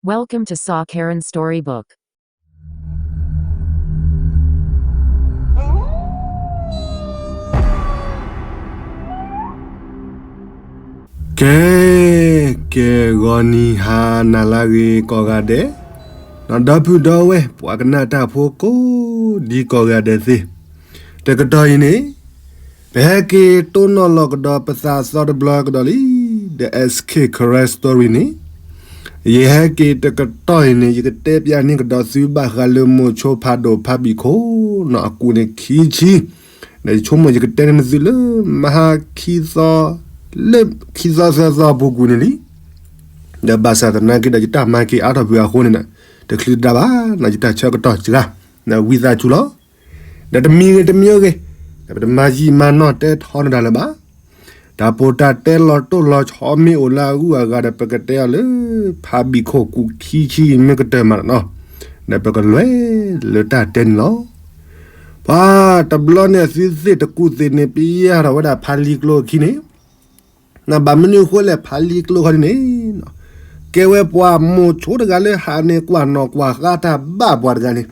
Welcome to Sa Karen Storybook. ကဲ ကဲ ဂီၤနံၤဟါနၤလၢအဂ့ၤကိးဂၤဒဲး, ဒီပုၢ်ဒီဝဲၢ် ပှၤကနၣ်တၢ်ဖိကိးဒံကိးဂၤဒဲးသ့ၣ်, တကတီၢ်အံၤန့ၣ် ပဟဲက့ၤတိၢ်နီၣ်လီၤကဒီးပသးစီတဘျီကဒီးလံ, The S K Karen Story န့ၣ် ယဟဲက့ၤတကတီၢ်အံၤန့ၣ် ယကတဲပျးန့ၢ်ကဒီးသုဘၣ်ဃးလၢမိၤဆိဖးဒိၣ်ဖးဘံၣ်ခိၣ်နီၤ အကူးန့ၣ်ခံဆံ, ဒီးယဆိကမိၣ်ယကတဲန့ၢ်သုလၢ မဟါခံသီ, လၢခံသီသၢသီအပူၤကွံာ်န့ၣ်လံ, ဒီးဘၣ်ဆၣ်သနာ်က့ဒီး ယတၢ်မၤက့ၤအါထီၣ်ဖုးအဃိန့ၣ်ဒီး တချုးတဒါဘၣ်နီၤ ယတၢ်ဆၢကတီၢ်စှၤ, ဒီးဝံသးစူၤလီၤ. ဒီးတမံၤဂ့ၤတမံၤဂ့ၤ, ဒီးပတမၤယံာ်မၤနီၢ်တဲထီနတၢ်လၢၤဘၣ်. တၢ်ပိာ်တၢ်တဲလီၤတိၢ်လီၤဆီမ့ၢ်အိၣ်လၢအဂုၤအဂၤဒီး ပကတဲအီၤလၢ ဖးဘံၣ်ခိၣ်ကူးခံဆံမ့ၢ်ကတၢၢ်မးနီၤ, ဒီးပကလဲၤလၢတၢ်တဲန့ၣ်လီၤ. ပှၤတဘျီန့ၣ် အသုသ့ၣ်တကူၣ်သ့ၣ်န့ၣ် ပယဲၢ်ထီၣ်ဝဲဒၣ်ဖးလံၤကျိခံန့ၣ် နဘၣ်မနုၤအဃိလဲၣ် ဖးလံၤကျိခီဒ်န့ၣ်, ကဲဝဲပှၤမိၤဆိတဂၤလၢဟးန့ၣ် ကွၢ်နီၣ်ကွၢ်ဃါတၢ်ဘၣ်ပှၤတဂၤန့ၣ်,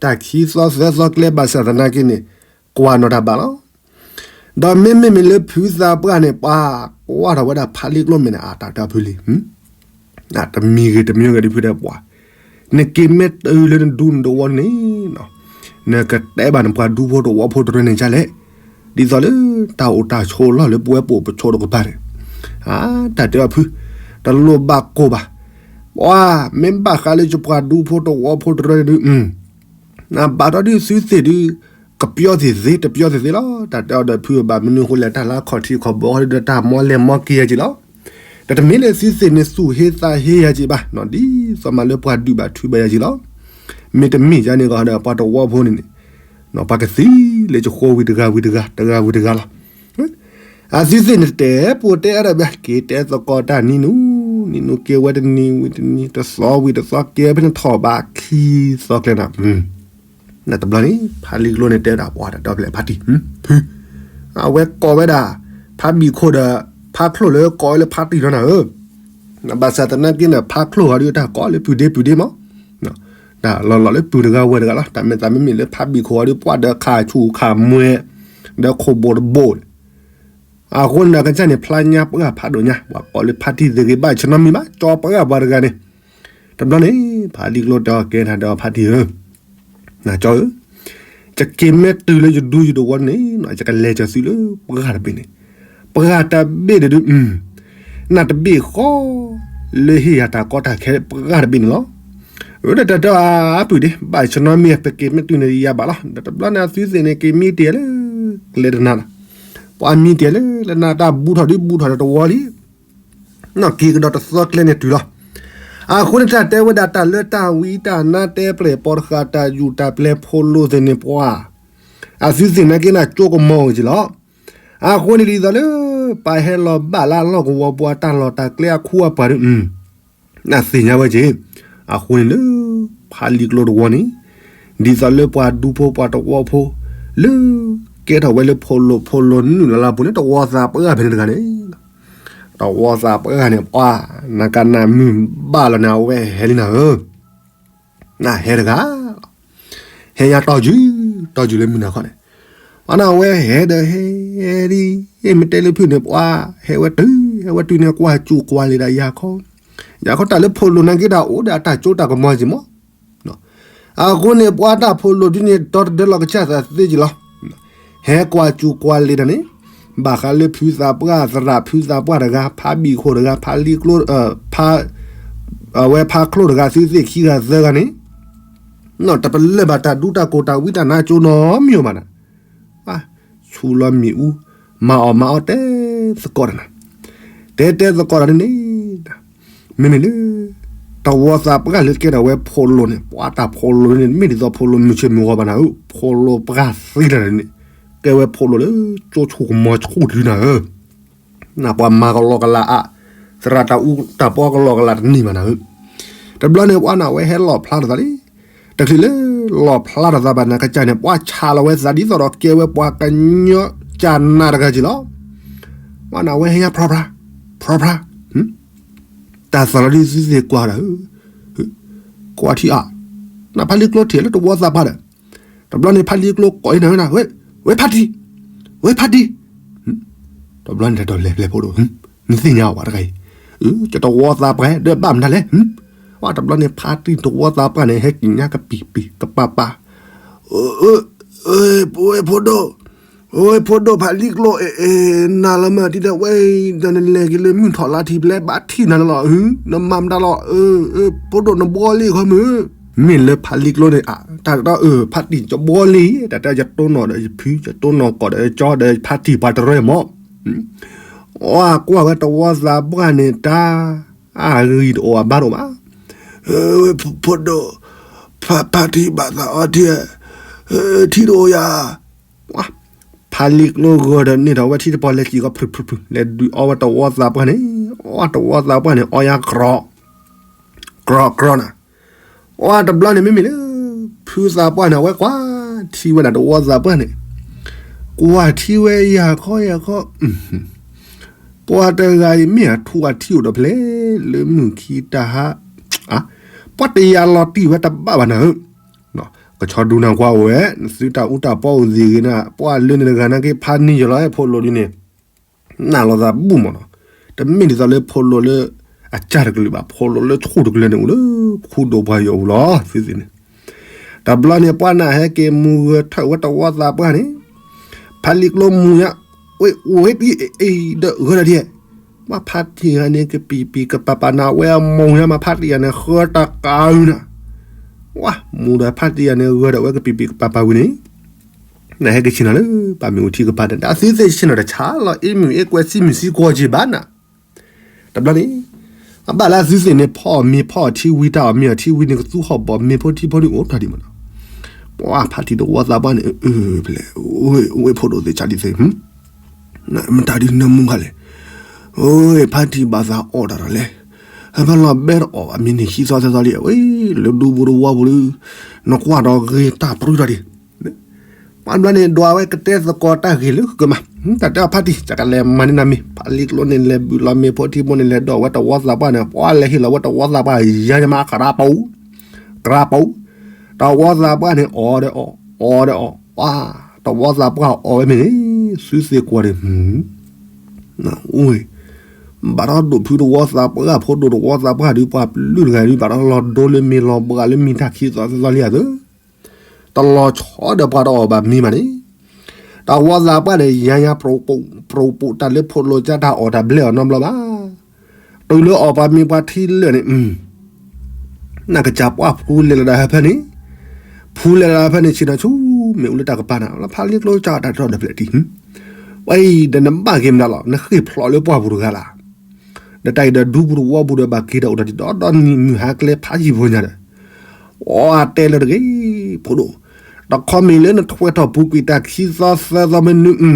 တၢ်ခံသီသၢသီကျဲဘၣ်ဆၣ်သနာ်က့န့ၣ် ကွၢ်နီၣ်တၢ်ဘၣ်လီၤ. ဒီးမ့မ့မ့ၢ်လၢဖုသးပှၢ်န့ၣ် ပှၤကွၢ်ထီၣ်ဝဲဒၣ်ဖးလံၤကျိမဲာ်န့ၣ် အတၢ်တၢ်ဖုလံ တမံၤဂ့ၤတမံၤဂ့ၤဒ်ဖုတဲပှၤ, နက့ၤမ့ၢ်တုၤလၢနဒူနသဝီန့ၣ်, နကတဲဘၣ်နပှၤဒူဖိသဝီဖိတရၢန့ၣ်ဒ်လဲၣ်, ဒ်သိးလၢတၢ်အိၣ်တၢ်ဆိးလီၢ်လၢပဝဲပအိၣ်ပဆိးတကပၤန့ၣ်, တၢ်တဲဘၣ်ဖု, တလိၣ်ဘၣ်ကိၢ်ဘၣ်, ပှၤမ့ၢ်ဘၣ်ဃးလၢယပှၤဒူဖိသဝီဖိတရၢန့ၣ်ဒုး နဘၣ်ဒီးဒုးသုသ့ၣ်ဒုး ကပျီသ့ၣ်သ့ၣ် တပျီသ့ၣ်သ့ၣ်လီၤ. တၢ်တဲအီၤဒီးဖုဘၣ်မနုၤအဃိလဲၣ် တၢ်လၢခီၣ်ထံးခီၣ်ဘိဒီးတၢ်မီလဲၤမီက့ၤယၤက့ၤလီၤ. ဒီးတမ့ၢ်လၢသုသ့ၣ်န့ၣ်သူၣ်ဟ့သးဟ့ယၤက့ၤဘၣ်, ဒ်သိးမးလၢပှၤဒုးဘၣ်ထုးဘၣ်ယၤက့ၤလီၤ. မ့တမ့ၢ်ယၤန့ၣ်ဂီၤဒီးပှၤသဝီဖိန့ၣ်န့ၣ် ပှၤကသံလၢယဃိဝံၤတဂၤဝံၤတဂၤ တဂၤဝံၤတဂၤလီၤ. အသုသ့ၣ်န့ၣ်တဲပိာ်တဲအါဒီးဘၣ် က့ၤတဲသကိးတၢ်နံၤနူၤ, နံၤနူၤက့ၤဝဲတနံၤဝံၤတနံၤ တသီဝံၤတသီ က့ၤဖဲန့ၣ်ထီၣ်ဘးခံသီကျဲနၤ နတဘျီန့ၣ် ဖးလံၤကျိန့ၣ်တဲဒၣ်ပှၤတၢ်ဒီဖျၢၣ်ဖါတံၢ်, ဖု, အဝဲကိးဝဲဒၣ် ဖးဘံၣ်ခိၣ်ဒီး ဖးချိၣ်လၢကိးဝဲလၢဖါတံၢ်လီၤနၤဧၢ, ဘၣ်ဆၣ်သနာ်က့န့ၣ် ဖးချိၣ်ဂီၤဒုးတၢ်ကိးလၢပုၢ်ဒ့ပုၢ်ဒ့မး, တၢ်လီၤလီၤလၢပုၢ်တဂၤဝဲၢ်တဂၤလီၤ. တၢ်မ့ၢ်သးမ့မ့ၢ်လၢဖးဘံၣ်ခိၣ်ဂီၤဒုး ပှၤဒီးခးဆူၣ်ခးမွဲ, ဒီးခိၣ်ဘိၣ်တဘိၣ် အဃိန့ၣ် ကစၢ်န့ၣ် ဖျါညါပှၢ်ဖးဒိၣ်ညါ ပှၤကိးလၢဖါတံၢ်သ့ၣ်ဂ့ၤ ဘၣ်ဆၢနီတမံၤဘၣ် ကၠီပှၢ်ပှၤတဂၤန့ၣ်, တဘျီန့ၣ် ဖးလံၤကျိတဲအီၤကဲနၤဒီးဖါတံၢ်ဧၢ, နကၠီဧၢ, ယက့ၤမ့ၢ်တုၤလၢယဒူယသဝီန့ၣ် ယကလဲၤကၢၤသုလၢပှၢ်တဘ့ၣ်န့ၣ်, ပှၢ်တဘ့ၣ်န့ၣ်ဒုး နတဘ့ၣ်ဃီ လၢဟ့ၣ်ယၤတၢ်ကီတၢ်ခဲပှၢ်တဘ့ၣ်န့ၣ်လီၤ. ဝဲဒၣ်တၢ်တဲအါပုၢ်ဒ့ ဘၣ်ဆၢနီတမံၤ ပက့ၤမ့ၢ်တုၤန့ၣ်ယၤဘၣ်လီၤ. ဒီးတဘျီန့ၣ် အသုသ့ၣ်န့ၣ် က့ၤမံတ့ၢ်လၢ ကျဲတနၤလီၤ. ပှၤမံတ့ၢ်လၢ လၢနတၢ်ဘူးထီၣ်ဒုးဘူးထီၣ်ဒီးသဝီလံ နီၢ်က့ၤကဒီးတသီကျဲန့ၣ်တုၤလီၤ. အဃိန့ၣ် တၢ်တဲဝဲဒၣ်တၢ်လၢတၢ်ဝံတၢ်နါတဲပျဲၢ်ပိာ်တဃာ် တၢ်ယူၢ်တၢ်ပျဲၢ်ဖိလိာ်သ့ၣ်န့ၣ်ပှၤ အသုသ့ၣ်နာ်က့န့ၣ် ကၠိကမီၤအိၣ်က့ၤလီၤ. အဃိန့ၣ်ဒ်သိးလၢ ပဟဲလီၤဘၣ်လၢအလီၢ်ကဝီၤပှၤတၢ်လီၢ်တၢ်ကျဲအခူအပှၤဒုး အသ့ၣ်ညါဝဲက့ၤ, အဃိန့ၣ်လၢ ဖးလံၤကျိတဝီန့ၣ် ဒ်သိးလၢပှၤဒူဖိပှၤတဝီဖိ လၢ ကဲထီၣ်ဝဲလၢဖိလိာ်ဖိလိာ်နုာ်လီၤလၢပူၤန့ၣ် တဝီသးပှၢ်ဖဲန့ၣ်တဂၤန့ၣ်, တဝီသးပှၢ်န့ၣ် ပှၤ နကနၣ်မုၢ်ဘၣ်လီၤန့ၣ် အဝဲဟဲလံနၤဧၢ, နဟဲတဂၤ ဟဲညါတီၢ်ယုၢ် တီၢ်ယုၢ်လၢမုၢ်နၤခီန့ၣ်, အန့ၣ်အဝဲဟဲဒီးဟဲဒ် မ့ၢ်တဲလၢဖုၣ်န့ၣ် ပှၤ ဟဲဝဲတုၤ ဟဲဝဲတုၤန့ၣ် ကွၢ်စူၣ်ကွၢ်လံၤဒၣ်ယၤခီ, ယၤခီတၢ်လၢဖိလိာ်နာ်က့ဒၣ်အိၣ်ဒီးအတၢ်ကၠိတၢ်ကမီၤက့ၤမး အဃိန့ၣ် ပှၤတၢ်ဖိလိာ်ဒုန့ၣ် ဒီတဒၢလီၤကစၢ်သးသ့က့ၤလီၤ. ဟဲကွၢ်စူၣ်ကွၢ်လံၤဒၣ်န့ၣ် ဘၣ်ဃးလၢဖုသးပှၢ်သရၣ်ဖုသးပှၢ်တဂၤ ဖးဘံၣ်ခိၣ်တဂၤ ဖးလံၤကျိ ဖး အဝဲဖးချိၣ်တဂၤ သုသ့ၣ်ခံဂၤသၢဂၤန့ၣ် နီၢ်တပလၢၢ်ဘၣ်တၢ်ဒူတၢ်ကိၢ်တၢ်ဝံတၢ်နါကၠိနီတမံၤဘၣ်နၤ, ဆူလီၤမ့ၣ်အူ မၤအီၣ်မၤအီတဲသကိးတၢ်နၤ, တဲတဲသကိးတၢ်န့ၣ်န့ၣ် မ့မ့ၢ်လၢ တဝီသးပှၢ်လၢကဲထီၣ်ဝဲဖိလိာ်န့ၣ် ပှၤတၢ်ဖိလိာ်န့ၣ် မ့ၢ်ဒ်သိးဖိလိာ်မုၢ်ဆ့ၣ်မုၢ်ဂီၤဘၣ်နၤဧၢ, ဖိလိာ်ပှၢ်သံတၢ်န့ၣ် ကဲဝဲဖိလိာ်လၢကၠိဆူၣ်ကမီၤဆူၣ်တဒုနၤဧၢ နပှၤမၤကလီကလီအါ, သရၣ်တၢ်အူတၢ်ပီကလီကလီတန့ၢ်ဘၣ်နၤဧၢ, တဘျီန့ၣ်ပှၤန့ၣ် အဝဲဟဲလီၣ်ဖျါထီၣ်သးလံ, တချုးလၢလီၣ်ဖျါထီၣ်သးဘၣ်နၤ ကစၢ်န့ၣ် ပှၤဆးလီၤဝဲသးဒ်သိးဒီးကဲဝဲပှၤကညီကၠၢ်နးတဂၤက့ၤလီၤ, ပှၤန့ၣ် အဝဲဟဲညါဖြီဖြါ, ဖြီဖြါ တၢ်သးလီၤဒ်သုသ့ၣ်ကွၢ်ဒီးဧၢ, ကွၢ်ထံအါ, နဖါလံကျိထံၣ်လၢတဝီသးပှၢ်ဒီး, တဘျီန့ၣ်ဖါလံကျိကိးအံၤနၤဝဲဒၣ်, ဝဲဖါတံၢ်, ဝဲဖါတံၢ်, တဘျီန့ၣ်တၢ်ဒီးလဲၤဖျဲၣ်ဖိဒိၣ်, နသ့ၣ်ညါအီၤဝဲတဂၤအံၤ, ကတဝီသးပှၢ်ဒီးဘၣ်မတၤလဲၣ်, ဝဲတဘျီန့ၣ်ဖါတံၢ်တဝီသးပှၢ်န့ၣ် ဟဲက့ၤညါကပံာ်ပံာ်ကပၤပၤ, ဝဲဖိဒိၣ်, ဝဲဖိဒိၣ်ဖါလံကျိ နၤလီၤမၢ်တံၢ်ဒီးဝဲ, ဒီးနလဲၤက့ၤလၢမုၢ်ထီၣ်လါထံးဖျဲးဘၣ်ထံၣ်နၤလီၤ, နမၤမတၤလီၤ, ဖိဒိၣ်နဘှီလံခီမုၢ်, မ့ၢ်လၢဖါလံကျိန့ၣ်, တၢ်တဖါတံၢ်ယဘှီလံ, တၢ်တဲယတိၢ်နီၣ်ဒီးယဖု ယတိၢ်နီၣ်ကီးဒီးယကၠီဒီးဖါတံၢ်ပှၤတရၢမး, အကွၢ်ဝဲတဝီသးပှၢ်န့ၣ်တၢ်, အဂံၢ်တအိၣ်အဘါတအိၣ်ဘၣ်, ဝဲဖိဒိၣ်, ဖါတံၢ်ဘၣ်သးအီထံ, ထံတအိၣ်ယၤ, ဖါလံကျိဂၢၢ်ဒီးန့ၢ်ထီၣ်ဝဲထံတပီၤလဲၤစံၣ်ကီးဖုဖုဖု လဲၤဒုးအီဝဲတဝီသးပှၢ်န့ၣ်, အီတဝီသးပှၢ်န့ၣ် အီယၤကြီ, ကြီကြီနၤ, အီတဘျီန့ၣ်မ့မ့ၢ်လၢ, ဖုသးပှၢ်န့ၣ် အဝဲကွၢ်ထံဝဲဒၣ်တဝီသးပှၢ်န့ၣ်, ကွၢ်ထံဝဲယၤခီယၤခီ, ပှၤတဂၤအံၤမ့ၢ်အထူအထံအိၣ်ဒီးဖဲလဲၣ်, လၢမုၢ်ခံတဟါ, ပှၤတယၤလီၤတံၢ်ဝဲတဘၣ်ဘၣ်နၤဧၢ, ကဆီဒူနၤကွၢ်အိၣ်ဝဲ, နသုတၢ်အူတၢ်ပီအိၣ်သ့ၣ်ဂ့ၤနၤ, ပှၤလၢန့ၣ်တဂၤနာ်က့ဖါနံၤယလီၤ ဖိလိၤဒ်န့ၣ်, နာ်လီၤသးဘူၣ်မးနီၤ, တမ့ၢ်ဒ်သိးလၢဖိလိၤလၢ, အကၢ်တကလုာ်ဘၣ်, ဖိလိၤလၢဆူၣ်တကလုာ်န့ၣ် အိၣ်လၢခူဒိၣ်ပှၤယီၤပူၤလီၤ သုသ့ၣ်န့ၣ်, တဘျီန့ၣ်ပှၤနၢ်ဟဲက့ၤမူဂဲၤထၢၣ်ဝဲတဝီသးပှၢ်န့ၣ်, ဖါလံကျိမူယါ, ဝဲဝဲတအံၤဒီးဂၢၢ်ဒၣ်ဒ်, မ့ၢ်ဖါတံၢ်ဂၤန့ၣ် ကပံာ်ပံာ်ကပၤပၤနၤ ဝဲအမိၢ်ယါမ့ၢ်ဖါတံၢ်ဂၤန့ၣ် ဃၢတကးအုနၤ, ဝါ, မူဒီးဖါတံၢ်ဂၤန့ၣ် ဂၢၢ်ဒီးဝဲကပံာ်ပံာ်ကပၤပၤဝံၤန့ၣ်, နဟဲက့ၤဆ့ၣ်နီၤလၢ, ပှၤမ့ၣ်အူထံကပၤန့ၣ် အသုသ့ၣ်ဆ့ၣ်နီၤတဆါလီၤ အ့ၣ်မ့ၣ်အ့ၣ်ကွဲစံမုၢ်စံကွီက့ၤဘၣ်နၤ, တဘျီန့ၣ်, အဘၣ်လၢအသုသ့ၣ်န့ၣ် ဖီအီၣ်မ့ၤဖီအီၣ်ထံဝံၤ တၢ်အီၣ်မ့ၤအီၣ်ထံဝံၤန့ၣ် ကသူဟီၣ်ဘီၣ်မ့ၤဖိထံဖိန့ၣ်အိၣ်တၢ်ဒံးမးနီၤ, ပှၤဖါတံၢ်တဝီသးပှၢ်န့ၣ်, ဖဲလဲၣ်, ဝဲဖိဒိၣ်သ့ၣ်ဆါဒ်သ့ၣ်, မတၤဒုးနၢမူခါလဲၣ်, ဖါတံၢ်ဘၣ်သးအီၣ်တၢ်ဒီးလဲၣ်, ဟဲဖဲလီၤဘဲတအီၣ်ဘၣ်မ့ၢ်န့ၣ် ခံသီသၢသီလံ, ဝဲ, လၢဒူပူၤတဝီပူၤလံ, နကွၢ်ဒီးဂ့ၤတၢ်ပြူတၢ်ဒံး ပှၤတဘျီန့ၣ် ဒွးဝဲကတဲသကိးတၢ်ဂ့ၤလၢကမၤ, တၢ်တဲအဖါတံၢ် ကလဲၤမၤန့ၢ်နၤမ့ၤ, ဖါလံကျိန့ၣ် လဲၤဘုးလီၤမ့ၤဖိထံဖိန့ၣ် လဲၤဒိးဝဲတဝီသးပှၢ်န့ၣ် ပှၤလဲၤဟ့ၣ်လီၤဝဲတဝီသးပှၢ် ယၤယမး ကရၢပူၤ, ကရၢပူၤ, တဝီသးပှၢ်န့ၣ် အီၣ်ဒီးအီၣ်, အီၣ်ဒီးအီၣ်, ပှၤ, တဝီသးပှၢ်အီၣ်ဝဲမ့ၢ်န့ၣ် သုသ့ၣ်ကွၢ်န့ၣ်, အိၣ်, ဘၣ်ဒီးဒိၣ်ဖုတဝီသးပှၢ် ဖိဒိၣ်တဝီသးပှၢ်ဒုး ပှၤပျုၢ်တဂၤဒုး ဘၣ်ဒီးလီၤဒိလၢမ့ၤလီၤဘှးလၢမ့ၤတၢ်ခံသီသီလံဧါသၢ တလီၤဆီဒီးပှၤတအီၣ်ဘၣ်မ့ၤဘၣ်န့ၣ်, တဝီသးပှၢ်န့ၣ် ယၤယၤ ပြိၣ်ပိာ်တၢ်လၢဖိးလိာ်ကၢ်တၢ်အီၣ်တၢ်ဘျဲအီၤနီတဘျီဘၣ်. တုၤလၢအီၣ်ပှၤမ့ၤပှၤထံလၢာ်န့ၣ်, နကစၢ်ပှၢ်ဖူလဲၤလီၤဒၣ်ဟဲဖဲန့ၣ်, ဖူလဲၤလီၤဒၣ်ဟဲဖဲန့ၣ် ဆ့ၣ်နီၤဆူ မ့ၣ်အူလၢတၢ်ကပၤနၤ လၢဖးလံကျိကၢ်တၢ်တထီၣ်ဒီးဖျဲးတံၢ်, ဝဲအံၤဒီးနဘၣ်က့ၤမတၤလီၤ နဃ့ၢ်ဖျိးလၢပှၢ်ပူၤတဂၤလၢ် ဒီးတၢ်အံၤဒီးဒူပူၤတဝီပူၤဒီးဘၣ်က့ၤဒီးအိၣ်ဒီးဒံးဒီးဒီနံၤမုၢ်ဟါကျဲဖးယံာ်ဖိညါဒီး, အီတဲလၢတဂ့ၤ, ဖိဒိၣ်, တခီမ့ၢ်လၢနထွဲထီၣ်ပူၤကွံာ်တၢ်ခံသီသၢသီမနုၤ,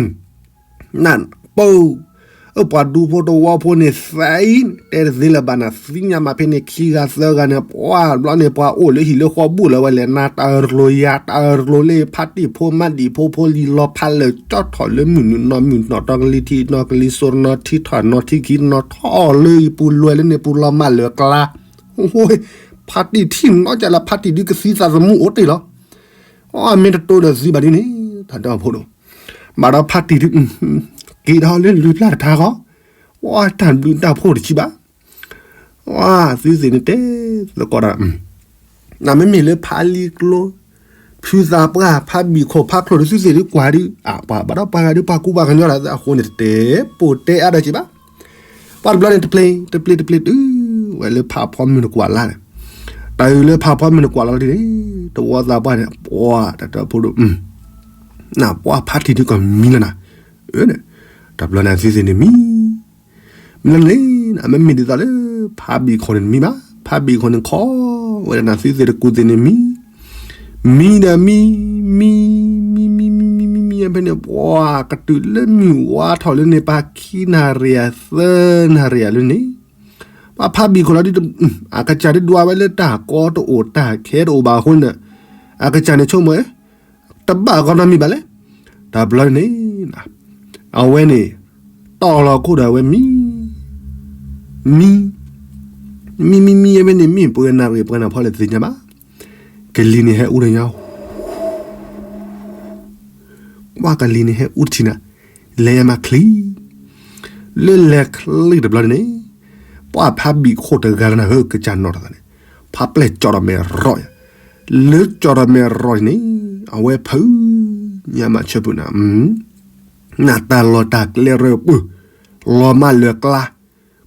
နၢ်ပၢၢ်, အပှၤဒူဖိတဝီဖိန့ၣ်သးအံၤ, တဲတသ့လၢၤဘၣ်နၤ သ့ၣ်ညါမးဖဲန့ၣ်ခံဂၤသၢဂၤန့ၣ် ပှၤဘျီန့ၣ်ပှၤအိၣ်လၢဟံၣ်လၢဃီဘူၣ်လၢၤဝဲလဲၣ် နၤတၢ်တကျိၤယၤတၢ်တကျိၤလၢဖးတံၢ်ဖိမးဒံးဖိဖိလံၤလီၤဖးလၢာ်ကၠီထီၣ်လၢမုၢ်နုာ်နီၢ်မုၢ်နီၢ်တီကလံၤထံးနီၢ်ကလံၤစိနီၢ်ထံထီၣ် နီၢ်ထံခံနီၢ်ထီၣ်လၢယပူၤလွဲလၢန့ၣ်ပူၤလီၤမၢ်လၢာ်ကျါ, ဖးတံၢ်ထံၣ်နီၢ်ကၢ်လၢဖးတံၢ်ဒုးကသံသးသမူအိၣ်တ့ၢ်လီၤ. အမ့ၢ်တတိၤဒီးသံဘၣ်ဒ်န့ၣ်, တၢ်တဲအီၤဖိဒိၣ်, ဘၣ်ဒီးဖးတံၢ်ဒုး, က့ၤဒီးလၢလွံၢ်ပျၢ်တထါဃီ, ဝဲတၢ်ဘျုးတၢ်ဖှိၣ်တဆံးဘၣ် သုသ့ၣ်န့ၣ်တဲသကိးတၢ်, နမ့မ့ၢ်လၢဖးလံကျိ, ဖုသးပှၢ် ဖးဘံၣ်ခိၣ် ဖးချိၣ်ဒုး သုသ့ၣ်ဒုးကွၢ်ဒုး, အပှၤဘၣ်ဒီးပှၤဂၤဒုး ပှၤကူပှၤကညီလၢအဃိန့ၣ် တတဲပိာ်တဲအါဒီးက့ၤဘၣ်. ပှၤတဘျီန့ၣ် တပျ့ၤ တပျ့ၤ တပျ့ၤတုၤဝဲလၢဖးဖီမုၢ်နကွၢ်လါန့ၣ်, တၢ်အုးလၢဖးဖီမုၢ်နကွၢ်လါလီၤဒ်န့ၣ်, တဝီသးပှၢ်န့ၣ် ပှၤတၢ်တဲဖိဒိၣ်, နပှၤဖးတံၢ်ဒုးကမံလီၤနၤ, တဘျီန့ၣ်သုသ့ၣ်န့ၣ်မံ မ့ၢ်လၢန့ၣ် အမ့မ့ၢ်ဒ်သိးလၢ ဖးဘံၣ်ခိၣ်န့ၣ်တမံဘၣ်, ဖးဘံၣ်ခိၣ်န့ၣ်ခီဝဲဒၣ်နသုသ့ၣ်တကူၣ်သ့ၣ်န့ၣ်မံ, မံဒီးမံ, မံ, မံ, မံ, မံ, မံ, မံ, မံ, မံ, မံ, မံ, ဖဲန့ၣ် ပှၤကတုၤလၢမုၢ်ဝါထီၣ်လၢန့ၣ် ပှၤခံနၣ်ရံၣ်ဧါ သၢနၣ်ရံၣ်ဧါလၢန့ၣ်, ပှၤဖးဘံၣ်ခိၣ်လီၤဒုး, အကစၢ်ဒုးဒွးဝဲလၢတၢ်ကီတအိၣ်တၢ်ခဲတအိၣ်ဘၣ်အဃိန့ၣ်, အကစၢ်န့ၣ်ဆိကမိၣ် တဘၣ်ဂီၢ်နီတမံၤဘၣ်လဲၣ်. တဘျီန့ၣ် အဝဲန့ၣ် တီၢ်လီၤခိၣ်ဒီးအဝဲမံ, မံ, မံမံမံအဝဲန့ၣ် မ့ၢ်ပှဲၤနၣ်ရံၣ်ပှဲၤနၣ်ဖီလဲၣ်တသ့ၣ်ညါဘၣ်. ကလံၤန့ၣ်ဟဲအူတညါ, ကွၢ်ကလံၤန့ၣ်ဟဲအူတထံၣ်နၤ, လဲၤယမၤချံ လၢလဲၤချံတဘျီန့ၣ်, ပှၤဖးဘံၣ်ခိၣ်တဂၤလၢနၤဧၢ ကစၢ်နီၢ်တသးန့ၣ်, ဖးပျဲၢ်ကၠီၣ်ဒီးမဲာ်ရီၣ်ယၤ, လၢကၠီၣ်ဒီးမဲာ်ရီၣ်န့ၣ်, အဝဲဖုညါမၤဆၢဖုနၤ, နတၢ်လီၢ်တၢ်ကျဲရၢပှဲၤ, လီၤမၢ်လၢၤကျါ,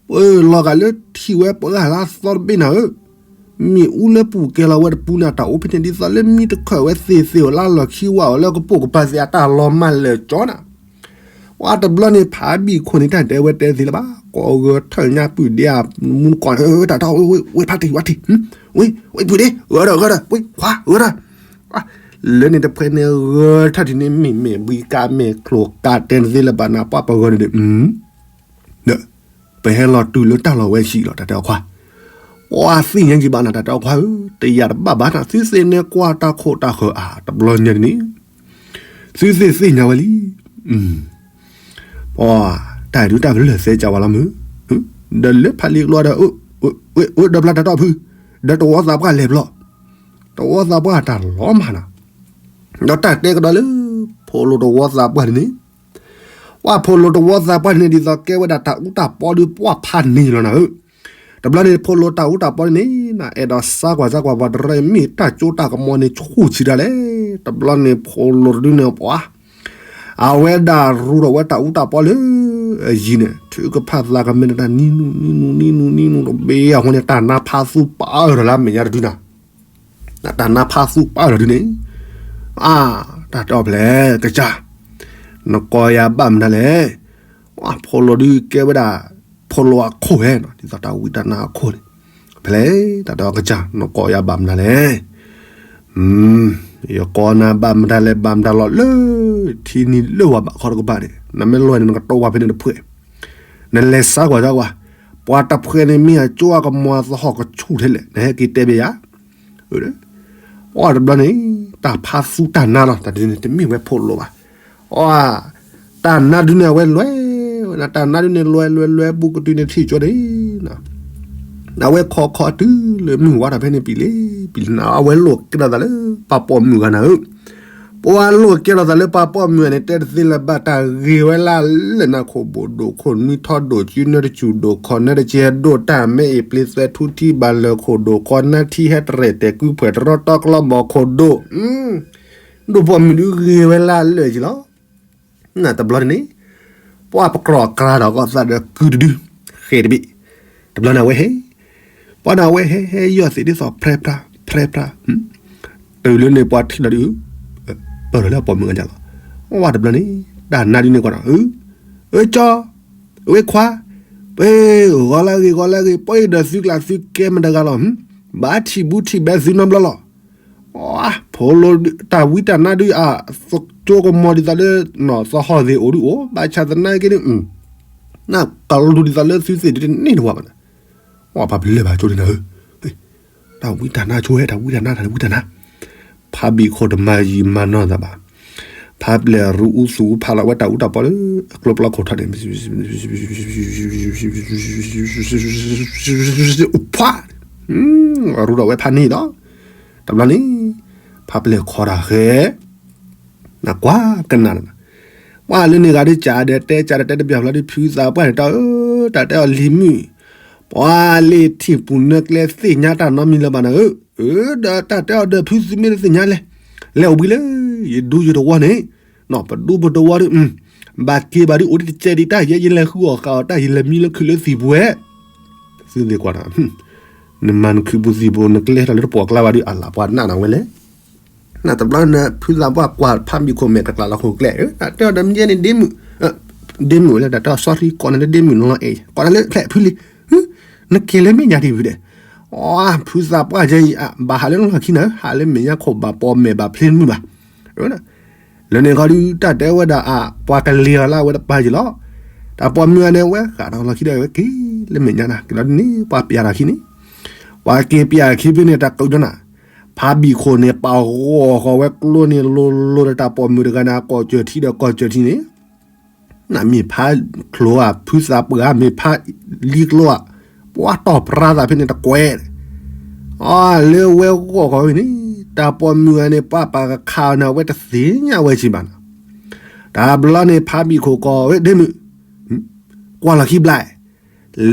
ပလီၤဂာ်လၢထံၣ်ဝဲပှၤဂၤလၢအသီတဘ့ၣ်နၤဧၢ, မ့ၣ်အူလၢပူၤကဲလီၤဝဲတပူၤန့ၣ် တၢ်အိၣ်ဖဲန့ၣ်ဒ်သိးလၢမံတခၢၣ်ဝဲသ့ၣ်သ့ၣ်အိၣ်လၢအလီၢ်ခံဝဲအိၣ်လၢကပိာ်ကပၤသ့ၣ်အတၢ်လီၤမၢ်လၢၤကၠီနၤ ပှၤတဘျီန့ၣ် ဖးဘံၣ်ခိၣ်န့ၣ် တၢ်တဲဝဲတဲသ့လၢၤဘၣ်, ကိးဂဲၤထၢၣ်ညါပုၢ်ဒ့ဧါ, မူကီၢ်, တၢ်ထီၣ်ဝဲဖးတံၢ်ဝဲထံၣ်, ဝဲပုၢ်ဒ့, ဂဲၤဒီးဂဲၤဒီး ဝဲခွါဂဲၤဒီး, လၢန့ၣ်တဖဲန့ၣ်ဂဲၤထၢၣ်ထံၣ်န့ၣ် မ့ၢ်မဲာ်ဘှံးကါမဲာ်ချိၣ်ကါတဲသ့လၢၤဘၣ်နၤ ပှၤပဂီၢ်န့ၣ်ဒီး ဒီး ပဟဲလီၤတုၤလၢတၢ်လီၢ်ဝဲဆံးလီၤ တၢ်တဲအီၤခွါ, ပှၤသ့ၣ်ညါက့ၤဘၣ်နၤ တၢ်တဲအီၤခွါဧၢ, တယာ်တဘၣ်ဘၣ်နၤ သုသ့ၣ်န့ၣ်ကွၢ်တၢ်ခိၣ်တၢ်ဃၢၤအါ တဘျီညါန့ၣ် သုသ့ၣ်သ့ၣ်ညါဝဲလံ, ပှၤတၢ်ဒုးတၢ်ကလုၢ်သဲကၢဝဲလီၤမုၢ်, ဒီးလၢဖးလံကျိဒီး ဒီးဘျီတၢ်တီၢ်ဖု, ဒီးတဝီသးပှၢ်လဲၤဘျီ, တဝီသးပှၢ်တၢ်လီၤမၢ်နၤ, ဒီးတၢ်တဲကဒီးလၢ ဖိလိၤတဝီသးပှၢ်န့ၣ် ပှၤဖိလိၤတဝီသးပှၢ်န့ၣ် ဒ်သိးကဲဝဲဒၣ်တၢ်အူတၢ်ပီဒီးပှၢ်ဖးန့ၢ်လီၤနၤဧၢ, တဘျီန့ၣ် ဖိလိၤတၢ်အူတၢ်ပီန့ၣ် နအဲၣ်ဒိးစါကွၢ်စါကွၢ် ပှၤတရၢအံၤမ့ၢ်တၢ်ကၠိတၢ်ကမီၤန့ၣ် ဆူၣ်ဆံးတၢ်လဲၣ်, တဘျီန့ၣ် ဖိလိၤတဒုန့ၣ်ပှၤ အဝဲဒၣ်ရူဒီးဝဲတၢ်အူတၢ်ပီလၢအယံၤန့ၣ် ထုကဖၣ်သးကမဲာ်တၢ်နံနူနံနူနံနူနံနူတဘ့ၣ်အဃိန့ၣ် တၢ်နါဖးသူပာ်အၢၣ်လီၤလၢအမဲာ်ညါတဒုနၤ တၢ်နါဖးသူပာ်အၢၣ်လီၤဒုန့ၣ်, အါ, တၢ်တဲအီၤဖဲလဲၣ် ကစၢ်, နကိးယၤဘၣ်မနုၤလဲၣ်, ဖိလိၤဒုကဲဝဲဒၣ် ဖိလိၤအခိၣ်ဧဲ, ဒ်သိးတၢ်ဝံတၢ်နါအခိၣ်န့ၣ်, ဖဲလဲၣ် တၢ်တဲအီၤကစၢ် နကိးယၤဘၣ်မနုၤလဲၣ် ယကိးနၤဘၣ်မတၤလဲၣ် ဘၣ်မတၤလီၤလၢ ထံနံၤလၢဝၤဘၣ်ခီတကပၤန့ၣ် နမ့ၢ်လွဲၢ်န့ၣ် နကတိၤဝဲဖဲန့ၣ်တဖှဲး, နလဲၤစါကွၢ်စါကွၢ်, ပှၤတဖှဲးန့ၣ်မ့ၢ်အကၠိအကမီၤသဟီၣ်ကဆူၣ်ထဲလဲၣ် နဟဲက့ၤတဲဘၣ်ယၤ, အီၤတဘျီန့ၣ် တၢ်ဖးသူတၢ်နါလီၤ တၢ်ဒုန့ၣ် တမ့ၢ်ဝဲဖိလိၤဘၣ်, အီၤ, တၢ်နါဒုန့ၣ် အဝဲလွဲၢ်, တၢ်နါဒုန့ၣ် လွဲၢ်လွဲၢ်လွဲၢ် ဘူးကတုၤန့ၣ်ထံၣ်ကၠိန့ၣ် အဝဲခီခီတုၤလၢမုၢ်ဝါထီၣ်ဖဲန့ၣ် ပံၤလံပံၤလံနၤ အဝဲလိာ်ကဲထီၣ်သးလၢ ပှၤပိာ်မုၣ်ဂၤနၤဧၢ, ပှၤလိာ်ကဲထီၣ်သးလၢပှၤပိာ်မုၣ်ဂၤန့ၣ် တဲတသ့လၢၤဘၣ် တၢ်ဂ့ၤဝဲလၢလၢၢ်နၤ ခိၣ်ဘိၣ်ဒိၣ်ခိၣ်နွံထီဒိၣ် စုနၢတစူၣ်ဒိၣ် ခီၣ်နၢတစဲးဒိၣ် တၢ်မဲအံၤပျ့သွဲထူထံဘၣ်လၢၢ်ခိၣ်ဒိၣ် ခီၣ်နၢထံဟဲတရဲၣ်တဲာ် ကုဖှဲၣ်တရီတီကလီဘီၣ်ခိၣ်ဒိၣ် ဒိၣ်ပိာ်မုၣ်ဒုဂ့ၤဝဲလၢလၢၢ်က့ၤလီၤ. နတဘျီန့ၣ် ပှၤပကြီၢ်ကြၤဒီးကီၢ်သးဒီးကုတဒု ဃဲၤတဘ့ၣ်, တဘျီန့ၣ်အဝဲဟဲ, ပှၤန့ၣ်အဝဲဟဲဟဲယီၢ်သ့ၣ်ဒ်သိး ဖြဲဖြါ ဖြဲဖြါ, တုၤလၢန့ၣ်ပှၤထံၣ်လီၤဒုး, ပၢၢ်လီၤလၢအပိာ်မုၣ်အါလီၤ, ဝဲတဘျီန့ၣ် တၢ်နါဒုန့ၣ်ကွၢ်ဒီး, အၢ ကၠီ, ဝဲခွါ, ပှၤဂီၤလၢဂ့ၤ ဂီၤလၢဂ့ၤ ပှၤအံၤဒီးသုကျးသုကဲမတၤတဂၤလီၤ, ဘၣ်ထံၣ်ဘူးထံၣ်ဘဲသုနီတဘျီလီၤ. ဖိလိၤတၢ်ဝံတၢ်နါဒုးအကၠိကမီၤဒ်သိးလၢ သဟီၣ်သ့ၣ်အိၣ်ဒုးအိၣ် ဘၣ်ဆၣ်သနာ်က့န့ၣ် နကလူၤဒ်သိးလၢသုသ့ၣ်ဒုးတန့ၢ်တဝီဘၣ်နၤ, ပှၤပလၢၢ်ဘၣ်ကၠိန့ၣ်နၤဧၢ, တၢ်ဝံတၢ်နါဆိဟဲ တၢ်ဝံတၢ်နါ တၢ်ဝံတၢ်နါ, ဖးဘံၣ်ခိၣ်တမၤယံာ်မၤနီၢ်သးဘၣ်, ဖးပျဲၢ်ရူအူသူၣ်ဖးလီၤဝဲတၢ်အူတၢ်ပီလၢ အကျိပျီခိၣ်ထီၣ်န့ၣ် ဖး, ရူဒီးဝဲဖးန့ၣ်ဒီး, တဘျီန့ၣ်, ဖးပျဲၢ်ခီတၢ်ဃဲ, နကွၢ်ကနၣ်လၢၤဘၣ်, ပှၤလၢန့ၣ်ဂၤဒုးကးဒီးတဲကးဒီးတဲတဘၣ်ဖျါဒုး ဖုသးပှၢ်န့ၣ်တၢ်အၢ, တၢ်တဲအီၤလံၤမုၣ်, ပှၤလၢထံၣ်ပူၤနၢကျဲသ့ၣ်ညါတၢ်နီတမံၤလၢၤဘၣ်နၤဧၢ, အၢ ဒီးတၢ်တဲအီၤဒီးဖုသုမ့ၢ်တသ့ၣ်ညါလဲၣ်, လဲၤအိၣ်ဘှံးလၢ ယဒူယတဝီန့ၣ်, ပဒူပတဝီဒုး, ဘၣ်က့ၤဘၣ်ဒုး အိၣ်ဒံးတစဲးဒံးတၢ်ယဲ ယလဲၤဃုအီၣ်ဃာ်အီၤတၢ် ယလဲၤမံလၢခုးလၢသံၣ်ပူၤဝဲ, သုသ့ၣ်ကွၢ်ဒီး, နမၤနခုးပူၤသံၣ်ပူၤ နကျဲထီၣ်လၢတပိာ်ကျါဘၣ်ဒုး အလၢပှၤနးနၤဝဲလဲၣ် နတဘျီနဖုသးပှၢ်ကွၢ်ဖးဘံၣ်ခိၣ်မဲာ်တကျးလီၤခိၣ်ကျဲ, တၢ်တဲအီၤဒီးမ့ၢ်န့ၣ်ဒ့မုၣ်, ဒ့မုၣ်ဝဲလၢတၢ်တဲအီၤ sorry ကိးနၤလၢဒ့မုၣ်နီၤလီၤအဲၣ် ကိးနၤလၢဖျဲၣ်ဖုလံ, နက့ၤလၢမဲာ်ညါဒံးဝံၤဒီး, အီ ဖုသးပှၢ်ကဲအံၤ ဘၣ်ဟးလၢလီၢ်ခံနၤ ဟးလၢမဲာ်ညါခိၣ်ဘၣ်ပိာ်မဲာ်ဘၣ်ဖျ့တမုာ်ဘၣ် လၢန့ၣ်ခီဒုး တၢ်တဲဝဲဒၣ်အ ပှၤကလံၤအီၤလၢအဝဲတပၤယံၤလီၤ. တၢ်ပိာ်မုၣ်အန့ၣ် အဝဲဃးဒီးလီၢ်ခံဒီး အဝဲက့ၤလၢမဲာ်ညါနၤ က့ၤလီၤဒ်န့ၣ် ပှၤပျးတၢ်ခံန့ၣ်, ပှၤက့ၤပျးခံဖဲန့ၣ် တၢ်ကၢဒိနၤ, ဖးဘံၣ်ခိၣ်န့ၣ် ပာ်ဂီၤဃီၤဝဲကျိန့ၣ် လိၤလိၤဒီးတၢ်ပိာ်မုၣ်တဂၤန့ၣ် အကိာ်စၢၢ်ထံဒီးကိာ်စၢၢ်ထံန့ၣ် နမ့ၢ်ဖးချိဧါ ဖုသးပှၢ်ဧါ မ့ၢ်ဖးလံကျိဧါ, ပှၤတီၢ်ပြါသးဖဲန့ၣ်တကွဲး, အလၢဝဲဂီၢ်ဃီဝဲန့ၣ်, တၢ်ပိာ်မုၣ်ဂၤန့ၣ် ပှၤပာ်ကခးအီၤန့ၣ် အဝဲတသ့ၣ်ညါဝဲစံးဘၣ်နီၤ, တဘျီန့ၣ် ဖးဘံၣ်ခိၣ်ကိးဝဲဒ့မုၣ်, ကွၢ်လီၤခံဘျါ,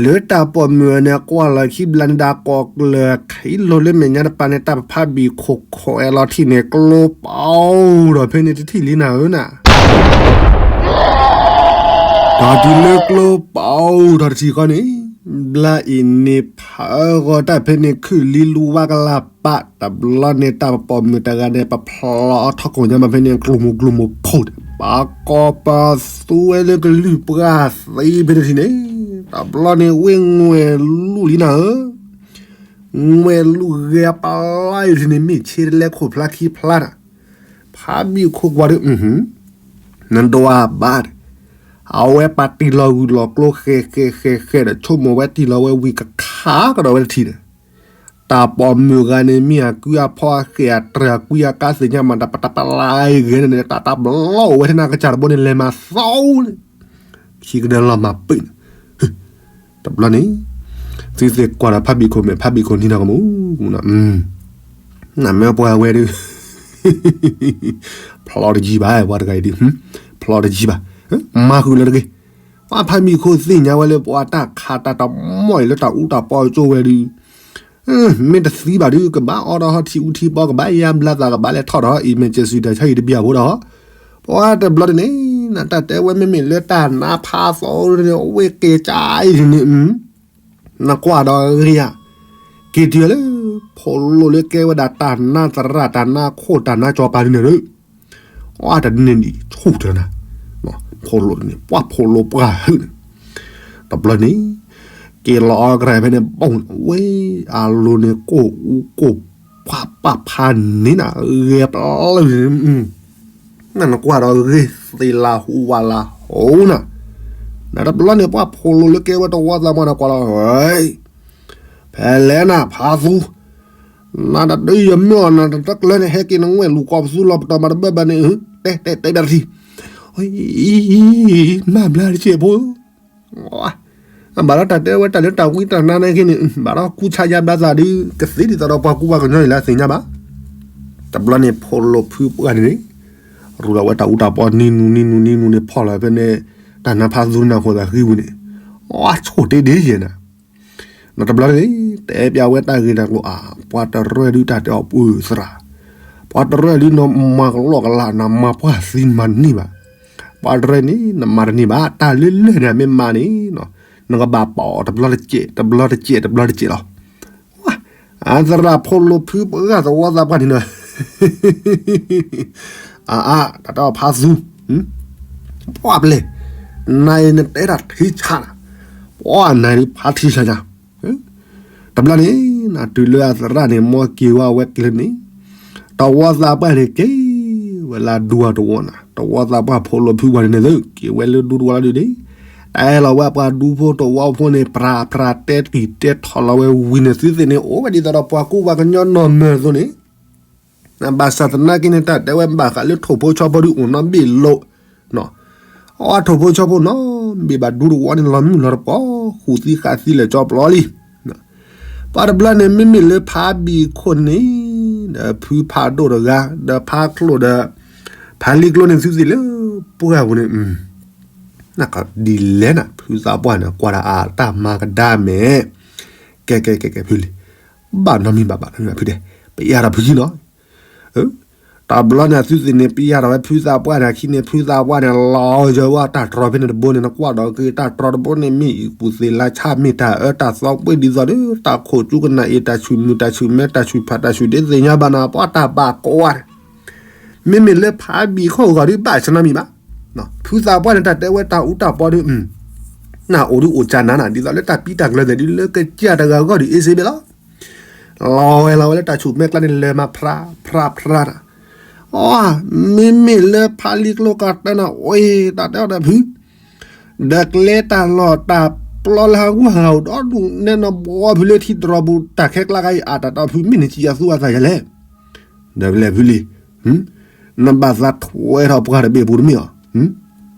လၢတၢ်ပိာ်မုၣ်ဂၤန့ၣ် ကွၢ်လီၤခံဘျါန့ၣ်ဒီး ကိးကျၢၤခံလိၤလၢမဲာ်ညါတပၤန့ၣ် တၢ်ဖးဘံၣ်ခိၣ်ခိးအဲၣ်လီၤထံၣ်န့ၣ် ကျိပီၤဒီးဖဲန့ၣ်တထံၣ်လံနၤဧၢနၤ ဒီးတုၤလၢကျိပီၤထီၣ်တထံၣ်ဃီန့ၣ်, ဘျါအံၤန့ၣ်ဖးဂီၤတၢ်ဖဲန့ၣ်ခုၣ်လံလူဝါကလၢ်ပာ်, တဘျီန့ၣ် တၢ်ပိာ်မုၣ်တဂၤန့ၣ် ပဖျီထီၣ်ကိာ်ညါမးဖဲန့ၣ် ကျိၤမိၢ်ကျိၤမိၢ်ဖိး, ပာ်ကီၤပာ်သူဝဲလၢကလုၢ်ပှၢ်သံဖဲန့ၣ်ထံၣ်န့ၣ်, တဘျီန့ၣ်ဝ့ၢ်ငွဲၤလူၢ်လံနၤဧၢ ငွဲၤလူၢ်ဂဲၤပျါအံၤထံၣ်န့ၣ် မ့ၢ်ဆ့တလဲခိၣ်ဖျါခံဖျါတၢ်, ဖးဘံၣ်ခိၣ်ကွၢ်ဒီး, နဒွးဘၣ်, အဝဲပာ်တံၢ်လီၤဂုၢ်လီၤကျိဃဲၤဃဲၤဃဲၤဃဲၤဒီး ဆိကမိၣ်ဝဲတံၢ်လီၤဝဲဝံၤကခးကဒီးဝဲတထံၣ်ဒီး, တၢ်ပိာ်မုၣ်ဂၤန့ၣ် မ့ၢ်အကုအဖီအဃဲၣ်အတြၢၤကွံအကါသ့ၣ်ညါမး တပတပလါအံၤဂ့ၤန့ၣ် တၢ်တၢ်ဘျီအိၣ်ဝဲထဲနၤကစၢ်တဘိန့ၣ် လဲၤမၤသီန့ၣ် ခံကဒၢလီၤမၤပၢၢ်န့ၣ်, တဘျီန့ၣ်, သုသ့ၣ်ကွၢ်ဒီးဖးဘံၣ်ခိၣ်မဲာ် ဖးဘံၣ်ခိၣ်နံၤနီၢ်ကမူၣ်, နမ့ၢ်ပှၤဝဲဒုး, ဖျီတယံၤဘၣ် ပှၤတဂၤအံၤဒုး, ဖျီတယံၤဘၣ်, မၤဃုာ်လၢတဂ့ၤ, ပှၤဖးဘံၣ်ခိၣ်သ့ၣ်ညါဝဲလၢပှၤတၢ်ခးတၢ်တမီၢ်အံၤလၢတၢ်အူတၢ်ပီကၠိဝဲဒုး မ့ၢ်တသံဘၣ်ဒုး ကဘၣ်အီၣ်ဒီးဟီထံအူထံပီ ကဘၣ်ယါဘျါသး ကဘၣ်လဲၤထီၣ်ဒီး emergency တၢ်ဆါဟံၣ်တဘံၣ်အဖိဒီး, ပှၤတဘျီတန့ၣ်, နတၢ်တဲဝဲမ့မ့ၢ်လၢတၢ်နါဖးသီန့ၣ် အဝဲကဲကၢ်အံၤန့ၣ်, နကွၢ်ဒီးဂ့ၤယါ, က့ၤတုၤလၢ ဖိးလိာ်လၢကဲဝဲဒၣ်တၢ်နါသရၣ် တၢ်နါခိၣ် တၢ်နါကၠီၤပၤဒ်န့ၣ်ဒီး အတန့ၢ်ဒံးဆူၣ်တနၤ, ဖိးလိာ်န့ၣ် ပှၤဖိးလိာ်ပှၢ်ဟုၣ်န့ၣ်, တဘျီန့ၣ်, က့ၤလီၤအီၣ်ကရၢၢ်ဖဲန့ၣ် ဘီၣ်န့ၣ် ဝဲအလိၤန့ၣ် ကိၢ်အူကိၢ်ဖးပာ်ဖးန့ၣ်နၤ ဂဲၤပျၢ်လၢန့ၣ်, နနကွၢ်ဒီးဂ့ၤသ့လၢဟူဝးလၢဟိနၤ, နတဘျီန့ၣ် ပှၤဖိးလိာ်လၢကဲဝဲတဝီသးပှၢ်န့ၣ် ကွၢ်လီၤ ဖဲလဲၣ်နၤဖးသူ, နတဒုးယမ့ၢ်အီၤနတတကျၢၤန့ၣ် ဟဲက့ၤနငွဲၣ်လူၤကိးပသူလီၤပတီၢ်မၤတဘၣ်ဘၣ်န့ၣ်, တဲတဲတဲဘၣ်တထံၣ်, မၤဘျါတစဲးဖိ, ဘၣ်ဒီးတၢ်တဲဝဲတၢ်လၢတၢ်ဝံတၢ်နါန့ၣ်က့န့ၣ် ဘၣ်ဒီးကူဆါယါဘျါသးဒုး ကသ့ဒ်သိးဒီးပှၤကူပှၤကညီအံၤလၢအသ့ၣ်ညါဘၣ်, တဘျီန့ၣ် ဖိးလိာ်ဖုပှၢ်န့ၣ်န့ၣ်, ရူလီၤဝဲတၢ်အူတၢ်ပီနံၤနူနံၤနူနံၤနူနံၤဖီၣ်လီၤဖဲန့ၣ်, တၢ်နါဖးသူန့ၣ်အဃိသးဃံဝံၤန့ၣ်, အဆိၣ်တ့ဒ့ယဲၢ်နၤ နတဘျီန့ၣ်, တဲပျးဝဲတၢ်ဂ့ၢ်တၢ်ကျိၤအါ, ပှၤတရၢဒုးတၢ်တဲအီၤပှၢ်သရၣ်, ပှၤတရၢဒုးနမၤကလီကလး နမၤပှၢ်သံနမၤတန့ၢ်ဘၣ်, ပှၤတရၢန့ၣ် နမၤတန့ၢ်ဘၣ် တၢ်လၢလၢၢ်န့ၣ်မ့ၢ်မၤန့ၣ်, နကဘၣ်ပာ်အီၤတဘျီတစဲး တဘျီတစဲး တဘျီတစဲးလီၤ. အသရၣ်ဖိးလိာ်ဖုပှၢ်သဝီသးပှၢ်န့ၣ်နီၤ, အါအါ တၢ်တဲအီၤဖးသူ, ပှၢ်ပျဲၢ်, နၤအံၤနတဲတၢ်ထံဆါနၤ, ပှၢ်နၤဒုးဖးထံဆါညါ, တဘျီန့ၣ် နတုၤလၢအသရၣ်န့ၣ် မ့ၢ်က့ၤဝဲအဝဲကျဲန့ၣ်, တဝီသးပှၢ်န့ၣ်က့ၤဝဲလၢဒူအတဝီနၤ, တဝီသးပှၢ်ဖိးလိာ်ဖုပှၢ်န့ၣ်န့ၣ် က့ၤဝဲလၢဒူတဝီလီၤဒုးန့ၣ်, တၢ်အဲၣ်လီၤဝဲပှၤဒူဖိတဝီဖိန့ၣ် ပြးပြးတဲတံၢ်တဲထီၣ်လီၤဝဲဝံၤန့ၣ် သုသ့ၣ်န့ၣ် အိၣ်ဝဲဒ်သိးဒီးပှၤကူပှၤကညီနီၢ်မၢၢ်အသိးန့ၣ် ဘၣ်ဆၣ်သနာ်က့န့ၣ် တၢ်တဲဝဲဘၣ်ဃးလၢထိၣ်ဖိဆီဖိဒုးအိၣ်နီတဘ့ၣ်လိၤ, အထိၣ်ဖိဆီဖိနီတဘ့ၣ်ဘၣ်ဒူတဝီန့ၣ် လီၤမုၢ်လီၤတပီၤ ဃုာ်သံဃာ်သံလၢာ်ကၠီပျီလံ. ပှၤတဘျီန့ၣ် မ့မ့ၢ်လၢဖးဘံၣ်ခိၣ်န့ၣ် ဒီးဖုဖးဒိၣ်တဂၤ ဒီးဖးချိၣ်ဒီး ဖးလံၤကျိန့ၣ် သုသ့ၣ်လၢပှၢ်ပူၤန့ၣ် ဒ်လဲၣ်နၤ ဖုသးပှၢ်န့ၣ် ကွၢ်ဒၣ်အတၢ်မၤကဒါမဲာ်, ကဲကဲကဲကဲဖုလံၤ, ဘၣ်နီတမံၤဘၣ်ဘၣ်နီတမံၤဘၣ်ဖုတဲ, ပယါထီၣ်ဖုယံၤနီၤ, တဘျီန့ၣ် သုသ့ၣ်န့ၣ် ပယါထီၣ်ဝဲဖုသးပှၢ်န့ၣ် အခံန့ၣ် ဖုသးပှၢ်န့ၣ် လီၤယၢၤဝဲတၢ်တြီဖဲန့ၣ်တဘိန့ၣ် နကွၢ်ဒီးက့ၤတၢ်တြီတဘိန့ၣ် မ့ၢ်အံၤကူၣ်သ့ၣ်လါဆၣ် မ့ၢ်တၢ်အၢတၢ်သီပှ့ၤဒ်သိးဒီး တၢ်ခိၣ်ကၠူကနၣ်အံၤ တၢ်ဆူၣ်မုၢ်တၢ်ဆူၣ်မဲ တၢ်ဆူၣ်ဖးတၢ်ဆူၣ်ဒ့သ့ၣ်ညါဘၣ်နၤ ပှၤတၢ်ဘၣ်ကိးဂၤန့ၣ် မ့မ့ၢ်လၢဖးဘံၣ်ခိၣ်ဂီၤဒုးဘၣ်ဆၢနီတမံၤဘၣ်. ဖုသးပှၢ်န့ၣ် တၢ်တဲဝဲတၢ်အူတၢ်ပီဒုး နအိၣ်ဒုးအိၣ်ကၢနၤနၤ ဒ်သိးလၢတၢ်ပံတၢ်ကျၢၤသ့ၣ်ဒုး လၢကစၢ်တဂၤဂီၢ်ဒုး အ့စ့ဘ့ၣ်လီၤ. လီၤဝဲလီၤဝဲလၢတၢ်ဆူၣ်မဲကျါန့ၣ် လဲၤမၤဖြးဖြးဖြးတၢ်, အီ မ့မ့ၢ်လၢဖးလံၤကျိကီၢ်တၢ်နၤ အီ တၢ်တဲအီၤဒီးဖု ဒီးကျဲတၢ်လီၢ်တၢ်ပျီလၢဟးဂူာ်ဟးဂီၤဒီဒူၣ် နဲနဘှီဖုလၢထံတြီၤပူၤ တၢ်ခဲကျါခါအံၤ အတၢ်တဲအီၤဖု မ့ၢ်နစံးယၤသူအသးယၤလဲၣ်. ဒီးဖဲလဲၣ်ဖုလံၤ, နဘၣ်သးထွဲထီၣ်ပှၢ်တဘ့ၣ်ပူၤတမ့ၢ်အီ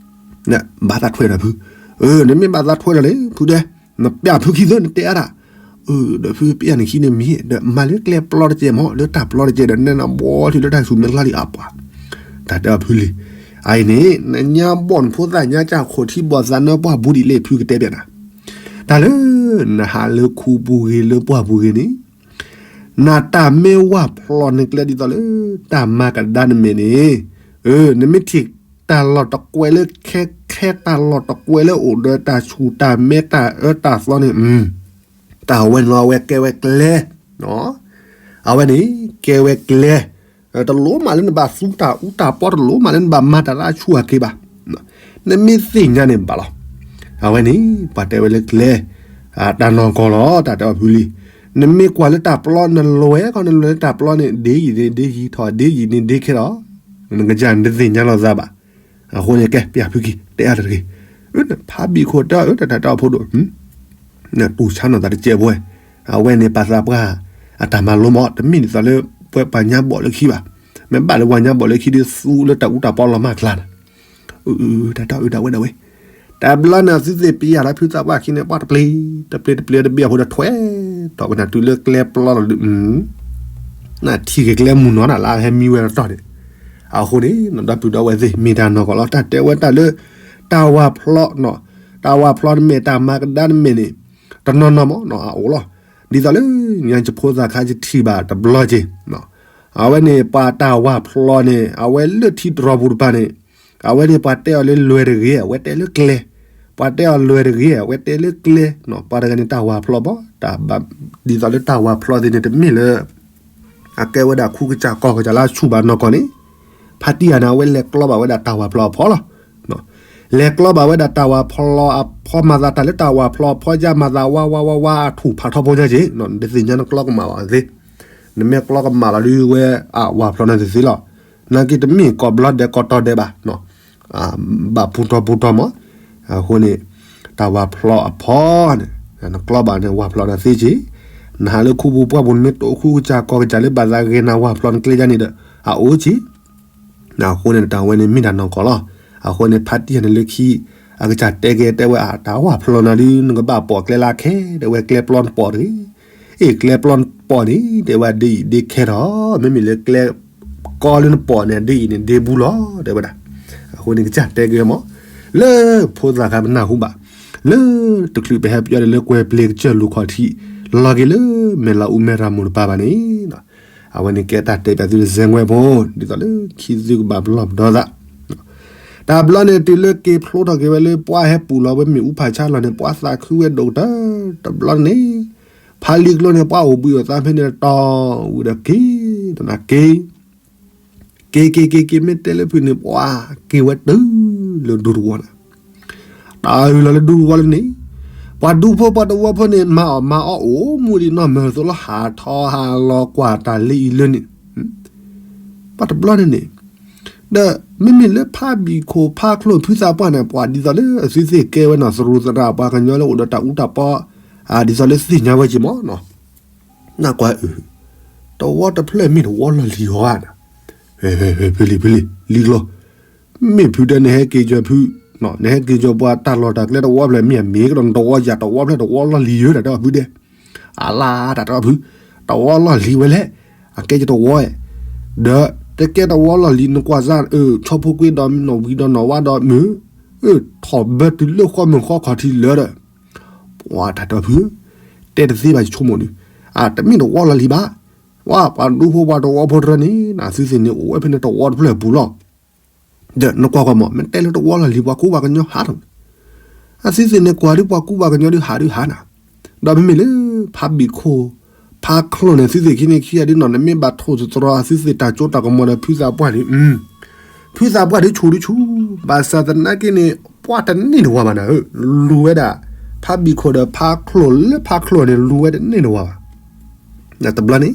ၤ, ဘၣ်သးထွဲထီၣ်ဖု, နမ့ၢ်ဘၣ်သးထွဲထီၣ်လံ ဖုတဲ, နပျၢ်ဖုခံသၢ နတဲအါတၢ်, ဒီးဖုပျၢ်နခံန့ၣ်မံၤ ဒီးမၤလၢကျဲပျီတကဲမး လၢတၢ်ပျီတကဲဒီး နဲနဘီထံလၢတၢ်ဆူးမဲာ်ချီလံအပှၤ, တၢ်တဲအီၤဖုလံ, အအံၤန့ၣ် နညါဘီၣ်နဖိသၣ်ညါကၢ်ခိးထံဘီၣ်သးနၢပှၢ်ပူၤဒ်လဲၣ် ဖုကတဲပျဲနၤ, တၢ်လၢ နဟးလၢခူပူၤဂ့ၤလၢပှၢ်ပူၤဂ့ၤန့ၣ် နတၢ်မ့ၢ်ဝၢ်ဖျီနကျဲဒ်သိးလၢ တၢ်မၤကဒါနမဲာ်န့ၣ်, နမ့ၢ်ထံၣ်တၢ်လီၢ်တကွဲးလၢခဲခဲ တၢ်လီၢ်တကွဲးလၢအိၣ်ဒီးတၢ်ဆူးတၢ်မဲာ်တၢ်အၢတၢ်သီန့ၣ်, တၢ်ဝဲန့ၣ်လီၤ အဝဲကဲဝဲကျဲ, အဝဲန့ၣ် ကဲဝဲကျဲ, တလိၣ်မးလၢနဘၣ်သူတၢ်အူတၢ်ပီ တလိၣ်မးလၢနဘၣ်မၤတၢ်လၢအဆူၣ်အက့ၤဘၣ်, နမ့ၢ်သ့ၣ်ညါန့ၣ်ဘၣ်လီၤ, အဝဲန့ၣ် ပှၤတဲဝဲလၢကျဲ, တၢ်နီၢ်ကီၢ်လီၤ တၢ်တဲအီၤဖုလံ, နမ့ၢ်ကွၢ်လၢတၢ်ပျီနလွဲၢ်ကီ နလွဲၢ်လၢတၢ်ပျီန့ၣ် ဒ့ယံာ်န့ၣ်ဒ့ယံာ် ထီၣ်ဒ့ယံာ်န့ၣ်ဒ့ခဲလီၤ, နကစၢ်နတသ့ၣ်ညါလိာ်သးဘၣ်, အဃိန့ၣ်ကဲ ပျၢ်ဖုက့ၤ တဲအါတဂ့ၤ, ဖးဘံၣ်ခိၣ်တဲအီၤ တၢ်တၢ်တၢ်အိၣ်ဖှိၣ်ဒိၣ် တူၢ်ဆါနီၢ်သးတစဲးဘိ, အဝဲန့ၣ်ပာ်သးပှၢ်, အတၢ်မၤလိမး တမ့ၢ်ဒ်သိးလၢ ပှၤပှၤညါဘီၣ်လၢခံဘၣ်, မ့ၢ်ဘၣ်လၢပှၤညါဘီၣ်လၢခံဒီးသူလၢတၢ်အူတၢ်ပီလီၤမၢ်ကျါန့ၣ်, တၢ်တၢ်အၢတၢ်ဝဲဒၣ်ဝဲ, တဘျီန့ၣ် အသုသ့ၣ်ပျၢ်လၢဖုသးပှၢ်ခံန့ၣ် ပှၤတပျ့ၤ, တပျ့ၤတပျ့ၤတဘ့ၣ်အဃိဒီးထွဲ, ထီၣ်ကနၣ်တုၤလၢကျဲပျီလီၤဒုး, နထံၣ်က့ၤကျဲမုၢ်နီၤနၤလၢ ဟဲမံဝဲလီၤတီၢ်န့ၣ်, အဃိန့ၣ် နဒီပုၢ်ဒီဝဲၢ်သ့ၣ် မ့ၢ်တၢ်နီၢ်ကီၢ်လီၤ တၢ်တဲဝဲတၢ်လၢ တၢ်ဝၢ်ဖျီ, တၢ်ဝၢ်ဖျီနမဲာ် တၢ်မၤကဒါနမဲာ်န့ၣ်, တနီၤနီၤမး အအိၣ်လီၤ, ဒ်သိးလၢ ညါယဖိသၣ်ခါယထံၣ်ဘၣ်တဘျီက့ၤ, အဝဲန့ၣ် ပှၤတၢ်ဝၢ်ဖျီန့ၣ် အဝဲလၢထံတရီပူၤတပၤန့ၣ်, အဝဲန့ၣ်ပှၤတဲအီၤလၢလွဲၢ်တဂ့ၤ အဝဲတဲလၢကျဲ, ပှၤတဲအီၤလွဲၢ်တဂ့ၤ အဝဲတဲလၢကျဲ, ပှၤတဂၤန့ၣ်တၢ်ဝၢ်ဖျီဘၣ်, ဒ်သိးလၢတၢ်ဝၢ်ဖျီသ့ၣ်န့ၣ် တမ့ၢ်လၢ အကဲဝဲဒၣ်ခူကစၢ်ကီၢ်ကစၢ်လၢအဆူၣ်ဘၣ်နီၢ်ကီၢ်န့ၣ်, ဖါတံၢ်ယၤန့ၣ် အဝဲလဲၤကျီဘၣ်ဝဲဒၣ်တၢ်ဝၢ်ဖျီအဖီလီၤ, လဲၤကျီဘၣ်ဝဲဒၣ်တၢ်ဝၢ်ဖျီအဖီ မၤသးတၢ်လၢတၢ်ဝၢ်ဖျီအဖီ ယါမၤသးဝါဝါဝါဝါ အထူၣ်ဖးထီဖိညါက့ၤ, နတသ့ၣ်ညါနကျီကမၣ်ဘၣ်သ့, နမ့ၢ်ကျီကမၣ်လီၤဒုးဝဲ အဝၢ်ဖျီန့ၣ်တသ့လီၤ, နာ်က့တမ့ၢ်ကိးဘျီဒဲးကိးတီၤဒဲးဘၣ် ဘၣ်ပူၤတီၤပူၤတီၤမး, အဃိန့ၣ် တၢ်ဝၢ်ဖျီအဖီန့ၣ် နကျီဘၣ်န့ၣ် ဝၢ်ဖျီနသ့က့ၤ, နဟးလၢခူပူၤပှၢ်ပူၤ နမ့ၢ်တိၢ်ခူကစၢ်ကီၢ်ကစၢ်လၢဘၣ်သးဂ့ၤနၤဝၢ်ဖျီနကျဲယါန့ၣ်ဒီး အအိၣ်က့ၤ, အဃိန့ၣ်တၢ်ဝဲန့ၣ်မ့ၢ်တၢ်နီၢ်ကီၢ်လီၤ, အဃိန့ၣ်ဖါတံၢ်ယၤန့ၣ်လၢခံ အကစၢ်တဲက့ၤတဲဝဲ အတၢ်ဝၢ်ဖျီနၤဒုး နကဘၣ်ပိာ်ကျဲလၢခဲ တဲဝဲကျဲပျီနပိာ်တဂ့ၤ အ့ၣ် ကျဲပျီနပိာ်န့ၣ် တဲဝဲဒ်အံၤဒ်ခဲထီၣ် မ့မ့ၢ်လၢကျဲကီလၢနပိာ်န့ၣ် ဒ်အံၤန့ၣ်ဒ်ဘူးလီၤ တဲဝဲဒၣ်, အဃိန့ၣ်ကစၢ်တဲက့ၤမး, လၢဖိသၣ်ခါပနၢ်ဟူဘၣ်, လၢတချုးပဟဲပယီၤဒီးလၢကွဲၤပျ့ၤကစၢၢ်လူၤခီၣ်ထံး လီၤက့ၤလၢမဲၢ်လးအူမဲၢ်ရၤမူးတပၤဘၣ်န့ၣ်, အဝဲန့ၣ်ကဲတၢ်တဲပၠးသုတစဲးဝဲဖိ ဒ်သိးလၢခံသုကဘၣ်ပလီၢ်ပဒီသး တဘျီန့ၣ် တုၤလၢက့ၤဖျိထီၣ်က့ၤဝဲလၢပှၢ်ဟဲပူၤလီၤဝဲမ့ၣ်အူဖးဆါလီၤန့ၣ် ပှၤသးခုဝဲဒိၣ်ကတၢၢ် တဘျီန့ၣ် ဖးလံာ်ကျိန့ၣ် ပှၤအိၣ်ဘှံးအိၣ်သါဖဲန့ၣ်တီၢ်ဝံၤဒီးက့ၤ တနၤက့ၤ က့ၤက့ၤက့ၤက့ၤ မ့ၢ်တဲလၢဖုန့ၣ် ပှၤက့ၤဝဲတုၤလၢဒူသဝီန့ၣ် တၢ်အုၣ်လီၤလၢဒူသဝီလၢန့ၣ် ပှၤဒူဖိပှၤသဝီဖိန့ၣ် မၤအီၣ်မၤအီအိၣ်မူဒံးနီၢ်မၢၤသိးလီၤ ဟးထီၣ်ဟးလီၤကွၢ်တၢ်လၢအံၤလၢန့ၣ် ပှၤတဘျီန့ၣ်န့ၣ် ဒီးမ့မ့ၢ်လၢဖးဘံၣ်ခိၣ်ဖးချိၣ်ဖုသးပှၢ်န့ၣ် ပှၤဒ်သိးလၢအသုသ့ၣ်ကဲဝဲနီၤ သရူးသရၣ်ပှၤကညီလၢအိၣ်ဒီးတၢ်အူတၢ်ပီ ဒ်သိးလၢသ့ၣ်ညါဝဲက့ၤမးနီၤ နကွၢ်အုၣ် တဝီတဖျၢၣ်မ့ၢ်တဝီလီၢ်လံၤဧါနၤ ဖဲလံၤဖဲလံၤ လံၤကျိ မ့ၢ်ဖုတဲနဟဲက့ၤကၢၤဖု နဟဲက့ၤကၢၤပှၤတၢ်လီၢ်တၢ်ကျဲတဝီဖျၢၣ်မ့ၢ်အမ့ၢ်ကဒီးနတဝီယၤတဝီဖျၢၣ်တဝီလီၢ်လံၤဧါ တၢ်တဲအီၤဖုတဲ အလါတၢ်တဲအီၤဖု တဝီလီၢ်လံၤဝဲလဲၣ် အကဲကၢၤတဝီဧဲ ဒီးတကဲတဝီလီၢ်လံၤနကွၢ်စၢ် ဆီဖိကွ့ဒီးနီၢ်ဝံၤဒီးနီၢ်ဝါဒီးမုၢ် ထီၣ်ဘၢတုၤလၢဃီမုၢ်ဃီခီၣ်ထံးလၢဒီး ပှၤတၢ်တဲအီၤဖု တဲတသ့ဘၣ်ယဆိကမိၣ်န့ၣ် အတမ့ၢ်တဝီလီၢ်လံၤဘၣ် ဝဲပှၤဒူဖိပှၤသဝီဖိတရၢန့ၣ် အသုသ့ၣ်န့ၣ်အိၣ်ဝဲဖဲန့ၣ်တဝီတဖျၢၣ်အပူၤလီၤ ဒီးနကွၢ်ကွၢ်မး မ့ၢ်တဲလၢတဝီလီၢ်လံၤ ပှၤကူပှၤကညီဟးထီၣ် အသုသ့ၣ်န့ၣ်ကွၢ်ဒုးပှၤကူပှၤကညီဒုးဟးဒုးဟးနၤ ဒီးမ့မ့ၢ်လၢ ဖးဘံၣ်ခိၣ် ဖးချိၣ်န့ၣ် သုသ့ၣ်ခံန့ၣ်ခံဂၤဒုးနီၤ နမ့ၢ်ဘၣ်ထိၣ်သတြီၤအသုသ့ၣ်တၢ်ကၠိတၢ်ကမီၤဒီးဖုသးပှၢ်န့ၣ် ဖုသးပှၢ်ဒုးဆူၣ်ဒုးဆူၣ် ဘၣ်ဆၣ်သနာ်က့န့ၣ် ပှၤတန့ၢ်တဝီဘၣ်နၤဧၢ လူၤဝဲဒၣ် ဖးဘံၣ်ခိၣ်ဒီးဖးချိၣ်လၢဖးချိၣ်န့ၣ် လူၤဝဲတန့ၢ်တဝီဘၣ် တဘျီန့ၣ်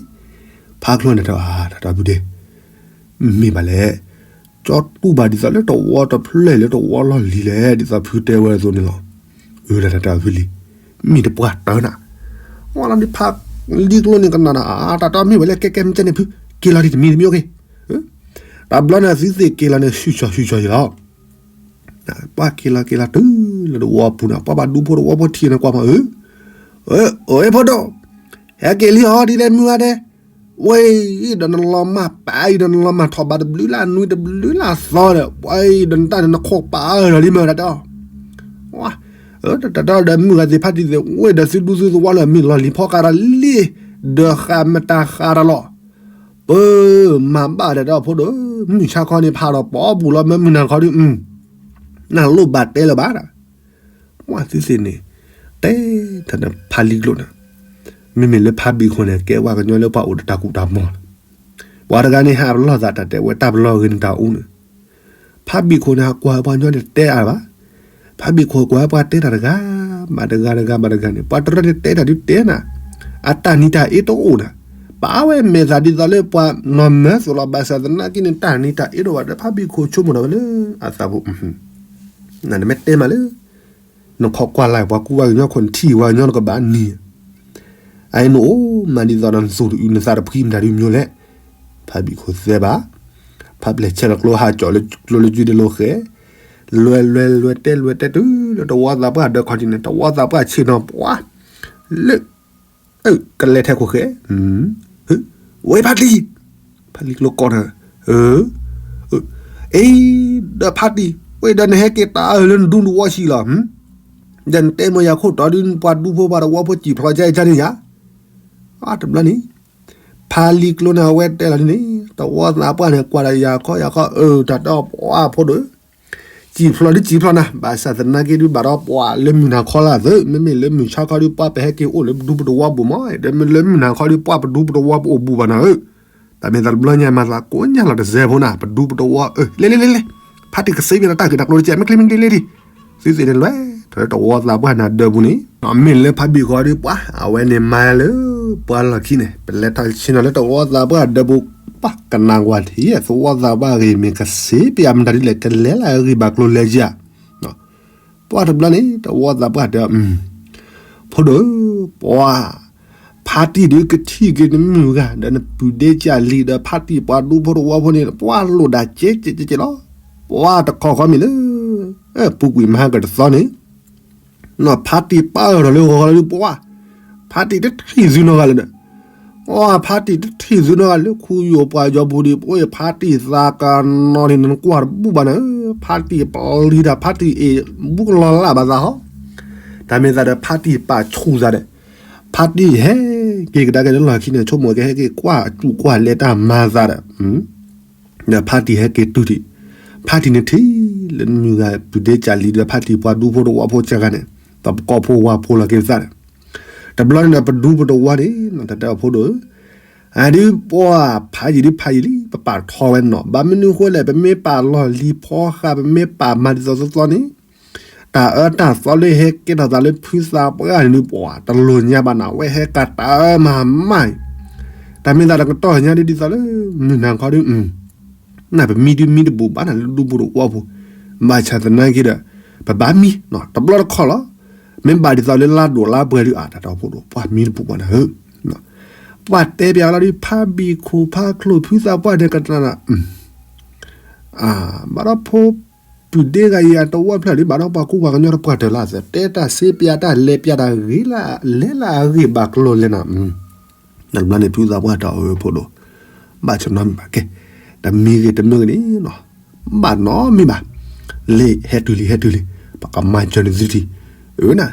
ဖးချိၣ်န့ၣ်တၢ် တၢ်တၢ်ဖုဒဲး မ့ၢ်ဘၣ်လဲၣ် ကၠီတူၢ်ဘၣ်ဒ်သိးလၢတဝီတဖျၢၣ်လၢတဝီလီၢ်လံၤလဲၣ် ဒ်သိးဖုတဲဝဲအသိးန့ၣ်လီၤ. အၢ လၢတၢ်တၢ်ဖုလံၤ မ့ၢ်တပှၢ်တၢၢ်နၤ ဝဲလီၤဒ်ဖးလံၤကျိန့ၣ်ကနၣ်နၤ အါ တၢ်တၢ်မ့ၢ်ဝဲလၢကဲကဲမ့ၢ်ကဲန့ၣ်ဖု က့ၤလီၤဒံးတမံၤတမံၤအိၣ်က့ၤ တဘျီန့ၣ်သုသ့ၣ်က့ၤလီၤန့ၣ် ဆူၣ်ဆူၣ်ဆူၣ်ဆူၣ်ယလီၤ ပှၤက့ၤလီၤက့ၤလီၤတုၤလၢတဝီပူၤန့ၣ် ပှၤဘၣ်ဒူဖိတဝီဖိထံၣ်န့ၣ်ကွၢ်မး အၢ အိၣ်အ့ၣ်ဖိဒိၣ် ဟဲက့ၤလံဟီဒ်လဲၣ်မုၢ်ဂၤဒဲး, ဝဲအံၤဒီးနလီၤမၢ်ပာ်အံၤဒီးနလီၤမၢ်ထီၣ်ဘးတဘျုးလၢအနွံတဘျုးလၢအသီဒီး ပှၤအံၤဒီးနတၢ်န့ၣ်နခိးပာ်အၢၣ်ဒီးလံမ့ၢ်ဒၣ်တဲအီၤ, တၢ်တဲအီၤဒီးမုၢ်ဂၤသ့ၣ်ဖးတံၢ်သ့ၣ် ဝဲဒီးသုဒူသုသဝီလၢအမ့ၢ်လီၢ်လံၤဖီဃးဒီးလံ, ဒီးဃးမတၤဃးဒီးလီၤ, ပမၤဘၣ်ဒီးတဲအီၤဖိဒိၣ်, မုၢ်ဆါခီန့ၣ်ဖးဒီးပီပူၤလီၤ မ့ၢ်မုၢ်နၤခီဒုး နလိၣ်ဘၣ်တဲလၢၤဘၣ်ဒီး ပှၤသုသ့ၣ်န့ၣ် တဲထီၣ်ဒီးဖးလံၤကျိန့ၣ်, မ့မ့ၢ်လၢဖးဘံၣ်ခိၣ်န့ၣ် ကဲပှၤကညီလၢပှၤအိၣ်ဒီးတၢ်ကူၣ်တၢ်မီၤလီၤ. ပှၤတဂၤန့ၣ်ဟးပလီၢ်သးတၢ်တဲဝဲတၢ်ပလီၢ်ဂ့ၤန့ၣ်တၢ်အူန့ၣ်, ဖးဘံၣ်ခိၣ်န့ၣ် ဟးကွၢ်ပှၤကညီန့ၣ်တဲအါဘၣ်, ဖးဘံၣ်ခိၣ်ကွၢ်ပှၤတဲတၢ်တဂၤ ဘၣ်တဂၤတဂၤဘၣ်တဂၤန့ၣ် ပှၤတရၢန့ၣ်တဲတၢ်ဒုးတဲနၤ, အတၢ်နံၤတၢ်အ့တအိၣ်နၤ, ပာ်ဝဲမဲာ်သၣ်ဒ်သိးလၢပှၤနီၢ်မၢသိးလီၤ ဘၣ်ဆၣ်သနာ်က့န့ၣ် တၢ်နံၤတၢ်အ့တအိၣ်ဘၣ်ဒီး ဖးဘံၣ်ခိၣ်ဆိကမိၣ်ထီၣ်ဝဲလၢအသးပူၤ နမ့ၢ်တဲမးလၢ နခီကွၢ်လၢ်ပှၤကူပှၤကညီခိၣ်နထံၣ်ပှၤကညီနကဘၣ်နံၤ, အအံၤနအိၣ်မးဒ်သိးဒီးနသူၣ်တအုးနသးတဖှံမတၤဒုးမညိလဲၣ်, ဖးဘံၣ်ခိၣ်သဲဘၣ်, ဖးပျဲၢ်ဆဲးလီၤကျိဟးကၠီၣ်လၢကျိလၢကၠွံဒဲလိာ်ဃဲ, လွဲလွဲလွဲတဲလွဲတဲတုၤလၢတဝီသးပှၢ်ဒၢးခီၣ်ထံးန့ၣ် တဝီသးပှၢ်ဆ့ၣ်နီၤပှၤ လၢ ကလဲၤထဲခိၣ်ဃဲ, ဝဲဖးတံၢ်, ဖးလံၤကျိကိးနၤ, အ့, ဒီးဖးတံၢ် ဝဲဒီးနဟဲက့ၤတၢ်အၢၣ်လၢနဒူနဝီဆံးလီၤ, ဒီးနတဲမ့ၢ်ယၤခိၣ်တီဒုး ပှၤဒူဖိပှၤတဝီဖိစံၣ်ဖျိးကဲကန့ၣ်ယၤ, တဘျီန့ၣ် ဖးလံၤကျိန့ၣ် အဝဲတဲလီၤဒ်န့ၣ် တဝီသးပှၢ်န့ၣ် ကွၢ်ဒီးယၤခီယၤခီ အၢ တၢ်တဲအီၤပှၤဖိဒိၣ် စံၣ်ဖျိးဒုးစံၣ်ဖျိးနၤ ဘၣ်ဆၣ်သနာ်က့ဒုး ဘၣ်ဒီးပှၤလၢမုၢ်နၤခီလၢအသး မ့မ့ၢ်လၢမုၢ်ဆါခီဒုး ပှၤပဟဲက့ၤအိၣ်လၢပဒူပတဝီပူၤမး ဒီးမ့ၢ်လၢမုၢ်နၤခီဒုး ပှၤပဒူပတဝီပအိၣ်ဘူးဘၣ်နၤဧၢ, တၢ်မ့ၢ်သးတဘျီညါမၤသးကိးညါလီၤတစဲးဖိနၤ ပဒူပတဝီဧၢ လဲၤလဲၤလဲၤလဲၤ ဖါတံၢ်ကစ့ဘၣ်တၢ်ဂ့ၢ်တၢ်ကျိၤတကဲ မ့ၢ်ချ့မ့ၢ်ချ့လဲၤဒံး သုသ့ၣ်န့ၣ်လွဲၢ်ထီၣ်လၢတဝီသးပှၢ်နၤဒၢးပူၤန့ၣ် မ့ၢ်လၢဖါဘံၣ်ဃီဒုးပှၤ အဝဲန့ၣ်မၤလၢ ပှၤလီၢ်ခံန့ၣ် ပလဲၤထီၣ်ဆ့ၣ်နီၤလၢတဝီသးပှၢ်ဒၢးပူၤ ပှၤကနၣ်ကွၢ်ထံၣ် သဝီသးပှၢ်ဂ့ၢ်မ့ၢ်ကစ့ပယၤမတၤဒ်လဲၣ် ကလဲၤလၢအဂ့ၢ်ဘၣ်ကျိၤလဲၤကၢ် ပှၤတဘျီန့ၣ် တဝီသးပှၢ်တဲ ဖိဒိၣ်ဧၢ ပှၤ ဖါတံၢ်ဒုးကထံၣ်က့ၤနမုၢ်ဂၤ ဒီးနပုၢ်ဒ့ကၢ်လံၤဒီးဖါတံၢ်ပှၤဒူဖိတဝီဖိန့ၣ် ပှၤလိၣ်ဒၣ်ကဲကဲကဲကဲလီၤ. ပှၤတခီခီမ့ၢ်လၢ ပူၤကွံာ်မဟါကတသီန့ၣ် ဖါတံၢ်ပာ်အၢၣ်ထီၣ်လၢဂီၤလၢဒုးပှၤ ဖါတံၢ်တထံၣ်သုနီတဂၤလၢၤဒီး အဖါတံၢ်တထံၣ်သုနီတဂၤလၢခူယိာ်ပှၤယီၤပူၤဒံး ပဝဲဖါတံၢ်သးကနီၤန့ၣ် နကွၢ်တဘူၣ်ဘၣ်နၤဧၢ, ဖါတံၢ်ပျံၤတၢ် ဖါတံၢ်အ့ၣ် ဘူးကလီၤလၢ်ဘၣ်သးဟီ, တၢ်မ့ၢ်သးဒီးဖါတံၢ်ပာ်ဆူၣ်သးဒီး ဖါတံၢ်ဟဲက့ၤကဒါက့ၤလၢလီၢ်ခံန့ၣ် ဆိကမိၣ်ကဟဲက့ၤကွၢ်အကူၣ်ကွၢ်လဲၤတၢ်မၤသးဒီး ဒီးဖါတံၢ်ဟဲက့ၤတုၤထံၣ်, ဖါတံၢ်န့ၣ်ထံၣ်လၢမုၢ်ဂၤပုၢ်ဒ့ကၢ်လံၤဒီးဖါတံၢ်ပှၤဒူဖိတဝီဖိစ့ၢ်ကီးန့ၣ် တပကီၢ်ဖိဝါဖိလီၤက့ၤသးဒီး တဘျီန့ၣ်ဒီး ပဒူပတဝီန့ၣ် တၢ်တဲအီၤဖိဒိၣ်ဧၢ, အဒုးပှၤဖးယံာ်ဒုးဖးယံာ်လံ ပပာ်ထီၣ်ဝဲနီၤ ဘၣ်မနုၤဃိလဲၣ် ပမ့ၢ်ပာ်လီၢ်လံၤဖီဃာ် ပမ့ၢ်ပာ်မၤဒ်သိးသိးသိးန့ၣ် တၢ်အၢတၢ်သီလၢဟဲကဲထီၣ်သးလၢဖုသးပှၢ်န့ၣ်ဒုးပှၤ တလိၣ်ညါဘၣ်နၤ အဝဲဟဲကတၢ်အၢမၤမးအံၤ, တၢ်မ့ၢ်သးဒီးကတီၢ်ညါဒုးဒ်သိးလၢ မုၢ်နၤခီဒုး နပမံဒုးမံတဘူးဘၣ်နၤလၢဒူပူၤတဝီပူၤ, ဘၣ်ဆၣ်သနာ်က့ဒီး ပဘၣ်မံ တဘျီတခီၣ်လီၤ. မ့ၢ်ဘၣ်ဒ်သိးလၢလါဒိၣ်လါပှဲၤဒုး အတၢ်တဲအီၤဖိဒိၣ် ပှၤမံတဘူးဘၣ်နၤဧၢ, ပှၤတဲပျးလီၤဒုး ဖါဘံၣ်ခိၣ်ဖါချိၣ်ဖုသးပှၢ်န့ၣ်ကတၢၢ်နၤ ဘၣ်ဒီးဖိပုၢ်ဒ့ဂၤအံၤအတဝီဖျၢၣ်ဒုး ဘၣ်ဒီးပှၤကူပှၤကညီတပှၢ်တၢၢ်လၢအသး တဲတၢ်စ့ပျးတၢ်လဲၤပျးတၢ်ဂ့ၤလၢ လဲၤလၢအဂ့ၢ်ဘၣ်ကျိၤလဲၤနၤ တဘျီန့ၣ်ဖုသးပှၢ်တၢ်အီၤဖိဒိၣ် ဘၣ်ဆၢနီတမံၤဘၣ်ကဲ, တမံၤဂ့ၤတမံၤဂ့ၤန့ၣ် ဘၣ်နီတမံၤဘၣ်, လံ ဟဲတုၤလံ ဟဲတုၤလံ, ပကမၤစၢၤနသုထံၣ်, အၢနၤ,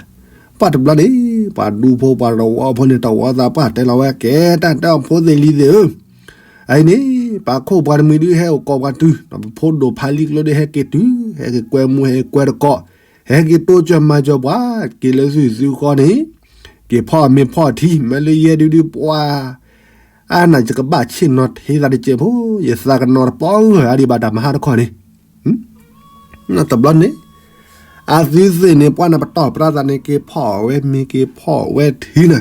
ပှၤတဘျီန့ၣ် ပှၤဒူဖိပှၤတဝီဖိန့ၣ် တဝီသးပှၢ်တဲလီၤဝဲ ကဲတၢ်တဲအီၤဖိသ့ၣ်လံၤသ့ၣ်ဧၢ အံၤန့ၣ် ပှၤခိၣ်ပှၤတမှံၤဒုးဟဲအိၣ်ကိးပှၤတုၤ ပဖိဒိၣ်ဖးလံကျိဒုးဟဲက့ၤတုၤ ဟဲက့ၤကွဲမူဟဲက့ၤကွဲတကိး, ဟဲက့ၤတိစၢၤမၤစၢၤပှၤ က့ၤလၢသုသုဃီန့ၣ်, က့ၤဖီၣ်မ့ၤဖီၣ်ထံ မ့ၢ်လၢယဲဒုးဒုးပှၤ, အါနၤယကဘၣ်ဆ့ၣ်နီၤထဲသးတစဲးဖိ, ယသးကနီၤတပီၢ်ဂၢၢ်အါဒံးဘၣ်တၢ်မဟါတခီန့ၣ် တဘျီန့ၣ် အသုသ့ၣ်န့ၣ် ပှၤန့ၣ်ပတီၢ်ပြးသးန့ၣ် က့ၤဖီၣ်ဝဲမ့ၤက့ၤဖီၣ်ဝဲထံနၤ,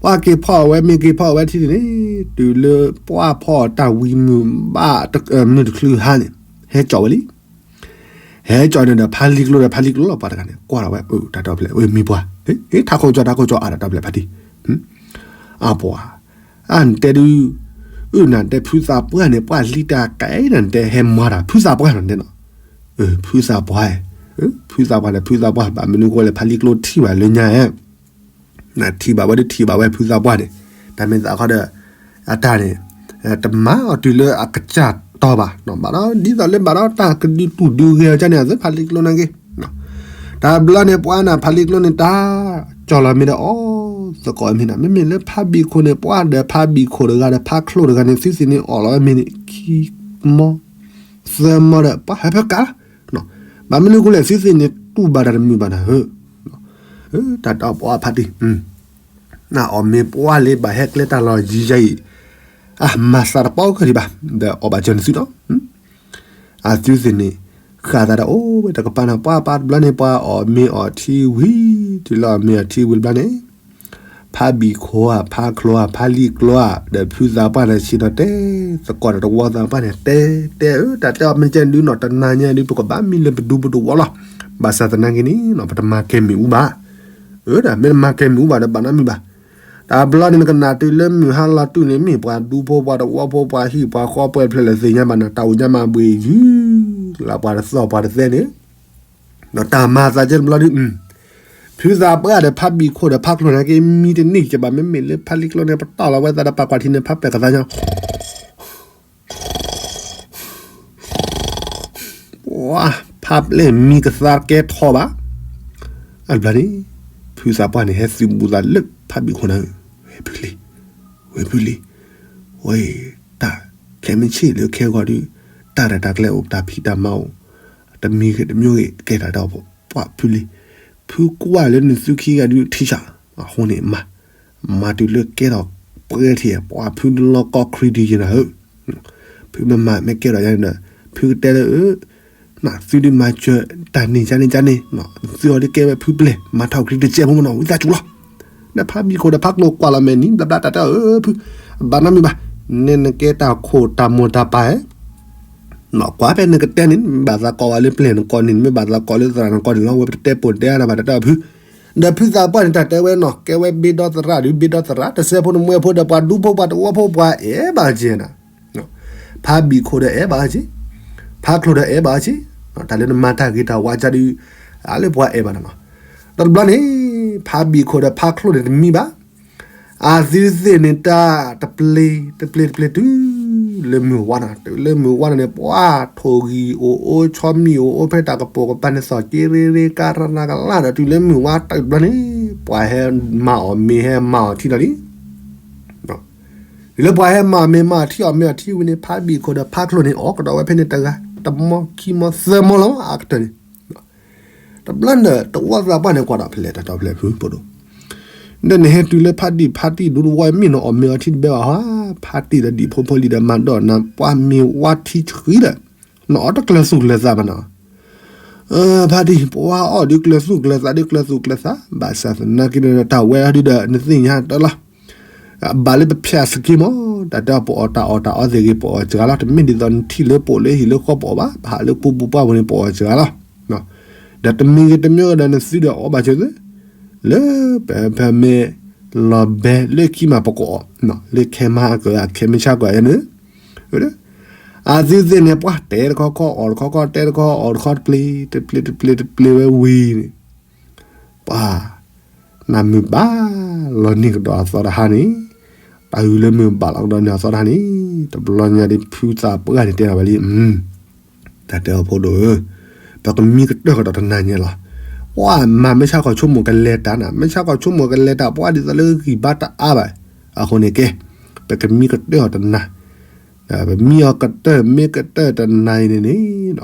ပှၤက့ၤဖီၣ်ဝဲမ့ၤက့ၤဖီၣ်ဝဲထံန့ၣ်န့ၣ် တုၤလၢပှၤဖီၣ်တၢ်ဝံၤမုၢ်ဘၣ် မုၢ်တချုးဟါန့ၣ် ဟဲကၠီၣ်ဝဲလံ, ဟဲကၠီၣ်န့ၣ်ဒီး ဖါလံကျိဒီး ဖါလံကျိလီၤပှၤတဂၤန့ၣ် ကွၢ်လီၤဝဲ တၢ်တီပျဲၢ် အမံၤပှၤ ထးခိၣ်ကၠီ ထးခိၣ်ကၠီ အါတၢ်တီပျဲၢ်ဖါတံၢ် အပှၤ အနတဲဒုး အနတဲဖုသးပှၢ်န့ၣ် ပှၤလံတၢ်ကဲနတဲဟဲမၤတၢ် ဖုသးပှၢ်နီၤတဲနီၤ, ဖုသးပှၢ်, ဖုသးပှၢ်န့ၣ် ဖုသးပှၢ် ဘၣ်မနုၤဃိလဲၣ် ဖါလံကျိထံၣ်ဘၣ်လၢညါဧါ, နထံၣ်ဘၣ်ဝဲဒုးထံၣ်ဘၣ်ဝဲဖုသးပှၢ်န့ၣ်, တၢ်မ့ၢ်သးခီဒီး အတၢ်န့ၣ် တမၤအီၤတုၤလၢအကစၢ်တီဘၣ်, ဘၣ်ဒီးဒ်သိးလၢဘၣ်ဒီးတၢ်ကဒုးတူၢ်ဒုးဂဲၤအီၤကန့ၣ် အသုဖးလံာ်ကျိန့ၣ်က့ၤ တၢ်ဘျီန့ၣ် ပှၤနၢ်ဖးလံာ်ကျိန့ၣ် တၢ်ကၠီလီၤမ့ၢ်ဒီးအီသကိးမ့ၢ်နၤ, မ့မ့ၢ်လၢဖးဘံၣ်ခိၣ်န့ၣ် ပှၤဒီးဖးဘံၣ်ခိၣ်တဂၤဒီးဖးချိၣ်တဂၤန့ၣ် သုသ့ၣ်န့ၣ်အီၣ်လီၤဝဲမ့ၢ်န့ၣ် ခံမီ သၢမီဒီး ပှၤဟဲဖၢကးလီၤ. ဘၣ်မနုၤအဃိလဲၣ် သုသ့ၣ်န့ၣ်တူၢ်ဘၣ်တၢ်တမုာ်ဘၣ်နၤဧၢ, တၢ်တၢ်ပှၤဖးတံၢ် နအီၣ်မ့ၤပှၤလၢဘၣ်ဟဲကျဲတၢ်လီၤယံၤယံၤအံၤ, အမၤသးတပီကၢၢ်ဒံးဘၣ်, ဒီးအီၣ်ဘၣ်စၢၤနသုဒီး အသုသ့ၣ်န့ၣ် ဃၣ်သးဒီးအိၣ်ဝဲတကပၤနၤ ပှၤပာ်တဘျီန့ၣ် ပှၤအီၣ်မ့ၤအီၣ်ထံဝံၤ တုၤလၢအီၣ်မ့ၤအီၣ်ထံဝံၤတဘျီန့ၣ် ဖးဘံၣ်ခိၣ်ဧါ ဖးချိၣ်ဧါ ဖးလံာ်ကျိဧါ ဒီးဖုသးပှၢ်န့ၣ်ဆ့ၣ်နီၤတဲသကိးဒီးတဝီသးပှၢ်န့ၣ် တဲ တဲအၢ တၢ်တဲအီၤမ့ၢ်ကဲဒုးနီၢ်တနၤညါဒုး ပကဘၣ်မံလၢပဒူပတဝီလီၤ. ဘၣ်ဆၣ်သနာ်က့န့ၣ် ပတမၤကဲမ့ၣ်အူဘၣ်. အၢ မ့ၢ်တမၤကဲမ့ၣ်အူဘၣ်ဒီးဘၣ်နီတမံၤဘၣ်. တၢ်ဘျီန့ၣ် နကနၣ်တုၤလၢမုၢ်ဟါလီၤတူၢ်န့ၣ် မ့ၢ်ပှၤဒူဖိပှၤတဝီဖိပှၤဟံၣ်ပှၤဃီပှဲၤဖျဲၣ်လၢသ့ၣ်ညါဘၣ်နၤ တၢ်အိၣ်ညါမးဘှ့ၣ်ယုၢ် လၢပှၤတသီၣ်ပှၤတသဲန့ၣ် ဒီးတၢ်မၤသးကဲတဘျီဒုး ဖုသးပှၢ်ဒီးဖးဘံၣ်ခိၣ်ဒီးဖးချိၣ်န့ၣ်က့ မံတန့ၢ်ကဘၣ် မ့မ့ၢ်လၢဖးလံာ်ကျိန့ၣ် ပတီၢ်လီၤဝဲသးဒီးပာ်ကွၢ်ထံန့ၣ် ဖးပဲာ်ကသါညါ ဖးပျဲၢ်မံကသါကဲထီၣ်ဘၣ်. အဘျီန့ၣ် ဖုသးပှၢ်န့ၣ် ဟဲသုးဘူးသးလၢဖးဘံၣ်ခိၣ်န့ၣ် ဝဲဖုလံ ဝဲဖုလံ ဝဲ တၢ်ခဲမုၢ်ဆ့ၣ်လၢခဲဂီၤဒုး တၢ်ရဲၣ်တၢ်ကျဲၤအိၣ် တၢ်ဖံးတၢ်မၤအိၣ် တမံၤဂ့ၤတမံၤဂ့ၤ ကဲတၢ်ဒီးပှၤဖုလံ ဖုကွၢ်လၢနသုခံဂၤဒုးထံဆး အဃိန့ၣ်မၤ မၤတုၤလၢကဲထီၣ်ပှဲၤထံၣ် ပှၤဖုလီၤကီၢ်ခရံာ်ဒ်ယနၤဧၢ ဖုမ့ၢ်မၤမ့ၢ်ကဲထီၣ်ယၤန့ၣ်ဒီး ဖုကတဲလၢ သုဒုးမၤစၢၤတၢ်န့ၣ်ကန့ၣ်ကန့ၣ် သုအီၤဒုးကဲဝဲဖုပျဲၢ် မၤထီၣ်ခရံာ်တစဲးဖိမနီၤ ဝံသးစူၤလီၤ. ဒီးဖးဘံၣ်ခိၣ်ဒီးဖးချိၣ်ကွၢ်လီၤမဲာ်နံၤ ဘျီဘျီတၢ်တဲအီၤ ဖု ဘၣ်နီတမံၤဘၣ် နဲနကဲတၢ်ခိၣ်တၢ်မိၢ်တၢ်ပၢ်ဧၢ ကွၢ်ဖဲနကတဲန့ၣ် မ့ၢ်ဘၣ်သးကိးဝဲလၢပျဲၢ်နကိးန့ၣ် မ့ၢ်ဘၣ်သးကိးလၢသရၣ်နကိးန့ၣ်လီၤ ဝဲပတတဲပိာ်တဲအါဒၣ်ဘၣ်တၢ်တဲအီၤဖု ဒီးဖုသးပှၢ်န့ၣ် တၢ်တဲဝဲနီၤ ကဲဝဲဘ့ဒီသရၣ်ဒုး ဘ့ဒီသရၣ် တစဲးဖိနမွဲဖိဒီးပှၤဒူဖိပှၤတဝီဖိပှၤအဲၣ်ဘၣ်က့ၤနၤ ဖးဘံၣ်ခိၣ်ဒီး အဲၣ်ဘၣ်အီၤက့ၤ, ဖးချိၣ်ဒီး အဲၣ်ဘၣ်အီၤက့ၤ, တၢ်လၢနမၤတၢ်ဂ့ၤတၢ်ဝါကၢ်ဒုး အါလၢပှၤအဲၣ်ဘၣ်နၤလီၤ. ဒီးတဘျီန့ၣ် ဖးဘံၣ်ခိၣ်ဒီးဖးချိၣ်န့ၣ်တမံဘၣ်. အသုသ့ၣ်န့ၣ်တၢ်တပျ့ၤ တပျ့ၤ တပျ့ၤတုၤလၢမုၢ်ဝါနၤ, တုၤလၢမုၢ်ဝါနၤန့ၣ် ပှၤထိၣ်ဂံၢ်အိၣ်အိၣ် ဆီမံၤအိၣ်အိၣ် ဖဲတၢ်ကပိာ်ကပၤန့ၣ် သီၣ်က့ရ့ရ့ကါရနကလါဒီး တုၤလၢမုၢ်ဝါတဘျီန့ၣ် ပှၤဟဲမၤအီၣ်မ့ၤဟဲမၤအီၣ်ထံလီၤလံ. တုၤလၢပှၤဟဲမၤမ့ၤမၤထံအီၣ်မ့ၤအီထံဝံၤန့ၣ် ဖးဘံၣ်ခိၣ်ဒီးဖးချိၣ်န့ၣ် အိၣ်ကဒီးဝဲဖဲန့ၣ်တဂၤ တမီခံမီသၢမီလီၤအကတၢၢ်န့ၣ်, တဘျီန့ၣ် တဝီသးပှၢ်န့ၣ် ကွၢ်ဒီးဖဲလဲၣ်တၢ်တီဖဲလဲၣ်ဖုဖိဒိၣ်, ဒီးနဟဲတုၤလၢဖးဒံၣ်ဖးတံၢ်ဒူတဝီမ့ၢ်နအီၣ်မ့ၤအီထံတဘဲဘၣ်ဟီ, ဖးတံၢ်ဒီးဒံၣ်ဖိဖိလံၤဒီးမၤဒိးနၤ ပှၤမ့ၤဝါထံဆှံဒီး နအီၣ်တကျၢၤသူၣ်ကျၢၤသးဘၣ်နီၤ ဖါတံၢ် ပှၤအီၣ်ဒုးကျၢၤသူၣ်ကျၢၤသးဒုးကျၢၤသူၣ်ကျၢၤသး, ဘၣ်ဆၣ်သနာ်က့ဒီးတၢ်ဝဲအီၤဒုးဒီး နသ့ၣ်ညါတၢ်လီၤ. ဘၣ်လၢပဖျဲးစက့မး, တၢ်တဲပအီၣ်တၢ်အီၣ်တၢ်အီသ့ၣ်ဂ့ၤ ပအီၣ်စှၤလီၤ. တမ့ၢ်ဒ်သိးနထံၣ်လၢပိာ်လၢဟံၣ်လၢဃီပအီၣ်ဘၣ်, ပဟးလၢပူၤပူၤပှၢ်ပူၤန့ၣ် ပအီၣ်စှၤလီၤ. ဒီးတမံၤဂ့ၤတမံၤဂ့ၤဒီးနသုဒီးအီၣ်ဘၣ်စၢၤသု, လၢပဖဲမ့ၢ်လီၤဘဲ လၢခံမးပကအီၣ်, လၢခဲမးအကခဲမုၢ်ဆါကီးယဲန့ၣ် အသုသ့ၣ်န့ၣ် ပှၤတဲတခီခီအီၣ်တခီခီ တဲတခီအီၣ်တခီတပျ့ၤ တပျ့ၤတပျ့ၤတပျ့ၤဝဲဝံၤန့ၣ်, ပှၤ နမုၢ်ဘၣ်လီၤန့ၢ်ကဒီးအသီတဟါန့ၣ်, တၢ်အုၣ်လၢမုၢ်ဘၣ်လီၤကဒီးန့ၢ်အသီတဟါန့ၣ်, တဘျီညါဒ်ဖုသးပှၢ်န့ၣ်တဲဘၣ်ဝဲလံ, တၢ်တဲအီၤဖိဒိၣ်ဧၢ, ပကမံကတၢၢ်ကဒီးတနၤညါလီၤ. ပှၤမၤမ့ၢ်ဆါခီၣ်ဆိကမိၣ်ကလဲၤတၢ်နၤ, မ့ၢ်ဆါခီၣ်ဆိကမိၣ်ကလဲၤတၢ် ပှၤဒ်သိးလၢဂံၢ်ဘါတအါဘၣ်. အဃိန့ၣ်ကဲ, ပကမံကတၢၢ်အီၤတနၤ ပမံအီၤကတၢၢ် မ့ၢ်ကတၢၢ်တနၤအံၤန့ၣ်န့ၣ်,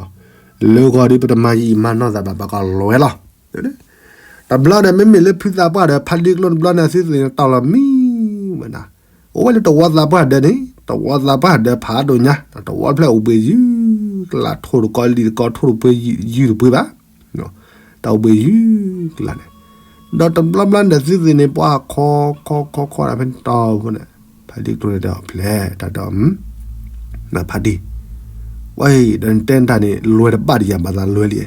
လၢဂီၤဒ်ပတမၤယံာ်မၤနီၢ်သးဘၣ် ပကလဲၤလီၤ. တဘျီဒီး မ့မ့ၢ်လၢဖုသးပှၢ်ဒီးဖါဒံကျိတဘျီန့ၣ် သုသ့ၣ်န့ၣ်တီၢ်လီၤမံဝဲဒၣ်, အိၣ်ဝဲလၢတဝီသးပှၢ်ဒၢးန့ၣ် တဝီသးပှၢ်ဒၢးဖးဒိၣ်ညါ, တဝီဖျဲၣ်အိၣ်ဘှံးယုၢ်ကလး ထိၣ်တကီလံၤတကီ ထိၣ်တပှ့ၤယုၢ်တပှ့ၤဘၣ် တၢ်အိၣ်ဘှံးယုၢ်ကလးန့ၣ်, ဒီးတဘျီဘျီန့ၣ် သုသ့ၣ်န့ၣ် ပှၤခီခီခီခီဒၣ်ဖဲန့ၣ်တီၢ်ဖိန့ၣ်, ဖါဒံကျိန့ၣ်တဲအီၤဖျဲးတၢ်ဒီး နဖါဒံ, ဝဲအံၤ ဒီးနတဲနတၢ်န့ၣ် လွဲၤတဘၣ်ဒံးယၤ ဘၣ်သးလွဲၤလံ,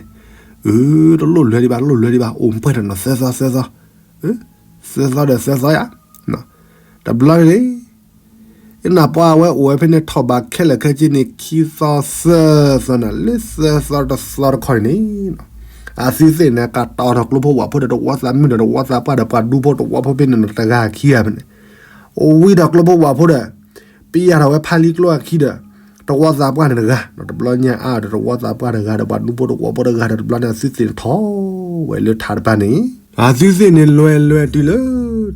အၢ တလိၣ်လွဲၤဒံးဘၣ် လိၣ်လွဲၤဒံးဘၣ် အိၣ်ပှဲၤတနီၤသၢသီသၢသီ, သၢသီဒီးသၢသီယါ, တဘျီန့ၣ် နပှၤဝဲအိၣ်ဝဲဖဲန့ၣ် ထီၣ်ဘးခဲလၢာ်ခဲဆ့န့ၣ် ခံသီသၢသီန့ၣ် လၢသၢသီတသီတခီန့ၣ်န့ၣ်, အသုသ့ၣ်န့ၣ် ကတီၤထီၣ်ကျိဖိဝၣ်ဖိဒီးတဝီသးမုၣ်ဒီးတဝီသးပှၢ်ဒီးပှၤဒူဖိတဝီဖိဖဲန့ၣ်န့ၣ် တဂၤခံဂၤဖဲန့ၣ်, ဝံဒီးကျိဖိဝးဖိဒီး ပယၢ်ထီၣ်ဝဲဖးလံကျိအခံဒီး တဝီသးပှၢ်န့ၣ်တဂၤ, တဘျီညါအါဒီးတဝီသးပှၢ်တဂၤဒီး ပှၤဒူဖိတဝီဖိတဂၤဒီး တဘျီန့ၣ်အသုသ့ၣ်န့ၣ်ထီၣ် ဝဲလၢထးတဖၣ်န့ၣ်, အသုသ့ၣ်န့ၣ်လဲၤလဲၤတုၤလၢ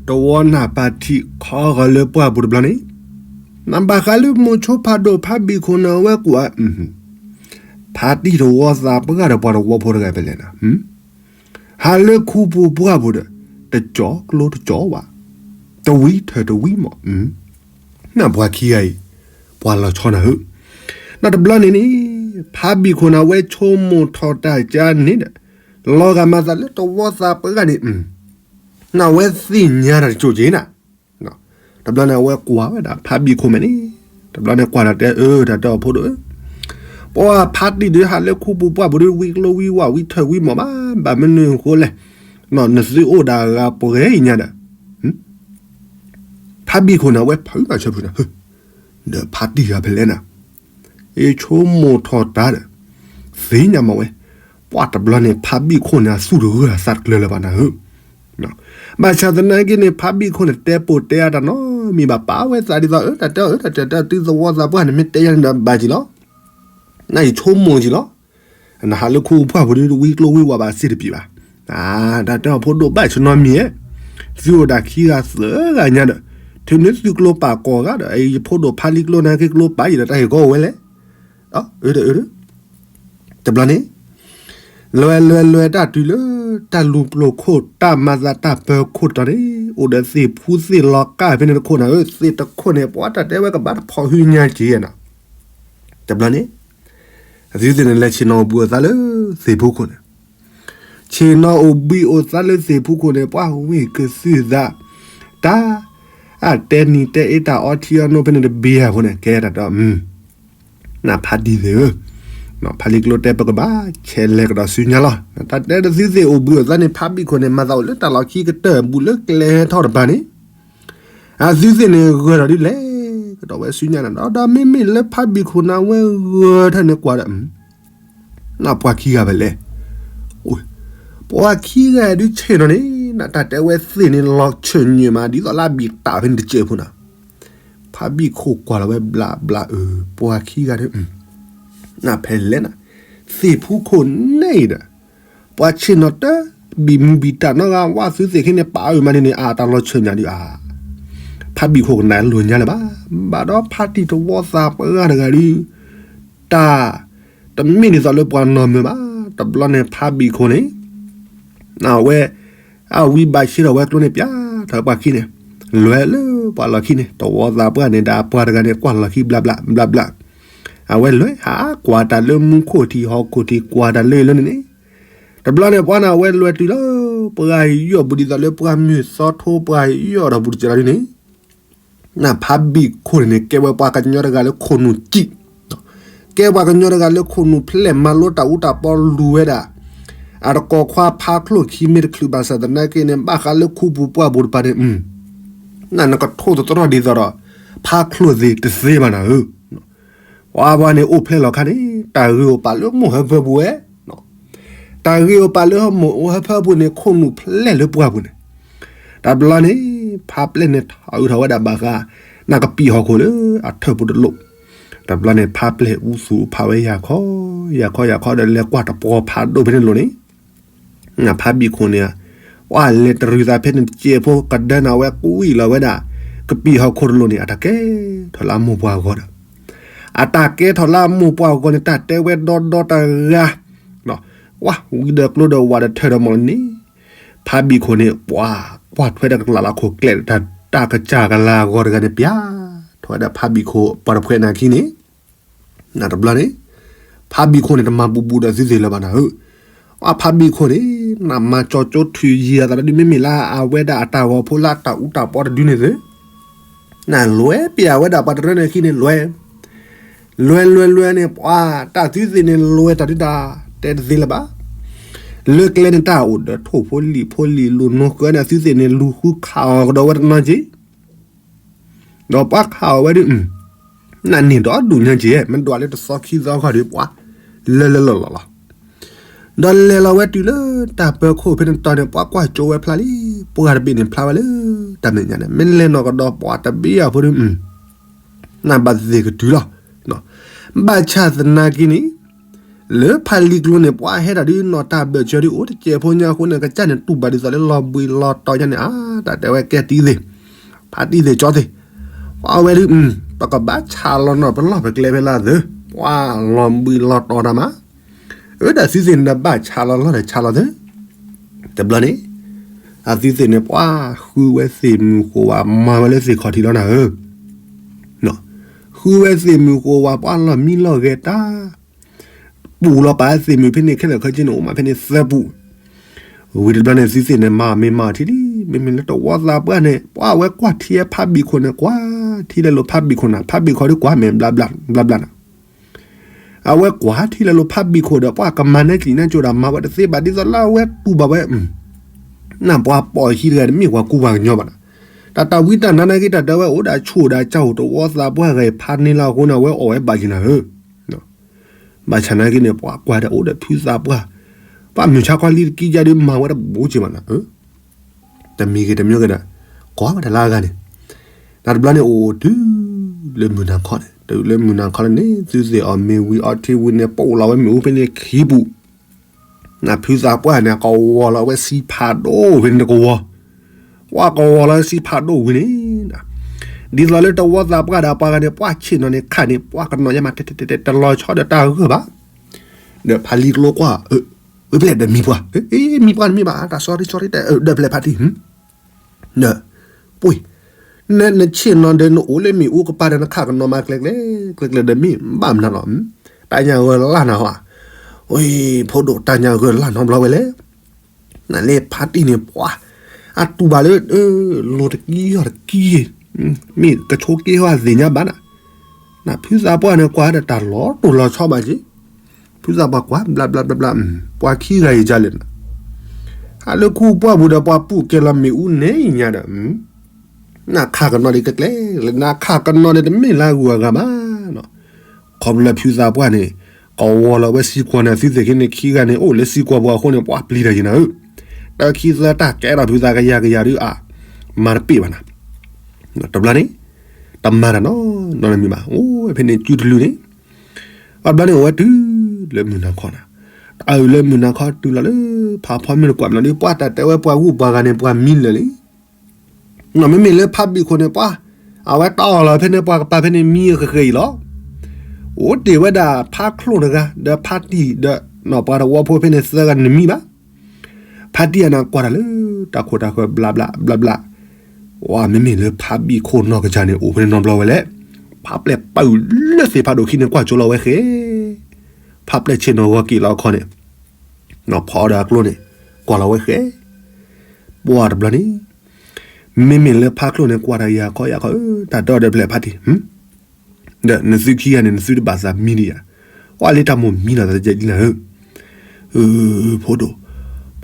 တဝီနၢ်ပၢၢ်ထံးခီဂီၤလၢပှၢ်ပူၤတဘျီန့ၣ်, နဘၣ်ဃးလၢမိၤဆိဖးဒိၣ်ဖးဘံၣ်ခိၣ်န့ၣ်အဝဲကွၢ် ဖးတံၢ်တဝီသးပှၢ်ဒီးပှၤတဝီဖိတဂၤဖဲလဲၣ်န့ၣ် ဟးလၢခူပူၤပှၢ်ပူၤဒီး တကၠီၤကျိတကၠီၤဝး, တဝံထၢၣ်တဝံမး, နပှၤခံဂၤအံၤ ပှၤလီၤဆီနၤဧၢ, နတဘျီန့ၣ်န့ၣ် ဖးဘံၣ်ခိၣ်န့ၣ် အဝဲဆိကမိၣ်ထီၣ်တၢ်ကါန့ၣ်ဒီး လီၤဂာ်မၤသးလၢတဝီသးပှၢ်န့ၣ်, နဝဲသ့ၣ်ညါတၢ်တစိၢ်က့ၤနၤ တဘျီန့ၣ် အဝဲကွၢ်ဝဲဒၣ်ဖးဘံၣ်ခိၣ်မဲာ်န့ၣ်, တဘျီန့ၣ်ကွၢ်တၢ်တဲအၢ တၢ်တဲအီၤဖိဒိၣ်ဧၢ, ပှၤဖးတံၢ်ဒုးဟးလၢခူပူၤပှၢ်ပူၤဒုး ဝံကျိဝံဝးဝံထၢၣ်ဝံမးဘၣ်, ဘၣ်မနုၤအဃိလဲၣ်, နသုအိၣ်ဒၣ်ဂၤပှဲၤအံၤညါဒီး ဖးဘံၣ်ခိၣ်န့ၣ် အဝဲဖုးဘၣ်ဆၢဖုးန့ၣ်, ဒီးဖးတံၢ်ဂၤဖဲလဲၣ်နၤ, ယဆိကမိၣ်ထီၣ်တၢ်ဒီး သ့ၣ်ညါမးဝဲ, ပှၤတဘျီန့ၣ် ဖးဘံၣ်ခိၣ်န့ၣ် အသူၣ်တဂၢၢ်အသးတကျၢၤလၢၤဘၣ်နၤဧၢ, ဘၣ်ဆၣ်သနာ်က့န့ၣ် ဖးဘံၣ်ခိၣ်န့ၣ် တဲပိာ်တဲအါတၢ်နီတမံၤဘၣ်, ပာ်ဝဲသးဒ်သိး အၢ တၢ်တဲအၢ တၢ်တဲတၢ်တုၤသဝီသးပှၢ်န့ၣ် မ့ၢ်တဲယၤန့ၣ်ဒီးဘၣ်က့ၤလီၤ, နယဆိကမိၣ်က့ၤလီၤ, နဟးလၢခူပူၤပှၢ်ပူၤဒုး ဝံကျိဝံဝးဘၣ်စ့ၢ်တပံၤဘၣ်, တၢ်တဲအီၤဖိဒိၣ်ဘၣ်ဆၢနီတမံၤဧဲ, သုအိၣ်ဒၣ်ခံဂၤသၢဂၤညါဒီး ထုးန့ၢ်သုကျိပာ်ကိးဂၤဒီး ယဖိဒိၣ်ဖးလံကျိန့ၣ်က့ၤကျိပာ်ယံၤဒီး တၢ်ဟ့ၣ်ကီဝဲလဲၣ်, အၢ တၢ်အၢ တဘျီန့ၣ် လဲၤလဲၤလဲၤတၢ်တုၤလၢ တၢ်လူၤပျိာ်ခိၣ် တၢ်မၤသးတၢ်ပၢခိၣ်တတီၤန့ၣ် အိၣ်ဒီးသ့ၣ်ဖူသ့ၣ်လီၤကၢ်ဖဲန့ၣ်တခိၣ်နၤဧၢ, သ့ၣ်တခိၣ်န့ၣ် ပှၤတၢ်တဲဝဲကဘၣ်တဖိးဟုညါက့ၤနၤ, တဘျီန့ၣ် အသုသ့ၣ်န့ၣ် လဲၤဆ့ၣ်နီၤအိၣ်ဘှံးအိၣ်သါလၢသ့ၣ်ဖူခိၣ်န့ၣ်, ဆ့ၣ်နီၤအိၣ်ဘှံးအိၣ်သါလၢသ့ၣ်ဖူခိၣ်န့ၣ် ပှၤဝံၢ်ကသုၣ်သး တၢ် အတဲနံၤတဲအ့ တၢ်အီထံအီနိဖဲန့ၣ်တဘ့ၣ်အဃိန့ၣ် ကဲတၢ်ဒီး နဖးတံၢ်သ့ၣ်ဧၢ, ဖးလံကျိတဲပကဘၣ်ဆဲးလဲၤကဒီးဆူညါလီၤ. တၢ်တဲတသုသ့ၣ်အိၣ်ဘှံးအိၣ်သါန့ၣ် ဖးဘံၣ်ခိၣ်န့ၣ် မၤသးအိၣ်လၢတၢ်လီၢ်ခံကတၢၢ်ဘူးလၢကျဲထီၣ်တပၤန့ၣ်, အသုသ့ၣ်န့ၣ်ဂၢၢ်ထီၣ်ဒ်လဲၣ်ကဒီးဝဲဆူညါနၤဒီး ဒီးမ့မ့ၢ်လၢဖးဘံၣ်ခိၣ်န့ၣ်ဝဲဂၢၢ်ထၢၣ်န့ၣ်ကွၢ်ဒီး နပှၤခံဂၤဖဲလဲၣ်, ပှၤခံဂၤဒုးဆ့ၣ်နီၤန့ၣ် နတၢ်တဲဝဲသ့ၣ်န့ၣ် လီၤဆၢၣ်ညွဲၣ်မး ဒ်သိးလၢအဘံၣ်တၢ်ဖဲန့ၣ်တစဲးဖိနၤ, ဖးဘံၣ်ခိၣ်ကွၢ်လီၤဝဲဘျးဘျးအၢ ပှၤခံဂၤဒုး နဖဲလဲၣ်နၤ, သ့ၣ်ဖူခိၣ်န့ၣ်ဒီး ပှၤဆ့ၣ်နီၤတဘံၣ်မုၢ်ဘံၣ်တၢ်နီတဂၤ ဝဲသုသ့ၣ်ခဲန့ၣ် ပာ်အုၣ်မးန့ၣ်န့ၣ် အတၢ်လီၤဆၢၣ်ညါဒုးအါ, ဖးဘံၣ်ခိၣ်ကနၣ်လိာ်ညါလၢၤဘၣ်, ဘၣ်ဒီးဖးတံၢ်တဝီသးပှၢ်တဂၤဒုး တၢ် တမ့ၢ်ဒ်သိးလၢပှၤနီၢ်မုာ်ဘၣ်, တဘျီန့ၣ်ဖးဘံၣ်ခိၣ်န့ၣ် အဝဲ အဝံဘၣ်ဆ့ထီၣ်ဝဲကျိန့ၣ် ပျးထီၣ်ပှၤခံန့ၣ် လဲၤလၢပှၤလီၢ်ခံန့ၣ် တဝီသးပှၢ်န့ၣ်ဒီးပှၤတဂၤန့ၣ် ကွၢ်လီၢ်ခံဘျးဘျးဘျးဘျး, အဝဲလဲၤဟးကွၢ်တၢ်လၢမူခိၣ်ထံးဟီၣ်ခိၣ်ထံး ကွၢ်တၢ်လၢလၢန့ၣ်န့ၣ်, တဘျီန့ၣ်ပှၤန့ၣ် အဝဲလဲၤတုၤလၢ ပှၤယီၢ်ဘူးဒ်သိးလၢပှၤမုၢ်သီထိ ပှၤယီၢ်ထီၣ်ဘူးတကဲလီၤဒ်န့ၣ် နဖးဘံၣ်ခိၣ်န့ၣ်န့ၣ် ကဲဝဲပှၤကညီတဂၤလၢခိၣ်နူာ်စံး, ကဲပှၤကညီတဂၤလၢခိၣ်နူာ်ဖျဲၣ် မၤလိတၢ်အူတၢ်ပီလူၤဝဲဒၣ်, အတကိးခွါဖးချိၣ်ခံမ့ၢ်တချုးဘၣ်ဆၣ်သနာ်က့န့ၣ် ဘၣ်ဃးလၢခူပူၤပှၢ်ပူၤတပၤန့ၣ်, နကထိၣ်သတြီၢ်ဒ်သိးဒီး ဖးချိၣ်သ့တသ့ဘၣ်နၤဧၢ ပှၤပှၤန့ၣ်အိၣ်ဖျဲၣ်လီၤခါန့ၣ် တၢ်ဂ့ၤအိၣ်ပာ်လၢမိၢ်ဟၢဖၢပူၤဝဲ, တၢ်ဂ့ၤအိၣ်ပာ်လၢမိၢ်ဟၢဖၢပူၤန့ၣ် ခိၣ်နူာ်ဖျဲၣ်လၢပှၢ်ပူၤန့ၣ်, တဘျီန့ၣ် ဖးပျဲၢ်န့ၣ်ထီၣ်အုးထီၣ်ဝဲဒၣ်ဘၣ်ဃး နကပံာ်ဟီၣ်ခိၣ်လၢအထၢၣ်ပူၤတလိၣ်, တဘျီန့ၣ် ဖးပျဲၢ်အူသူၣ်ဖးဝဲယၤခီ ယၤခီယၤခီဒီးလဲၤကွၢ်တပှီၤဖးဒိၣ်ဖဲန့ၣ်လိၤန့ၣ် နဖးဘံၣ်ခိၣ်န့ၣ် ပှၤလဲၤတရုၤသးဖဲန့ၣ်တစဲးဖိ ကဒၢနၤဝဲကွံာ်လီၤဝဲဒၣ် ကပံာ်ဟီၣ်ခိၣ်တလိၣ်န့ၣ် အတၢ်ကဲထီၣ်လၢအမိၢ်ပှၢ်အဂီၢ်ဒီး အတၢ်ကဲထီၣ်လၢအမိၢ်ပှၢ်အဂီၢ်န့ၣ် တၢ်တဲဝဲဒီဒီတဂၤ, ဝံဒီးကျိဒီးဝးဒီးထၢၣ်ဒီးမီၢ်န့ၣ်, ဖးဘံၣ်ခိၣ်န့ၣ် ပှၤကွၢ်ထွဲဒီးကလးလီၤခိၣ်ကျဲ တၢ်ကစၢ်ကလၤအဂီၢ်တဂၤန့ၣ် ပျးထီၣ်ဝဲဒၣ်ဖးဘံၣ်ခိၣ်ပှၤတဖှဲးနၤခံန့ၣ် နတဘျီန့ၣ် ဖးဘံၣ်ခိၣ်န့ၣ် တမၤဘူးဘူးဒီးသုသ့ၣ်လၢၤဘၣ်နၤဧၢ, အဖးဘံၣ်ခိၣ်န့ၣ် နမၤကၠီကၠိထုးယံၤအသးဒီး မ့မ့ၢ်လၢအဝဲဒၣ်အတၢ်ဂီၤဖိလၢအတၢ်အူတၢ်ပီတဒုန့ၣ်သ့ၣ် နလဲၤပျးဝဲဒၣ်ပှၤတရၢန့ၣ်ခံန့ၣ်လဲၤ, လဲၤလဲၤလဲၤန့ၣ် ပှၤတၢ်သုသ့ၣ်န့ၣ်လဲၤတၢ်ဒုးတၢ် တဲတသ့လၢၤဘၣ်, လၢကျဲန့ၣ် တၢ်အိၣ်ဒီးထိၣ်ဖိလံာ်ဖိလံာ်လူၤနိကၢန့ၣ် အသုသ့ၣ်န့ၣ် လူၤဃုခးအီၤကဒီးဝဲတနီၤက့ၤ ဒီးပှၤခးအီၤဝဲဒုး နန့ၢ်ဒီဒူၣ်ညါက့ၤ မ့ၢ်ဒွးလၢတသီခံသီခီဒီး ပှၤလၢလၢလီၢ်လီၢ်လီၤ. ဒီးလဲၤလီၤဝဲတုၤလၢတၢ်ပၢၤခိၣ်ဖဲန့ၣ်တီၤန့ၣ် ပှၤကွၢ်ကၠိဝဲဖျါလံ, ပှၢ်တဘ့ၣ်န့ၣ်ဖျါဝဲလၢတၢ်မဲာ်ညါန့ၣ် မ့ၢ်လဲၤနီၢ်ကဒီးပှၤတဘ့ၣ်အဖိဒု နဘၣ်သ့ၣ်ကတုၤလီၤ. ဘၣ်ဆၣ်သနာ်က့န့ၣ် လၢဖးလံၤကျိန့ၣ် ပှၤဟဲဒၣ်ဒုးနီၢ်တၢ်ဘၢၣ်စၢၤဒုးအိၣ်တစဲးဖိညါအဃိန့ၣ် ကစၢ်န့ၣ်တူၢ်ဘၣ်ဒ်သိးလၢလီၤဘှံးလီၤတီၤညါန့ၣ် အါ တၢ်တဲဝဲကဲတံၤသ့ၣ်, ဖါတံၢ်သ့ၣ်ကၠီသ့ၣ်, ပှၤဝဲဒုး ပကဘၣ်ဆးလီၤနီၢ်ပလီၢ်ပကျဲဖဲလၢသု, ပှၤလီၤဘှံးလီၤတီၤတၢ်မး အၢ ဒီးသုသ့ၣ်န့ၣ်ဘၣ်ဆးလီၤလီၢ်ဒီးဆးလီၤသု, တဘျီန့ၣ် အသုသ့ၣ်န့ၣ် ပှၤဃုဝဲသ့ၣ်မုၢ်ဃိဝါ မၤဝဲလၢသ့ၣ်ခီၣ်ထံးလီၤနၤဧၢ, ဃုဝဲသ့ၣ်မုၢ်ဃိဝါ ပှၤလီၢ်မံလီၢ်ဂဲၤတၢ်, ပူၤလီၤပာ်သ့ၣ်မုၢ်ဖဲန့ၣ် ခဲလၢာ်ခဲဆ့န့ၣ် အိၣ်မးဖဲန့ၣ်သၢပူၤ, ဝံၤတဘျီန့ၣ် သုသ့ၣ်န့ၣ် မၤမ့ၢ်မၤထံလံ, မ့မ့ၢ်လၢတဝီသးပှၢ်န့ၣ် ပှၤဝဲကွၢ်ထံဖးဘံၣ်ခိၣ်န့ၣ် ကွၢ်ထံလဲၤလိာ်ဖးဘံၣ်ခိၣ်နၤ, ဖးဘံၣ်ခိၣ်ဒုးကွၢ်မဲာ်ဘျါဘျါ ဘျါဘျါနၤ အဝဲကွၢ်ထံလဲၤလိာ်ဖးဘံၣ်ခိၣ်ဒီး ပှၤကမၤနဲကလံၤနဲကၠိဒီး မၤဝဲတသ့ဘၣ် ဒ်သိးလၢအဝဲတူၢ်ဘၣ်ဝဲ, နၢ်ပှၤပိာ်ဟံၣ်တဂၤတမ့ၢ်ပှၤကူပှၤကညီဘၣ်နၤ, တၢ်တၢ်ဝံတၢ်နါနာ်က့ တၢ်တဲဝဲအိၣ်ဒၣ်ဆူၣ်ဒၣ်ကၠီၣ် တဝီသးပှၢ်ဂၤအံၤဖးန့ၢ်လၢအဃိန့ၣ် အဝဲအီၣ်ဝဲဘၣ်က့ၤနၤဧၢ, ဘၣ်ဆၣ်နာ်က့န့ၣ် ပှၤကွၢ်ဒီးအိၣ်ဒီးဖုသးပှၢ်, ပှၤမုၢ်ဆါခီလံတကံယါဒုးမၤဝဲတဘူးက့ၤဘၣ်နၤဧၢ တမံၤဂ့ၤတမံၤဂ့ၤဒီး ကွၢ်ဝဲဒၣ်လၢအဂၤန့ၣ်, တၢ်တဘျီန့ၣ်အိၣ်တုၤလၢမုၢ်နၤခီန့ၣ်, တုၤလၢမုၢ်နၤခီလၢန့ၣ် သုသ့ၣ်အီၣ်မ့ၤဝံၤအီထံဝံၤန့ၣ် ပအိၣ်လီၤဝဲမ့ၣ်အူဖဲန့ၣ်ခံပူၤ, နဖုသးပှၢ်န့ၣ် ကဝီၤလီၤဝဲဆံဖးဒိၣ်ဖဲန့ၣ်တကဝီၤ, ပှၤကဝီၤလီၤဆံဖးဒိၣ်ဝံၤန့ၣ်, ဒ်သိးလၢတဝီသးပှၢ်ဒီးပှၤဂၤန့ၣ် ပှၤဆ့ၣ်နီၤန့ၣ်ခးန့ၣ် ပှၤကနီၤယါမး တဲတဲတဲတဲ တလီၤဆီဒီးတၢ်ဂၢၢ်ဘၣ်, ဒီးဖးလံၤကျိကွၢ် အၢ ဖဲလဲၣ်ဒီးမံပှၢ်, မံပှၢ်တမံဘၣ် တၢ် sorry sorry တဲ ဒီးဖဲလဲၣ်ဖါတံၢ် ဒီး ပှ့ၤ နဆ့ၣ်နီၤဒီးနအိၣ်လၢမ့ၣ်အူကပၤဒီးနခးကနီၤမးကျဲကျဲ ကျဲကျဲဒီးမ့ၢ်ဘၣ်မနုၤလီၤ, တၢ်ညၣ်ဂၢၢ်လၢ်နၤဟီ, ဖိဒိၣ်တၢ်ညၣ်ဂၢၢ်လၢ်နီတဘျီဝဲလဲၣ်, နလဲၤဖါတံၢ်န့ၣ်ပှၤ အတူၢ်ဘၣ်လၢ လိၤတကံယီၢ်တကံ, မ့ၢ်ကဆိးက့ဟီၣ်သ့ၣ်ညါဘၣ်နၤ, နဖုသးပှၢ်န့ၣ်ကွၢ်ဒီးတၢ်လီၤတိၢ်လီၤဆီဘၣ်က့ၤ ဖုသးပှၢ်ကွၢ် ဘျါဘျါဘျါဘျါ, ပှၤခံဂၤအံၤဒ်လဲၣ်, ဟးလၢခူပှၢ်ပူၤဒီးပှၤပူၣ်ကဲလီၤမ့ၣ်အူန့ၣ်ညါဒီး, နခးကနီၤဒ်ကျဲကျဲလၢနခးကနီၤန့ၣ်တမ့ၢ်လၢအဂုၤအဂၤဘၣ်, ခီဖျိလၢဖုသးပှၢ်န့ၣ် ကဝီၤလီၤဝဲစံကွီၤန့ၣ် သုသ့ၣ်ခံန့ၣ်ခံဂၤန့ၣ် အိၣ်လၢစံကွီၤပူၤအဃိန့ၣ် ပှၤပျံၤတၢ်ယံၤနၤဧၢ, တၢ်ခံသၢတၢ်ကဲထီၣ်ဖုသးကယၤကယၤဒုးအါ, မၤတပ့ၢ်ဘၣ်နၤ, တဘျီန့ၣ် တမၤတၢ်နီၤနီၤတမံၤဘၣ်, အိၣ်ဝဲဖဲန့ၣ်စုတလုာ်န့ၣ်, အဘျီန့ၣ်အိၣ်ဝဲတုၤလၢမုၢ်နၤခီနၤ, တၢ်အုၣ်လၢမုၢ်နၤခီတုၤလီၤလၢ ဖးဖီမ့ၢ်တကွၢ်မနုၤဒ် ပှၤတၢ်တဲဝဲပှၤဂုၢ်ပှၤဂၤန့ၣ် ပှၤမံလၢာ်လံ မ့မ့ၢ်လၢဖးဘံၣ်ခိၣ်န့ၣ် ပှၤ အဝဲတၢ်အီၣ်လီၤဖဲန့ၣ် ပှၤကပၤဖဲန့ၣ်မံဃဲဃဲအံၤလီၤ, အိၣ်တ့ၢ်ဝဲဒၣ်ဖးချိၣ်တဂၤ ဒီးဖါတံၢ်ဒီး ပှၤတဝီဖိဖဲန့ၣ်သၢဂၤန့ၣ်မံဘၣ်, ဖါတံၢ်အနၤကွၢ်တၢ်လၢ တၢ်ခိၣ်တၢ်ဃၢၤဘျါဘျါဘျါဘျါ, ဝဲမ့မ့ၢ်လၢဖးဘံၣ်ခိၣ်နီၢ်ကစၢ်န့ၣ် အိၣ်ဖဲန့ၣ်နီတဘျီဝဲလဲၣ်, ဖးပျဲၢ်ပာ်အုၣ်လၢသ့ၣ်ဖးဒိၣ်ခံန့ၣ် ကွၢ်ကၠိလီၤဝဲဃဲ, ဖးပျဲၢ်ဆ့ၣ်နီၤဂီၤက့ၤလီၤအခီန့ၣ် ဖီဒီးအကျိန့ၣ် ကွၢ်လီၤဝဲဃဲ, ပှၤတဘျီန့ၣ် မ့မ့ၢ်လၢဖးချိၣ်န့ၣ် ကွၢ်တၢ်ယၤခီယၤခီ, တၢ်ဒီဒီးဖဲလဲၣ်ဖါတံၢ်, ဒီးနသုခံဂၤန့ၣ် နသုတဘၣ်သးမံဒံးဧါ, ပှၤလၢတၢ်မိၣ်မံနီၤသးတကဲဒ်နၤဧၢ, ဖိဒိၣ်,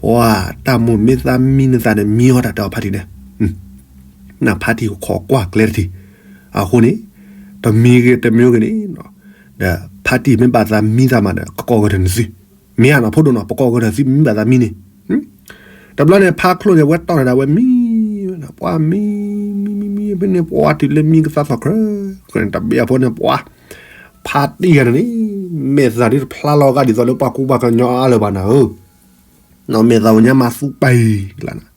ပှၤတၢ်မိၣ်မ့ၢ်သးမံနသးန့ၣ် မံအီၣ်တၢ်တဲအီၤဖါတံၢ်န့ၣ်, နဖါတံၢ်ခိးကွၢ်ကျဲတထံၣ်, အဃိန့ၣ် တမံၤဂ့ၤတမံၤဂ့ၤန့ၣ်, ဒီးဖါတံၢ်မ့ၢ်ဘၣ်သးမံသးမးဒီး ကကိးဂဲၤထၢၣ်နသု, မ့ၢ်ဧါနီၤ ဖိဒိၣ်နီၤ ပကိးဂဲၤထၢၣ်သုမ့ၢ်ဘၣ်သးမံန့ၣ်, တဘျီန့ၣ် ဖးချိၣ်န့ၣ် ဝဲတီၢ်တၢ်ဒၣ်ဝဲမံ, ပှၤမံ, မံမံမံဖဲန့ၣ် ပှၤတုၤလၢမံကသးသီၣ်ကြၢး, တဘ့ၣ်အဖိန့ၣ် ပှၤ ဖါတံၢ်ဂၤန့ၣ်န့ၣ်, မဲာ်သၣ်ဒ်တဖျါလီၤဂာ်ဒ်သိးလၢပှၤကူပှၤကညီအါလၢၤဘၣ်နၤဧၢ, မဲာ်သၣ်ဝဲညါမၤသူပာ်အံၤလၢနၤ,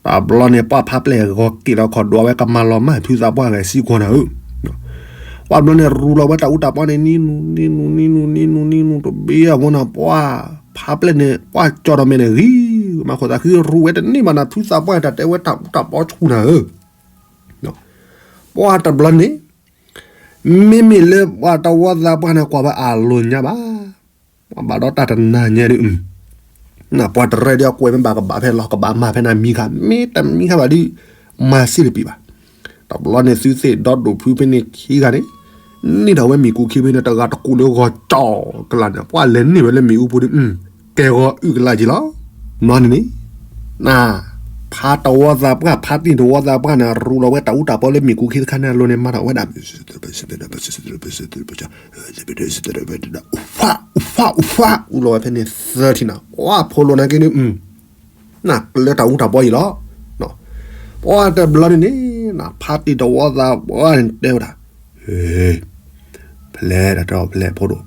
တဘျီန့ၣ် ပှၤဖးပျဲၢ်ဂီၤက့ၤလီၤခီဒွးဝဲကမၤလီၤမၢ်ဖုသးပှၢ်ဂဲၤစံကွီၤနၤဧၢ, ပှၤတဘျီန့ၣ်ရူလီၤဝဲတၢ်အူတၢ်ပီန့ၣ် နံနူ နံနူ နံနူ နံနူ နံနူ တဘ့ၣ်အဖိန့ၣ် ပှၤ ဖးပျဲၢ်န့ၣ် ပှၤကၠီဒီးမဲာ်န့ၣ်ဂံၤ, မၤခိၣ်သးဃံရူဝဲတန့ၢ်ဘၣ်နၤ ဖုသးပှၢ်န့ၣ် တၢ်တဲဝဲတၢ်အူတၢ်ပီဆူၣ်နၤဧၢ, ပှၤတဘျီန့ၣ် မ့မ့ၢ်လၢပှၤတဝီသးပှၢ်န့ၣ် ကွၢ်ဝဲအလိၤညါဘၣ်, ပှၤဘၣ်ဒီးတၢ်တနၤညါဒုး, ပှၤတရဲဒုးအကွဲးမ့ၢ်ဘၣ်ကဘၣ်ဖဲလီၤ ကဘၣ်မၤဖဲနၤမံခါ မ့ၢ်တမံခါဘၣ်ဒုး မၤစ့ၢ်တပံၤဘၣ်, တဘျီန့ၣ်သုသ့ၣ်ဒီဒိၣ်ဖုဖဲန့ၣ်ခံဂၤန့ၣ် န့ၢ်ဒီးဝဲမ့ၣ်ကူၣ်ခံဖဲန့ၣ် တဂၤတကူၣ်လၢဂီၤကၠီကလးန့ၣ် ပှၤလဲၤန့ၢ်ဝဲလၢမ့ၣ်အူပူၤဒုး ကဲဂီၤအုၣ်ကလးက့ၤလီၤ, နီၢ်န့ၣ်န့ၣ် န ဖါတဝီသးပှၢ် ဖါတံၢ်တဝီသးပှၢ်န့ၣ် ရူးလီၤဝဲတၢ်အူတၢ်ပီလၢမ့ၣ်ကူၤခံတခါန့ၣ်အလိၤန့ၣ် မၤထီၣ်ဝဲဒၣ် အူဖး အူဖး အူဖး အူလီၤဝဲဖဲန့ၣ်သၢထံၣ်နၤ, ပှၤဖိလိၤနာ်က့န့ၣ် နကျၢၤတၢ်အူတၢ်ပီအံၤလီၤ. ပှၤတဘျီန့ၣ်န့ၣ် ဖါတံၢ်တဝီသးပှၢ်န့ၣ်တဲဝဲဒၣ်, ဖဲလဲၣ်တၢ်တဲအီၤ ဖဲလဲၣ်ဖိဒိၣ်,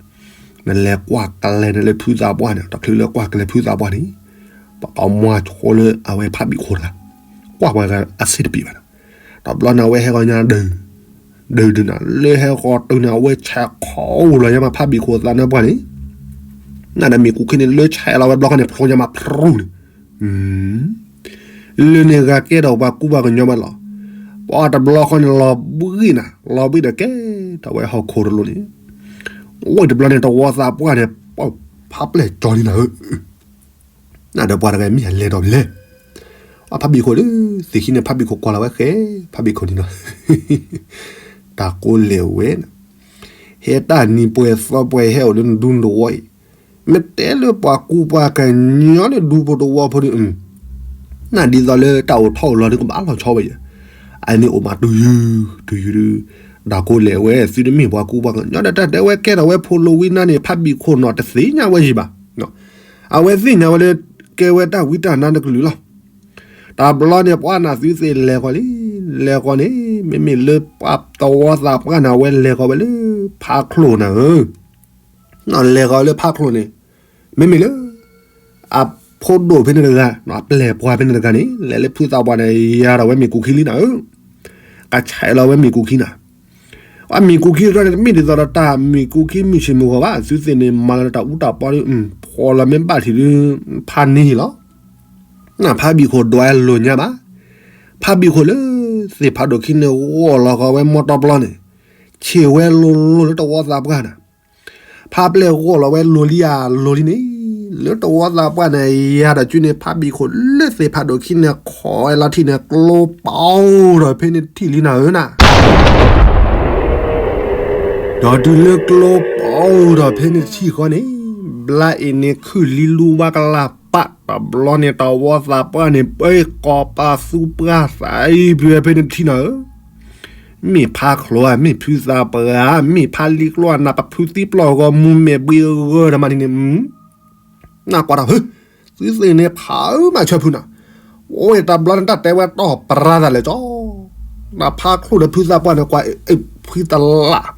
နလဲၤကွၢ်ကျဲန့ၣ်လၢဖုသးပှၢ်န့ၣ် တချုးလၢကွၢ်ကျဲဖုသးပှၢ်န့ၣ် ပကမွၤဆိလၢအဝဲဖးဘံၣ်ခိၣ်တဂၤ, ကွၢ်ပှၤဂၤအဆ့ၣ်တပံၤဘၣ်န့ၣ်, တဘျီန့ၣ်အဝဲဟဲဂီၤညါဒုး ဒုးဒုးနၤ လၢဟဲဂီၤတုၤန့ၣ် အဝဲဆဲးခီအိၣ်လီၤညါမးဖးဘံၣ်ခိၣ်သးနါပှၢ်န့ၣ်, နဒီးမ့ၣ်ကူၤခံန့ၣ် လၢဆဲးလီၤဝဲဘျီခီန့ၣ် ဖျိညါမးဖြူန့ၣ် လၢန့ၣ်ဂၤကဲထီၣ်ပှၤကူပှၤကညီမးလီၤ. ပှၤတဘျီဃီန့ၣ် လီၤဘှံးနၤ လီၤဘှံးဒီးကဲထီၣ်ဝဲဟီၣ်ခိၣ်တလိၤန့ၣ်, အိၣ်တဘျီန့ၣ် တဝီသးပှၢ်န့ၣ် ဖးပျဲၢ်ကၠီၤလံနၤဧၢ, နဒီးပှၤတဂၤမ့ၢ်အလဲၤဒီးလဲၤ, အဖးဘံၣ်ခိၣ်လၢ သ့ၣ်ခံန့ၣ် ဖးဘံၣ်ခိၣ်ကွၢ်လီၤဝဲဃဲ ဖးဘံၣ်ခိၣ်န့ၣ်ဒီး တၢ်ကိးလဲၣ်ဝဲန့ၣ်, ဟဲတၢ်နံၤပှဲၤသီပှဲၤဟဲအိၣ်လၢနဒူနတဝီအံၤ, မ့ၢ်တဲလၢပှၤကူပှၤကညီလၢဒူဖိတဝီဖိန့ၣ်, နဒ်သိးလၢတၢ်အိၣ်ထီၣ်အိၣ်လီၤဒုးကဘၣ်လီၤဆီဝဲယဲ, အန့ၣ်အိၣ်မးတုၤယုၤ တုၤယုၤဒုး, တၢ်ကိးလဲၣ်ဝဲ သုတမ့ၢ်ပှၤကူပှၤကညီဒီး တၢ်တဲဝဲကဲထီၣ်ဝဲဖိလိၤဝံနါန့ၣ် ဖးဘံၣ်ခိၣ်နီၢ်တသ့ၣ်ညါဝဲယံၤဘၣ်. အဝဲသ့ၣ်ညါဝဲလၢ ကဲဝဲတၢ်ဝံတၢ်နါတကလုာ်လီၤ. တဘျီန့ၣ် ပှၤနၢ်သုသ့ၣ်လဲၤဃီၤလံ, လဲၤဃီၤန့ၣ် မ့မ့ၢ်လၢပှၤတဝီသးပှၢ်န့ၣ် အဝဲလဲၤဃီၤဝဲလၢဖးချိၣ်နၤဧၢ, လဲၤဃီၤလၢဖးချိၣ်န့ၣ်, မ့မ့ၢ်လၢ အဖိဒိၣ်ဖဲန့ၣ်တဂၤ အပျဲၢ်ပှၤဖဲန့ၣ်တဂၤန့ၣ် လဲၤလၢဖုသးပှၢ်န့ၣ် ယၤထီၣ်ဝဲမ့ၣ်ကူၤခံလံနၤဧၢ, ကဆဲးလီၤဝဲမ့ၣ်ကူၤခံနၤ အမ့ၣ်ကူၤခံတဘျီန့ၣ် တမ့ၢ်ဒ်သိးဒီးတၢ်မ့ၣ်ကူၤခံမုၢ်ဆ့ၣ်မုၢ်ဂီၤဘၣ်, သုသ့ၣ်န့ၣ် မၤလီၤတၢ်အူတၢ်ပီဒီး ဖှီၣ်လီၤမ့ၢ်ဘၣ်ထံးဒုး ဖးန့ၢ်လီၤ. ဖးဘံၣ်ခိၣ်ဒွးလိၤညါဘၣ်, ဖးဘံၣ်ခိၣ်လၢ သ့ၣ်ဖးဒိၣ်ခံန့ၣ် ဂီၢ်လီၤဃီၤဝဲမီတီပျီန့ၣ်, ဆ့ၣ်ဝဲလိၤလိၤလၢတဝီသးပှၢ်နၤ, ဖးပျဲၢ်ဂီၢ်လီၤဝဲလိၤလံဧါ လိၤလံန့ၣ်, လၢတဝီသးပှၢ်န့ၣ် ယၤဒီးကုန့ၣ် ဖးဘံၣ်ခိၣ်လၢသ့ၣ်ဖးဒိၣ်ခံန့ၣ် ခိးဝဲလီၤထံၣ်န့ၣ် ကျိပာ်အိၣ်ဒီးဖဲန့ၣ်တထံၣ်လံနၤဧၢနၤ ဒီးတုၤလၢကျိပာ်အိၣ်ဒီးဖဲန့ၣ်တထံၣ်ဃီန့ၣ်, ဘျါအံၤန့ၣ်ခုၣ်လံလူဝါကလၢ်ပာ်တဘျီန့ၣ် တဝီသးပှၢ်န့ၣ် ပှၤကိးပာ်သူပှၢ်သးအံၤ ဖဲဖဲန့ၣ်တထံၣ်နၤဧၢ, မ့ၢ်ဖးချိၣ်ဧါ မ့ၢ်ဖုသးပှၢ်ဧါ မ့ၢ်ဖးလံကျိအနၢ် ပဖုသံပျီၢ်ဂီၤမူမဲာ်ဘှံးအဂၢၢ်တမးန့ၣ်န့ၣ် နကွၢ်တၢ်ဧၢ, သုသ့ၣ်န့ၣ်ဖးအၢမးဆၢဖုနၤ, အိၣ်တဘျီန့ၣ် တၢ်တဲဝဲတီၢ်ပြါသးလဲၣ်ကၠီ, နဖးချိၣ်ဒီးဖုသးပှၢ်န့ၣ်ကွၢ် ဖုတလၢ်,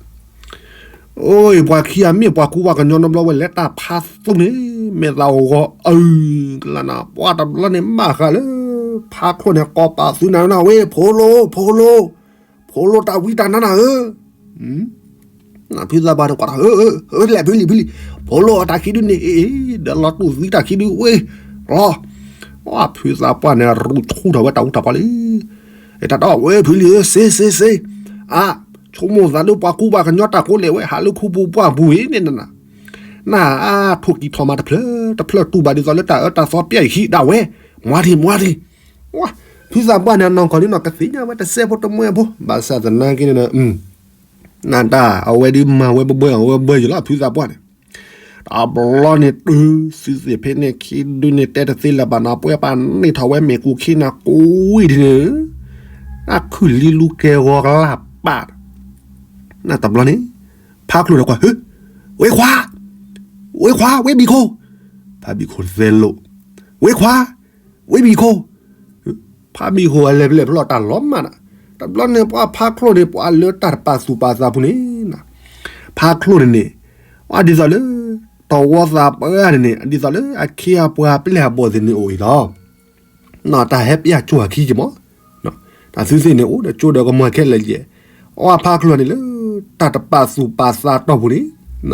အိၣ်ပှၤခံဂၤမ့ၢ်ပှၤကူပှၤကညီနီတဘျီဝဲလဲၤတၢ်ဖးသူန့ၣ် မ့ၢ်သးအိၣ်ဂီၤအုၣ်ကလၢ်နၤ ပှၤတဘျီန့ၣ်ဘၣ်ဃးလၢ ဖးချိၣ်န့ၣ် ကိးပာ်သူနၤနၤဝဲ ဖိလိၤ ဖိလိၤ ဖိလိၤတၢ်ဝံတၢ်နါနၤဧၢ ဖုသးပှၢ်န့ၣ်ကွၢ်တၢ် လဲၣ်ဖုလံ ဖုလံ, ဖိလိၤအတၢ်ခံဒုန့ၣ် ဒီးလီၤတူၢ်သံတၢ်ခံဒုဝဲ, လီၤ, ဖုသးပှၢ်န့ၣ် ရူးဆူၣ်ထီၣ်ဝဲတၢ်အူတၢ်ပီလံ, တၢ်တဲဝဲဖုလံဧၢ စ့စ့စ့, အါ, ဆိကမိၣ်သးလၢပှၤကူပှၤကညီတၢ်ကိးလဲၣ်ဝဲ ဟးလၢခူပူၤပှၢ်ပူၤအံၤန့ၣ်နၤ, နအါ ထိၣ်ကံၢ်ထီၣ်မးတဖျၢၣ်တဖျၢၣ်တူၢ်ဘၣ်ဒ်သိးလၢတၢ်အၢတၢ်သီပျဲၢ်ဟံးဒၣ်ဝဲ, မွါထံၣ် မွါထံၣ် ဖုသးပှၢ်န့ၣ် အနီၢ်ကီၢ်န့ၣ်နီၤ ကသ့ၣ်ညါဝဲတစဲးဖိတမှဲဖိ ဘၣ်ဆၣ်သနာ်က့န့ၣ်ဒီး နတၢ်အဝဲဒုးမၤဝဲဘၢဘၢအီၤဝဲဘၢယံၤလီၤ ဖုသးပှၢ်န့ၣ်, တဘျီန့ၣ်တုၤ သုသ့ၣ်ဖဲန့ၣ်ခံဒုန့ၣ် တဲတသ့လၢၤဘၣ်နီၤ ပှဲၤပာ်န့ၢ်ထီၣ်ဝဲမ့ၣ်ကူၤခံနၤကိးဝံၤဒ်န့ၣ်, အခုၣ်လံလူကဲဂီၤကလၢ်ပာ်, နတဘျီန့ၣ် ဖးချိၣ်ဒီးကွၢ် ဟၢ, ဝဲခွါ, ဝဲခွါ ဝဲဘံၣ်ခိၣ်, ဖးဘံၣ်ခိၣ်သဲလိာ်, ဝဲခွါ ဝဲဘံၣ်ခိၣ်, ဖးဘံၣ်ခိၣ်အလဲၤဖဲလဲၣ်ဖဲလဲၣ်တၢ်လီၤမၢ်နၤ, တဘျီန့ၣ်ပှၤဖးချိၣ်န့ၣ် ပှၤလၢတၢ်တပာ်သူၣ်ပာ်သးပူၤန့ၣ်, ဖးချိၣ်န့ၣ်န့ၣ်, အဒ်သိးလၢ တဝီသးပှၢ်န့ၣ်န့ၣ် ဒ်သိးလၢအခ့အပှၤပျဲၢ်အဘီၣ်သ့ၣ်န့ၣ်အိၣ်အံၤလီၤ. တၢ်ဟဲပျၢ်ကၠိအခံက့မး, တၢ်သုသ့ၣ်န့ၣ်အိၣ်ဒီးကၠိဒီးကမၤခဲလၢာ်ယဲၢ်, အဝဲဖးချိၣ်န့ၣ်လၢ တၢ်တပာ်သူၣ်ပာ်သးတီၢ်ပူၤန့ၣ်,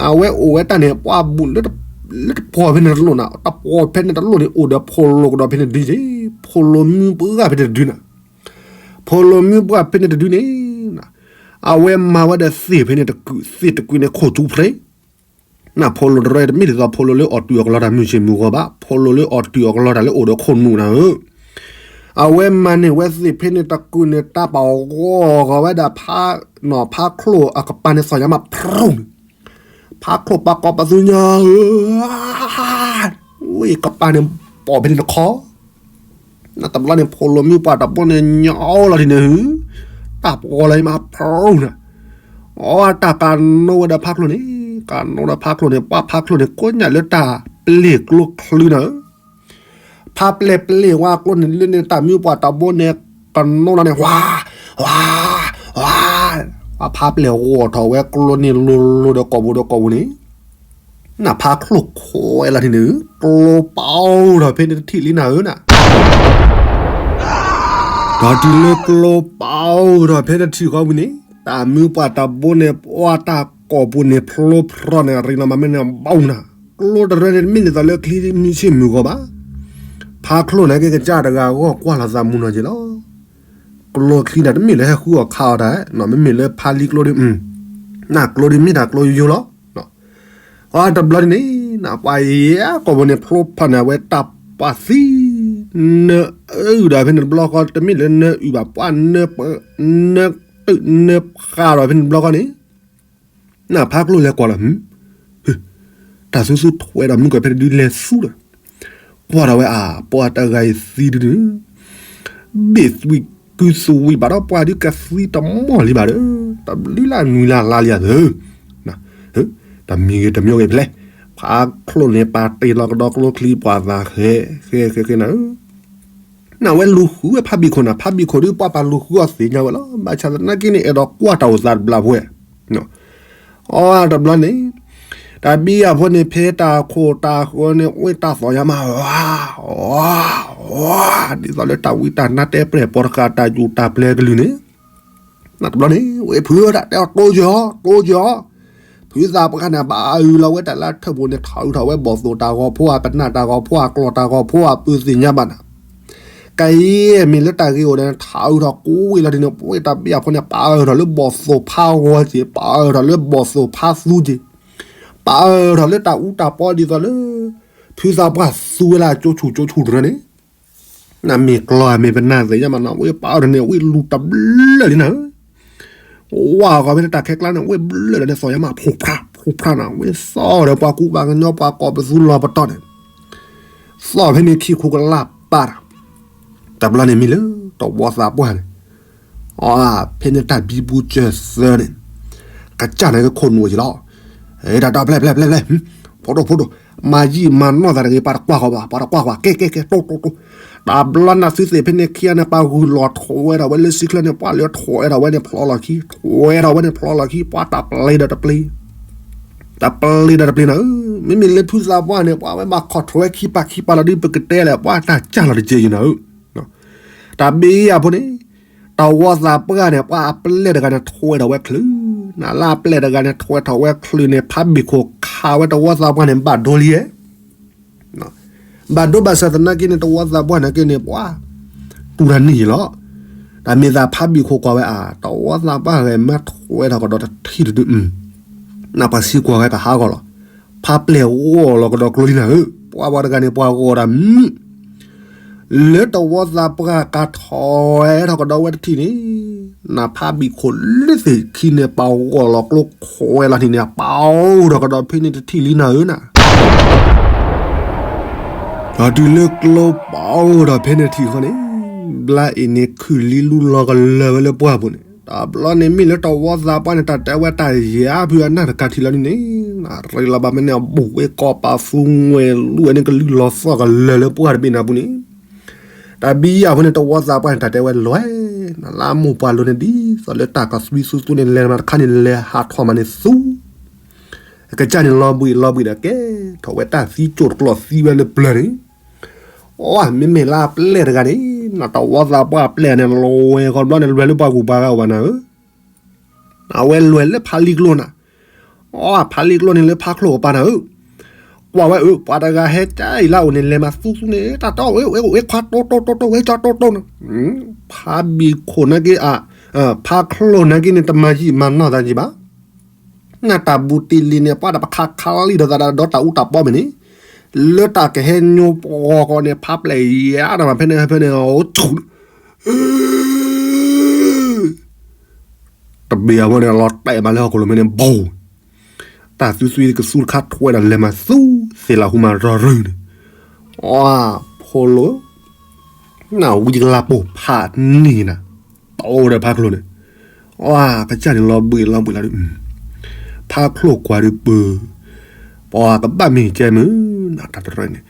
အဝဲအိၣ်ဝဲတၢ်န့ၣ် ပှၤဘူၣ်လၢတပှီၢ်ဖဲန့ၣ်တလိၣ်နၤ, တပှီၢ်ဖဲန့ၣ်တလိၣ်န့ၣ် အိၣ်ဒီးဖိလိၤကဒီးဖဲန့ၣ်တဒုယ့ၢ်, ဖိလိၤမုၢ်ပှၢ်ဖဲန့ၣ်တဒုနၤ, ဖိလိၤမုၢ်ပှၢ်ဖဲန့ၣ်တဒုန့ၣ်, အဝဲမၤဝဲဒီးသ့ၣ်ဖဲန့ၣ်တကုာ်, သ့ၣ်တကုာ်န့ၣ်ခိၣ်ထူဖရဲ နဖိလိၤတရၢတမ့ၢ်ဒ်သိးဖိလိၤလၢအီၣ်တုၤအီၣ်ကလီတၢ်မုၢ်ဆ့ၣ်မုၢ်ဂီၤဘၣ်, ဖိလိၤလၢအီၣ်တုၤအီၣ်ကလီတၢ်လၢအိၣ်ဒီးခိၣ်နူာ်နၤဧၢ, အဝဲမၤန့ၢ်ဝဲသ့ၣ်ဖဲန့ၣ်တကုာ်န့ၣ် တၢ်ပာ်ဂီၢ်ဂီၤဝဲဒၣ်ဖး, နီၢ်ဖးချိၣ်အကပၤန့ၣ်သီၣ်ညါမးဖြူၣ်န့ၣ်, ဖးချိၣ်ပာ်ကီၤပာ်သူညါဧၢ, ဝဲကပၤန့ၣ်ပိာ်ဖဲန့ၣ်တခီ တဘျီန့ၣ် ဖိလီၤမုၣ်ပှၢ်တဘိန့ၣ် ညီလီၤဒ်န့ၣ် တၢ်ပှီၤလၢမၤဖျိန့ၣ်, အီတၢ်ကနိဝဲဒီးဖးချိၣ်န့ၣ်, ကနိဒီးဖးချိၣ်န့ၣ် ပှၢ်ဖးချိၣ်န့ၣ် ကိးညၣ်လၢတၢ်ပျဲၢ်ကျိချံနၤဧၢ, ဖးပျဲၢ်ပျဲၢ်ဝါကျိန့ၣ် လၢန့ၣ်တၢ်မုၣ်ပှၢ်တဘိန့ၣ် ကနိဒီးန့ၣ် ဝါ ဝါ ဝါ, ပှၤဖးပျဲၢ်ဂီၤထီၣ်ဝဲကျိန့ၣ် လိၤလိၤဒီးကိာ်ပူၤဒီးကိာ်ပူၤန့ၣ်, နဖးချိၣ်ခိးဝဲလီၤန့ၣ် ကျိပာ်အီၤဒီးဖဲန့ၣ်တထံၣ်လံနၤဧၢနၤ, ဒီးတုၤလၢကျိပာ်အီၤဒီးဖဲတထံၣ်ဃီဝံၤန့ၣ် တၢ်မုၣ်ပှၢ်တဘိန့ၣ် ပှၢ်တၢ်ကိာ်ပူၤန့ၣ် ဖျိဖျိန့ၣ် ရံလီၤမးမ့ၢ်န့ၣ်ဘီနၤ, ကျိတရၢန့ၣ် တမ့ၢ်ဒ်သိးလၢချံမုၢ်ဆ့ၣ်မုၢ်ဂီၤဘၣ်, ဖးချိၣ်န့ၣ်က့ၤကစၢ်တဂၤအဂီၢ်ကွၢ်လီၤသးမုာ်နီၤက့ၤလီၤ, ကျိချံန့ၣ် တမ့ၢ်လၢဟဲဃုအီၣ်ခးအီၣ်တၢ်, မ့မ့ၢ်လၢဖးလံကျိဒီး, နကျိဒီးမ့ၢ်တၢ်ကျိယိယိလီၤ, အတဘျီန့ၣ် နပှၤယဲကိာ်ပူၤန့ၣ် ဖျိဖျိန့ၣ် အဝဲတၢ်ပှၢ်သံ နၢအုၣ်ဒီးဖဲန့ၣ်တဘျီဃီ တမ့ၢ်လၢနၢအုၣ်ဘၣ် ပှၢ်နၢ နၢတုာ်နၢဖးဒီးဖဲန့ၣ်တဘျီဃီန့ၣ်, နဖးကျိလဲၤကွၢ်လီၤ, တၢ်သူသူထွဲဒီးမုၢ်ကီၢ်ဖဲတဒုလဲၤသူဒီး, ကွၢ်ဒီးဝဲအပှၤတဂၤအံၤသံဒုဒု, ဘ့ၣ်သွံၣ်ကုသူဝံၤဘၣ်ဒီးပှၤဒုကသံတမီၢ်လံဘၣ်ဒီး, တဘျုးလၢနွံလၢ်လါလံဧါသၢ, တမံၤဂ့ၤတမံၤဂ့ၤဖဲလဲၣ်, ဖးချိၣ်န့ၣ် ပာ်တ့ၢ်လီၤကဒီးကျိချံပှၤသးဃဲ ဃဲဃဲဃဲနၤဧၢ နဝဲလူၤဃုဝဲဖးဘံၣ်ခိၣ်နၤ, ဖးဘံၣ်ခိၣ်ဒုးပှၤပာ်လူၤဃုအီၤသ့ၣ်ညါဝဲလီၤ. ဘၣ်ဆၣ်သနာ်က့န့ၣ် အဲၣ်ဒိးကွၢ်တၢ်အိၣ်သးတဘျီဖိဝဲ, အီတဘျီန့ၣ်, တၢ်ဘံယၤဖိန့ၣ် ဖဲတၢ်ခိၣ်တၢ်ဃၢၤန့ၣ် ဝဲတၢ်သီၣ်ညါမး, ဒ်သိးလၢတၢ်ဝံတၢ်နါတဲပျဲၢ် ပိာ်တဃာ်တၢ်ယူၣ်တၢ်ပျဲၢ်ကလုၢ်န့ၣ်, နတဘျီန့ၣ် ဝဲဖုတၢ်တဲအီၤ တိကၠီၤ တိကၠီၤ ဖုသးပှၢ်န့ၣ် ဘၣ်အုၣ်လီၤဝဲတၢ်လၢထၢၣ်ပူၤန့ၣ် ထးအုးထီၣ်ဝဲဘီၣ်သိၣ်တၢ်ဂီၤဖိ အပနၢ်တၢ်ဂီၤဖိ အကျီၢ်တၢ်ဂီၤဖိ အပုၢ်သ့ၣ်ညါဘၣ်နၤ, ကယဲၢ်မ့ၢ်လၢတၢ်ဂ့ၤအိၣ်ဒီး ထးအုးထီၣ်ကိးဝံၤလီၤဒ်န့ၣ် ပဝဲတၢ်ဘံယၤဖိန့ၣ် ပာ်အုၣ်ထီၣ်လၢဘီၣ်သိၣ်ဖးဂီၤက့ၤ ပာ်အုၣ်ထီၣ်လၢဘီၣ်သိၣ်ဖးသူက့ၤ ပာ်အုၣ်ထီၣ်လၢတၢ်အူတၢ်ပီဒ်သိးလၢ ဖုသးပှၢ်သူဝဲလၢအကၠိဆူၣ်ကၠိဆူၣ်တရၢန့ၣ် နမ့ၢ်ကျီမ့ၢ်ပနၢ်သ့ၣ်ညါမးနီၤ ဝဲပာ်အုၣ်ထီၣ်န့ၣ် ဝဲလူၤတဘျၢၣ်လံနၤဧၢ, ဝါဂီၤဖဲန့ၣ်တၢ်ခဲကျါန့ၣ် ဝဲဘျၢၣ်လီၤန့ၣ် သီၣ်ယါမး ဖူးဖျါ ဖူးဖျါနၤ ဝဲသီၣ်ဒီးပှၤကူပှၤကညီပှၤကိးပသူလီၤပတီၢ်န့ၣ်, သီၣ်ဖဲန့ၣ်ခံခူကလၢ်ပာ်တၢ်, တဘျီန့ၣ်မ့ၢ်လၢတဝီသးပှၢ်န့ၣ် အဖဲန့ၣ်တၢ်ဘံဘူစၢၤသၢန့ၣ် ကစၢ်န့ၣ်ကခိၣ်နူာ်က့ၤလီၤ, တၢ်တၢ်ပျဲၢ်ပျဲၢ်ပျဲၢ်ပျဲၢ်, ဖိဒိၣ်ဖိဒိၣ်, မၤယံာ်မၤနီၢ်သးတဂ့ၤ ပှၤတကွၢ်ဃီဘၣ် ပှၤတကွၢ်ဃီ ကဲကဲကဲ တိၢ်တိၢ်တိၢ်, တဘျီနၤသုသ့ၣ်ဖဲန့ၣ်ခံဂၤန့ၣ် ပှၤဂုၢ်လီၤထွဲဒီးဝဲလၢစုချၢန့ၣ် ပှၤလၢထွဲဒီးဝဲန့ၣ်ဖျိလီၤခံ ထွဲဒီးဝဲန့ၣ်ဖျိလီၤခံ ပှၤတၢ်ပျ့ၤဒီးတပျ့ၤ တၢ်ပျ့ၤဒီးတပျ့ၤနၤဧၢ, မ့မ့ၢ်လၢဖုသးပှၢ်န့ၣ် ပှၤဝဲဘၣ်ခီၣ်ထွဲခံပၤခံပၤလီၤဒ်ပကတဲလဲၣ် ပှၤတၢ်ကၢ်လီၤတကဲယနၤဧၢ, တၢ်ဘံယၤဖိန့ၣ် တဝီသးပှၢ်န့ၣ် ပှၤအပျဲၢ်တဂၤန့ၣ် ထွဲထီၣ်ဝဲချုး, နလၢအပျဲၢ်တဂၤန့ၣ် ထွဲထီၣ်ဝဲချုးန့ၣ် ဖးဘံၣ်ခိၣ်ခးဝဲတဝီသးပှၢ်န့ၣ် ဘၣ်ဒိလံဧဲ ဘၣ်ဒိဘၣ်ဆၣ်သနာ်က့န့ၣ် တဝီသးပှၢ်န့ၣ်က့န့ၣ် ပှၤတူၢ်တၢ်န့ၢ်ယံၤလီၤ, တၢ်မ့ၢ်သးဖးဘံၣ်ခိၣ်ကွၢ်ဝဲအါ တဝီသးပှၢ်ဂဲၤမၤထွဲထီၣ်ကဒီးတထံၣ်တဒု, နပှၤစံကွၢ်ဝဲကဟးဂီၤလီၤ, ဖးပျဲၢ်ဂီၤလီၤကဒီးကျိလံနၤဧၢ, ပှၤပှၤတဂၤန့ၣ် ပှၤဂီၤတၢ်မုာ် လၢတဝီသးပှၢ်ကထီၣ်ဝဲထီၣ်ကဒီးဝဲတထံၣ်န့ၣ်, နဖးဘံၣ်ခိၣ်လၢသ့ၣ်ခံန့ၣ် ပှၤဂီၤလီၤကျိခွဲးလီၤန့ၣ်န့ၣ် ပာ်အိၣ်ထီၣ်ကဒီးဖဲန့ၣ်တထံၣ်လံနၤဧၢနၤ ဒီးတုၤလၢကျိပာ်အိၣ်ဒီးဖဲန့ၣ်ထံၣ်ဃီန့ၣ်, ဘျါအံၤန့ၣ်ခုၣ်လံလူလီၤကလၢာ်ဝဲလၢပှၢ်ပူၤန့ၣ် တဘျီန့ၣ်မ့ၢ်လၢတဝီသးပှၢ်န့ၣ် တၢ်တဲဝဲတၢ်ယါဖုအနၢ်တကးထံၣ်လီၤန့ၣ်န့ၣ်, နရ့လီၤဘၣ်မ့ၢ်န့ၣ် အဘူးဝဲကီၢ်ပာ်သူငွဲၢ်လူၢ်ဝဲန့ၣ်ကလုၢ်လီၤသီၣ်ကလၢာ်လၢပှၢ်တဘ့ၣ်နၤပူၤန့ၣ် တၢ်ဘံယၤဖိန့ၣ် တဝီသးပှၢ်န့ၣ် တၢ်တဲဝဲလီၤ, နလၢအမိၢ်ပှၢ်လိၤန့ၣ်ဒ်သိးလၢတၢ်ကသွံသူသူန့ၣ် လဲၤမးတခါန့ၣ် လဲၤဟးထီၣ်မးန့ၣ်သူ, အကစၢ်န့ၣ်လီၤဘှံးလီၤဘှံးဒီးကဲထီၣ်ဝဲတၢ်သံကၠိၣ်တကျိၣ်သံဝဲလၢပျၢၤန့ၣ်, အမ့မ့ၢ်လၢအပျဲၢ်တဂၤန့ၣ် နတဝီသးပှၢ်အပျဲၢ်န့ၣ် လီၤဝဲဃီဘျီန့ၣ် လွဲၤလၢပှၤဂုၤပှၤဂၤအိၣ်ဘၣ်နၤဧၢ အဝဲလွဲၤလၢဖးလံကျိနၤ, အဖးလံကျိန့ၣ်လၢဖးချိၣ်ကပၤနၤဧၢ, ကွၢ်ဝဲအၢ ပှၤတဂၤဟဲကၠါအံၤလၢအအိၣ်န့ၣ် လဲၤမၤသူသူန့ၣ် တၢ်တီဝဲ ဝဲခွါတိတိတိတိ ဝဲကၠီတိတိနၤ, ဖးဘံၣ်ခိၣ်နာ်က့ ဖးချိၣ်နာ်က့န့ၣ် တမၤယံာ်မၤနီၢ်သးယံာ်ဘၣ် နတၢ်ဘူးတံၢ်လံန့ၣ် ပှၤတပခးခါလံဒီးသးဒီးတၢ်အူတၢ်ပီမ့ၢ်န့ၣ်, လၢတၢ်ကဟဲညိပှီၢ်ဃီန့ၣ် ဖးပျဲၢ်ယါဒီးမးဖဲန့ၣ်ဖဲန့ၣ် တဘ့ၣ်အဝဲန့ၣ် လီၤတဲာ်မးလၢဟီၣ်ခိၣ်လိၤမ့ၢ်န့ၣ် ဘိၣ်, တၢ်သူသူကသူတခါထွဲဒီးလဲၤမၤသူသ့ၣ်လၢဟူမးရီၤရုၢ်န့ၣ်, အဖိလိၤ နဝံကလါပိာ်ဖးနံၤနၤ, တအိၣ်ဒီးဖးချိၣ်န့ၣ်, အကစၢ်န့ၣ်လီၤဘှံးလီၤဘှံးလီၤဒီး, ဖးချိၣ်ကွၢ်ဒုးပၢ, ပှၤကဘၣ်မ့ၢ်ကဲမုၢ်, နတၢ်တရၢန့ၣ်,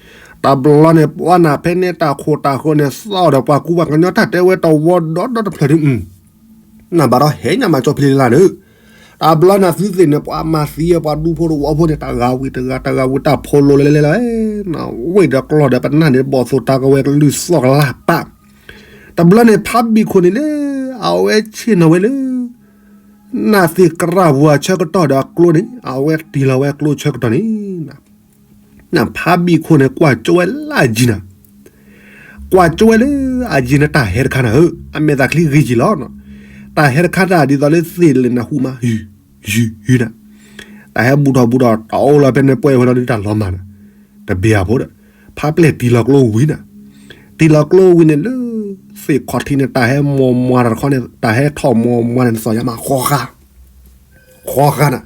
တဘျီန့ၣ် ပှၤနၤဖဲန့ၣ်တၢ်ခိၣ်တၢ်ဃၢန့ၣ် သီၣ်ဒီးပှၤကူပှၤကညီတၢ်တဲဝဲတဝီဒီဒီတဖျၢၣ်ဒုး, နဘၣ်ဒီးဟဲညါမၤကၠီဖံလ့လၢ်ဒီး, တဘျီန့ၣ်သုသ့ၣ်န့ၣ် ပှၤမၤသံပှၤဒူဖိတဝီဖိန့ၣ် တဂၤဝံၤတဂၤ တဂၤဝံၤတၢ်ဖိလိၤလဲၤလဲၤလဲၤလီၤ, ဝ့ၢ်ဒီးကျီၢ်ဒီးပနၢ်န့ၣ် ဘီၣ်သိၣ်တၢ်ကဝဲၤကလုၢ်သီၣ်ကလၢ်ပာ်, တဘျီန့ၣ် ဖးဘံၣ်ခိၣ်န့ၣ်လၢ အဝဲဆ့ၣ်နီၤဝဲလၢ နၢ်သ့ၣ်ကရၢ်ပူၤအဆၢကတီၢ်ဒီးအကျိန့ၣ် အဝဲတ့ၢ်လီၤဝဲအကျိဆၢကတီၢ်န့ၣ်, နဖးဘံၣ်ခိၣ်န့ၣ် ကွၢ်ကၠိဝဲလၢအယံၤနၤ, ကွၢ်ကၠိဝဲလၢအယံၤန့ၣ် တၢ်ဟဲတခါနၤဧၢ, အမဲာ်သးချံဂ့ၤက့ၤလီၤ, တၢ်ဟဲတခါတၢ်ဒ်သိးလၢသ့ၣ်လဲၤနၢ်ဟူမး ယုၢ်ယုၢ်နၤ, တၢ်ဟဲဘူးထီၣ်ဘူးထီၣ် တအိၣ်လီၤဖဲန့ၣ်ပှဲၤဝဲလီၤဒုးတၢ်လီၤမၢ်နၤ, တဘ့ၣ်အဖိဒီး, ဖးပျဲၢ်တ့ၢ်လီၤကျိဝံၤနၤ, တ့ၢ်လီၤကျိဝံၤန့ၣ်လၢ သ့ၣ်ခီၣ်ထံးန့ၣ် တၢ်ဟဲမိၢ်မွၤတၢ်တခီန့ၣ် တၢ်ဟဲထီၣ်မိၢ်မွၤန့ၣ် နသီၣ်ညါမး ဃီဃာ် ဃီဃာ်နၤ,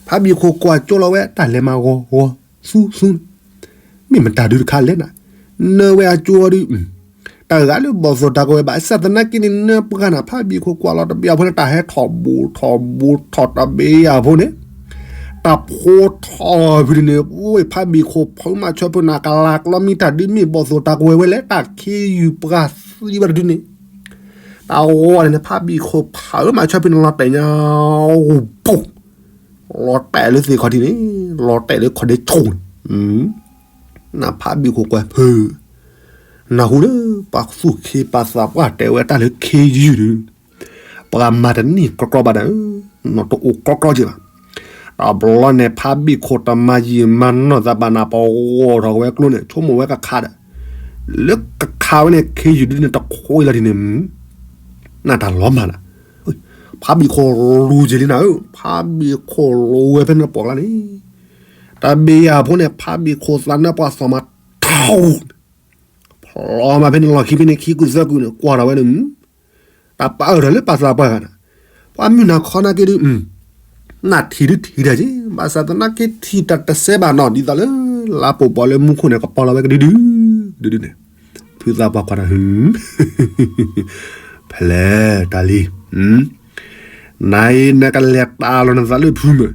ဖးဘံၣ်ခိၣ်ကွၢ်ကၠိလီၤဝဲ တၢ်လဲၤမၤဂီၤဂီၤ သူသူ, မ့ၢ်မတၤဒုတခါလဲၣ်နၤ, နၢဝဲအကၠိဒုး, တၢ်ဂၤလၢဘီၣ်သိၣ်တၢ်ကဝဲၤဘၣ် ဘၣ်ဆၣ်သနာ်က့န့ၣ် နၢပှၤနၤ ဖးဘံၣ်ခိၣ်ကွၢ်လီၤတဘ့ၣ်အဖိန့ၣ် တၢ်ဟဲထီၣ်ဘူးထီၣ်ဘူးထီၣ်တဘ့ၣ်အဖိန့ၣ်, တၢ်ဖိထီၣ်ဖုန့ၣ် ဝ့ၢ်ဖးဘံၣ်ခိၣ်ဖုမၤဆၢဖုနၤကလၤကျီမံတၢ်ဒုး မ့ၢ်ဘီၣ်သိၣ်တၢ်ကဝဲၤဝဲလဲၣ် တၢ်ခ့ယုၢ်ပှၤသံဝဲတဒုန့ၣ်, တၢ်ဂီၤန့ၣ်န့ၣ် ဖးဘံၣ်ခိၣ်ဖးအၢမၤဆၢဖုန့ၣ် လီၤတဲာ်ညါ ပူၤ, လီၤတဲာ်လၢသ့ၣ်ခီၣ်ထံးန့ၣ်, လီၤတဲာ်လၢခီၣ်ဒ့ဆိန့ၣ်, နဖးဘံၣ်ခိၣ်ကွၢ်ဖု, နၢ်ဟူလၢ ပှၤသူၣ်ခ့ပှၤသးပှၢ်တဲဝဲတၢ်လၢခ့ယုၢ်ဒုး, ပှၤမၤတန့ၢ်ကြီကြီဘၣ်ဒီး, နီၢ်တအိၣ်ကြီကြီက့ဘၣ်, တဘျီန့ၣ် ဖးဘံၣ်ခိၣ်တမၤယံာ်မၤနီၢ်သးဘၣ်နၤ ပဂီၢ်ထီၣ်ဝဲကျိန့ၣ် ဆိကမိၣ်ဝဲကခးဒီး, လၢကခးဝဲန့ၣ် ခ့ယုၢ်ဒုးန့ၣ် တခိးလီၤဒ်န့ၣ်, နတၢ်လီၤမၢ်နၤ, ဖးဘံၣ်ခိၣ်လူၤက့ၤလံနၤဧၢ, ဖးဘံၣ်ခိၣ်လူၤဝဲဖဲန့ၣ်ပှၢ်ကျါန့ၣ်, တဘ့ၣ်ယၤဖိန့ၣ် ဖးဘံၣ်ခိၣ်သးနၢပှၤသီၣ်မးထီၣ်, ဖျီမးဖဲန့ၣ်လီၢ်ခံဖဲန့ၣ် ခံကုၢ်သၢကုၢ်န့ၣ် ကွၢ်ထီၣ်ဝဲန့ၣ်, တၢ်ပာ်အၢၣ်ထီၣ်လၢပှၤသးပှၢ်ဂၤန့ၣ်, ပှၤမုၢ်နၤခီနာ်က့ဒုး, နထံၣ်ဒုးထံၣ်တၢ်က့, ဘၣ်ဆၣ်သနာ်က့ထံၣ်တၢ်တစဲးဘၣ်နီၤ ဒ်သိးလၢ လါပှဲၤပှဲၤလၢမူခိၣ်န့ၣ် ကပီၤလီၤဝဲကဒုဒု, ဒုဒုန့ၣ်, ဖုသးပှၢ်ကွၢ်ဒီး ဖဲလဲၣ်တၢ်လံ, နၤအံၤနကလဲၤတၢ်လီၤနသးလၢဖုမုၢ်,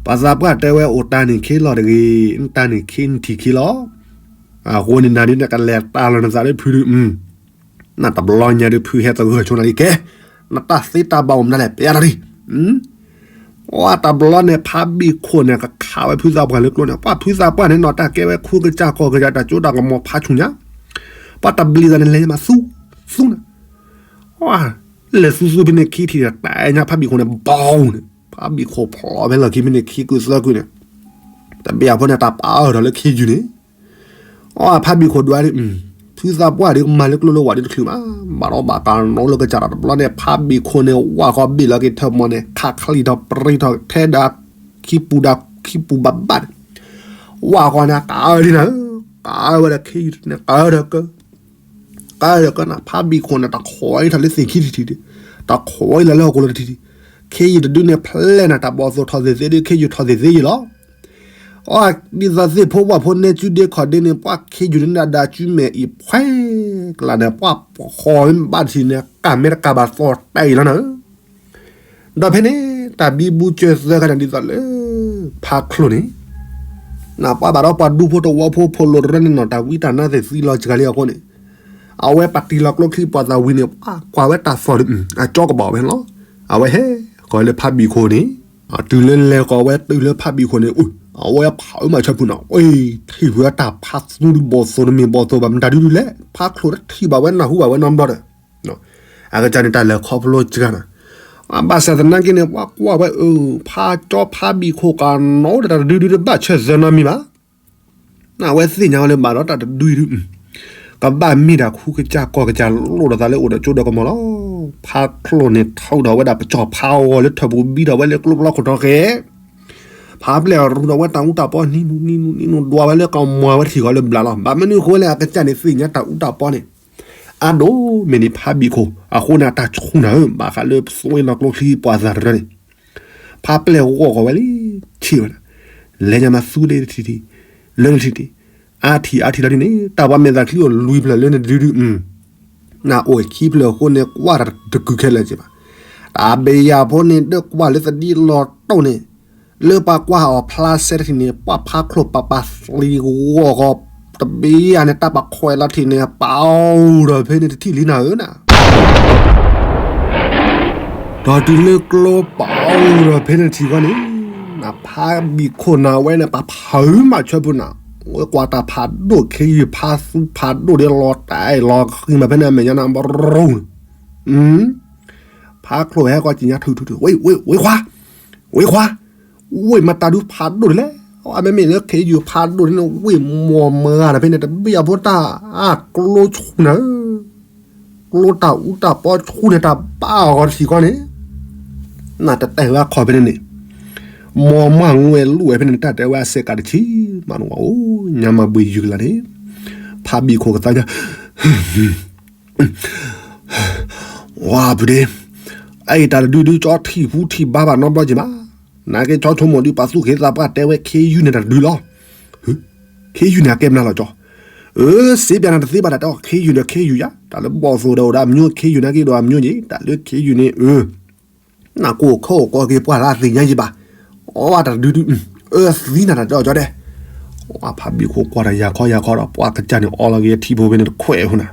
ပှၤသးပှၢ်တဲဝဲအိၣ်တၢ်န့ၣ်ခ့လီၤတဂ့ၤ, တၢ်န့ၣ်ခ့နထံၣ်ခ့လီၤ, အဃိန့ၣ်နၤဒုးနကလဲၤတၢ်လီၤနသးလၢဖုဒုး, နတဘျီညါဒုးဖုဟဲသဂၢၢ်ဆိနၤလံကဲ, နတၢ်သ့တၢ်ဘၣ်အိၣ်မနုၤလဲၣ် ပျဲတၢ်လံ, အတဘျီန့ၣ် ဖးဘံၣ်ခိၣ်န့ၣ် ကခးဝဲဖုသးပှၢ်လၢကျိန့ၣ် ပှၤဖုသးပှၢ်န့ၣ်နီၤ တၢ်ကဲဝဲခူကစၢ်ကီၢ်ကစၢ် တၢ်စိတၢ်ကမီၤဖးဆူၣ်ညါ, ပှၤတဘျီသးန့ၣ်လဲၤမၤသူ, သူနၤ, လဲၤသူသူဖဲန့ၣ်ခံထံၣ်န့ၣ် တၢ်အဲၣ်ညါဖးဘံၣ်ခိၣ်န့ၣ် ဘီန့ၣ် ဖးဘံၣ်ခိၣ်ဖျီဖဲလီၢ်ခံဖဲန့ၣ်ခံကုၢ်သၢကုၢ်န့ၣ်, တဘ့ၣ်အဖိန့ၣ် တၢ်ပာ်အၢၣ်ထီၣ်လၢခ့ယုၢ်န့ၣ် အဖးဘံၣ်ခိၣ်ဒွးဒုး, ဖုသးပှၢ်ဒုးကမၤလၢကျိလၢဝးဒုးတချုးဘၣ်, ဘၣ်ဒီးဘၣ်တၢ်နီလၢကစၢ်ဒီးတဘျီန့ၣ် ဖးဘံၣ်ခိၣ်န့ၣ် ဝၢ်ဃီဘ့ၣ်လီၤက့ၤထၢၣ်မီၤန့ၣ် ခးချံၣ်ထီၣ်ပြံထီၣ်ထဲဒၣ်ခံပူၤဒၣ်ခံပူၤဘၣ်ဘၣ်န့ၣ်, ဝၢ်ဃီန့ၣ် ကးအၢဒ်နၤဧၢ, ကးအၢဝဲဒီးခ့ယုၢ်န့ၣ် ကးအၢဒီးကၢ ကးဒီးကၢနၤ ဖးဘံၣ်ခိၣ်န့ၣ် တခိးအံၤထီၣ်လၢသ့ၣ်ခံထံထံး, တခိးအံၤလီၤလၢဟီၣ်ခိၣ်လၢထံထံး, ခ့ယုၢ်တဒုန့ၣ် ဖျဲၣ်နၤ တၢ်ဘီၣ်သိၣ်ထီၣ်သ့ၣ်သ့ၣ်ဒုး ခ့ယုၢ်ထီၣ်သ့ၣ်သ့ၣ်ယံၤလီၤ. အဒ်သိးသ့ၣ်ဖိဝၣ်ဖိနဲၣ်စုဒ့ခီၣ်ဒ့န့ၣ် ပှၤခ့ယုၢ်န့ၣ်ဒၣ်ဒါစုမဲာ်အံၤဖှဲၣ်ကျါန့ၣ် ပှၤပခီၣ်ဘၣ်တထံၣ်န့ၣ် ကၢ်မဲတကးဘၣ်သီၣ်တဲာ်အံၤလီၤနၤဧၢ ဒီးဖဲန့ၣ် တၢ်ဘံဘူစၢၤသၢခါန့ၣ်ဒ်သိးလၢ ဖးချိၣ်န့ၣ် နပှၤဘၣ်ဒီးပှၤဒူဖိတဝီဖိဖိလိၤတရၢန့ၣ်နီၤ တၢ်ဝံတၢ်နါသ့ၣ်သံလီၤစှၤလံအဃိန့ၣ် အဝဲပာ်တံၢ်လီၤကျိချံပှၤသးဝံၤန့ၣ် ပှၤကွၢ်ဝဲတၢ်သီၣ်ဒီး အကၠီကဘၣ်ဝဲလီၤ. အဝဲဟဲဃီၤလၢဖးဘံၣ်ခိၣ်န့ၣ် တုၤလၢလဲၤဃီၤဝဲတုၤလၢဖးဘံၣ်ခိၣ်န့ၣ် အဝဲဖးအၢမၤဆၢဖုနီၤ အ့ ထံၣ်ဖုအတၢ်ဖးသူဒုးဘီၣ်သိၣ်တမ့ၢ်ဘီၣ်သိၣ်ဘၣ်မတၤဒုဒုလဲၣ် ဖးချိၣ်တထံၣ်ဘၣ်ဝဲနၢ်ဟူဘၣ်ဝဲနီတဘျီဒီး အကစၢ်န့ၣ်တၢ်လဲၤခီဖျိစှၤနၤ ဘၣ်ဆၣ်သနာ်က့န့ၣ် ပှၤကွၢ်ဝဲအၢ ဖးကၠီဖးဘံၣ်ခိၣ်ကနီၤဒီးတၢ်တဒုဒုတဘၣ်ဆၢၣ်သၢနီတမံၤဘၣ် အဝဲသ့ၣ်ညါဝဲလၢဘၣ်ဒီးတၢ်တဒုဒု ကဘၣ်မ့ၢ်ဒၣ်ခူကစၢ်ကီၢ်ကစၢ်လိၣ်ဒီးသးလၢအိၣ်ဒီးကၠိဒီးကမီၤလီၤ. ဖးချိၣ်န့ၣ်ထုးထီၣ်ဝဲဒၣ်ပစီၣ်ဖးဂီၤလၢထၢၣ်ပူၤဘံထီၣ်ဝဲလၢကျိဖျီခိၣ်ထီၣ်ဃဲ ဖးပျဲၢ်ရူထီၣ်ဝဲတၢ်အူတၢ်ပီနံၤနံၤနံၤနံၤနံၤဒွးဝဲလၢကမီၤဝဲထံၣ်ဃီလၢဘျးလီၤ. ဘၣ်မနုၤအဃိလဲၣ် အကစၢ်န့ၣ်သ့ၣ်ညါတၢ်အူတၢ်ပီန့ၣ် အါဒိၣ်မ့ၢ်ဒ်ဖးဘံၣ်ခိၣ် အဃိန့ၣ်အတၢ်ဆူၣ်နၤဧၢ ဘၣ်ဃးလၢသွ့လီၤကျိချံပှၤသးတရၢန့ၣ် ဖးပျဲၢ်ဂီၢ်ဃီၤဝဲလံ ဆံးဝဲဒၣ် လဲၤညါမၤသူဒ့တထံၣ်ထံၣ် လၢနထံၣ်ထံၣ် အါထံၣ်အါထံၣ်လီၤဒ်န့ၣ် တၢ်ပှၤမဲာ်သးချံအိၣ်လွံၢ်ဖျၢၣ်လၢနတဒုဒု နအိၣ်ခံဖျၢၣ်အဃိန့ၣ် ကွၢ်တၢ်တကုာ်ခဲလၢာ်က့ၤဘၣ်. တၢ်ဘယၣ်ဖိန့ၣ် ဒၢကွၢ်လၢသဒံလီၤတိၢ်န့ၣ်, လၢပှၤကွၢ်အီၤဖျါဆဲတထံၣ်န့ၣ် ပှၤဖးချိၣ်ပာ်ပာ်သံဂီၢ်ဂီၢ်, တဘယၣ်န့ၣ် တၢ်ပခွဲးလီၤထံၣ်န့ၣ် ပာ်အိၣ်ဒီးဖဲန့ၣ်တထံၣ်လံနၤဧၢနၤ ဒီးတုၤလၢကျိပာ်အိၣ်ဒီးဖဲန့ၣ်ထံၣ်ဃီန့ၣ်, နဖးဘံၣ်ခိၣ်နၤဝဲန့ၣ် ပှၤဖုးမၤဆၢဖုနၤ, ဝဲကွၢ်တၢ်ဖးဒိၣ်ခ့ယုၢ်ဖးသူဖးဒိၣ်ဒ်လီၤတၢ်အဲၣ်လီၤ ဃံမၤဖဲန့ၣ်အမဲာ်ညါနၤဘရီန့ၣ်, ဖးချိၣ်ဟဲဃီက့ၤညါထုထုထု, ဝ့ၢ်ခွါ, ဝ့ၢ်ခွါ, ဝ့ၢ်မၤတၢ်ဒုးဖးဒိၣ်ဒ်လဲၣ်, အမ့မ့ၢ်လၢခ့ယုၢ်ဖးဒိၣ်န့ၣ် ဝ့ၢ်မီၢ်မၤဒီးဖဲန့ၣ် တဘ့ၣ်အဖိတၢ်အကျိဆူၣ်နၤဧၢ ကျိတၢ်အူတၢ်ပီဆူၣ်န့ၣ် တၢ်ဘၣ်အီၤဂီၤတထံၣ်ဃီန့ၣ်, နတတဲဝဲခီၣ်ဖဲန့ၣ်န့ၣ်, မီၢ်မၢ်ငွဲၢ်လူၢ်ဝဲဖဲန့ၣ် တၢ်တဲဝဲအစဲးကးတဆံးမးနဝဲအိၣ် ညါမၤဘှံးယုၢ်ကလာ်န့ၣ်, ဖးဘံၣ်ခိၣ်ကသါညါ ဝါဖုဒ့, အအံၤတၢ်တဒုဒုကၠီထံၣ်ဖူထံၣ်ဘါဘၣ်နီတဘျီက့ၤမး, နာ်က့ၤကၠီဆိကမိၣ်ဒုး ပှၤသူၣ်က့သးပှၢ်တဲဝဲခ့ယုၢ်န့ၣ်တၢ်တဒုလီၤ. ခ့ယုၢ်န့ၣ်အကဲမနုၤလီၤကၠီ, အၢ စ့ပၠးနၤတသ့ဘၣ်တၢ်တဲအီၤ ခ့ယုၢ်ဒီးခ့ယုၢ်ယါ, တၢ်လၢဘီၣ်သိၣ်ဒီးအိၣ်ဒီးအမျိုး ခ့ယုၢ်နာ်က့ၤဒီးအမျိုးက့ၤ တၢ်လၢခ့ယုၢ်န့ၣ် အၢ နၢ်ကိၢ်ခိၣ်ကိးက့ၤပှၢ်လၢအသ့ၣ်ညါယံၤဘၣ်, အီၣ်ဘၣ်တၢ်တဒုဒု, အၢ သံနၤတၢ်တဲအီၤကၠီဒဲး, ဖးဘံၣ်ခိၣ်ကွၢ်တၢ်ယၤခီယၤခီဒီး ပှၢ်ကစၢ်န့ၣ်အီလီၤက့ၤထံဖိဖဲန့ၣ်တခွဲးအဃိနၤ,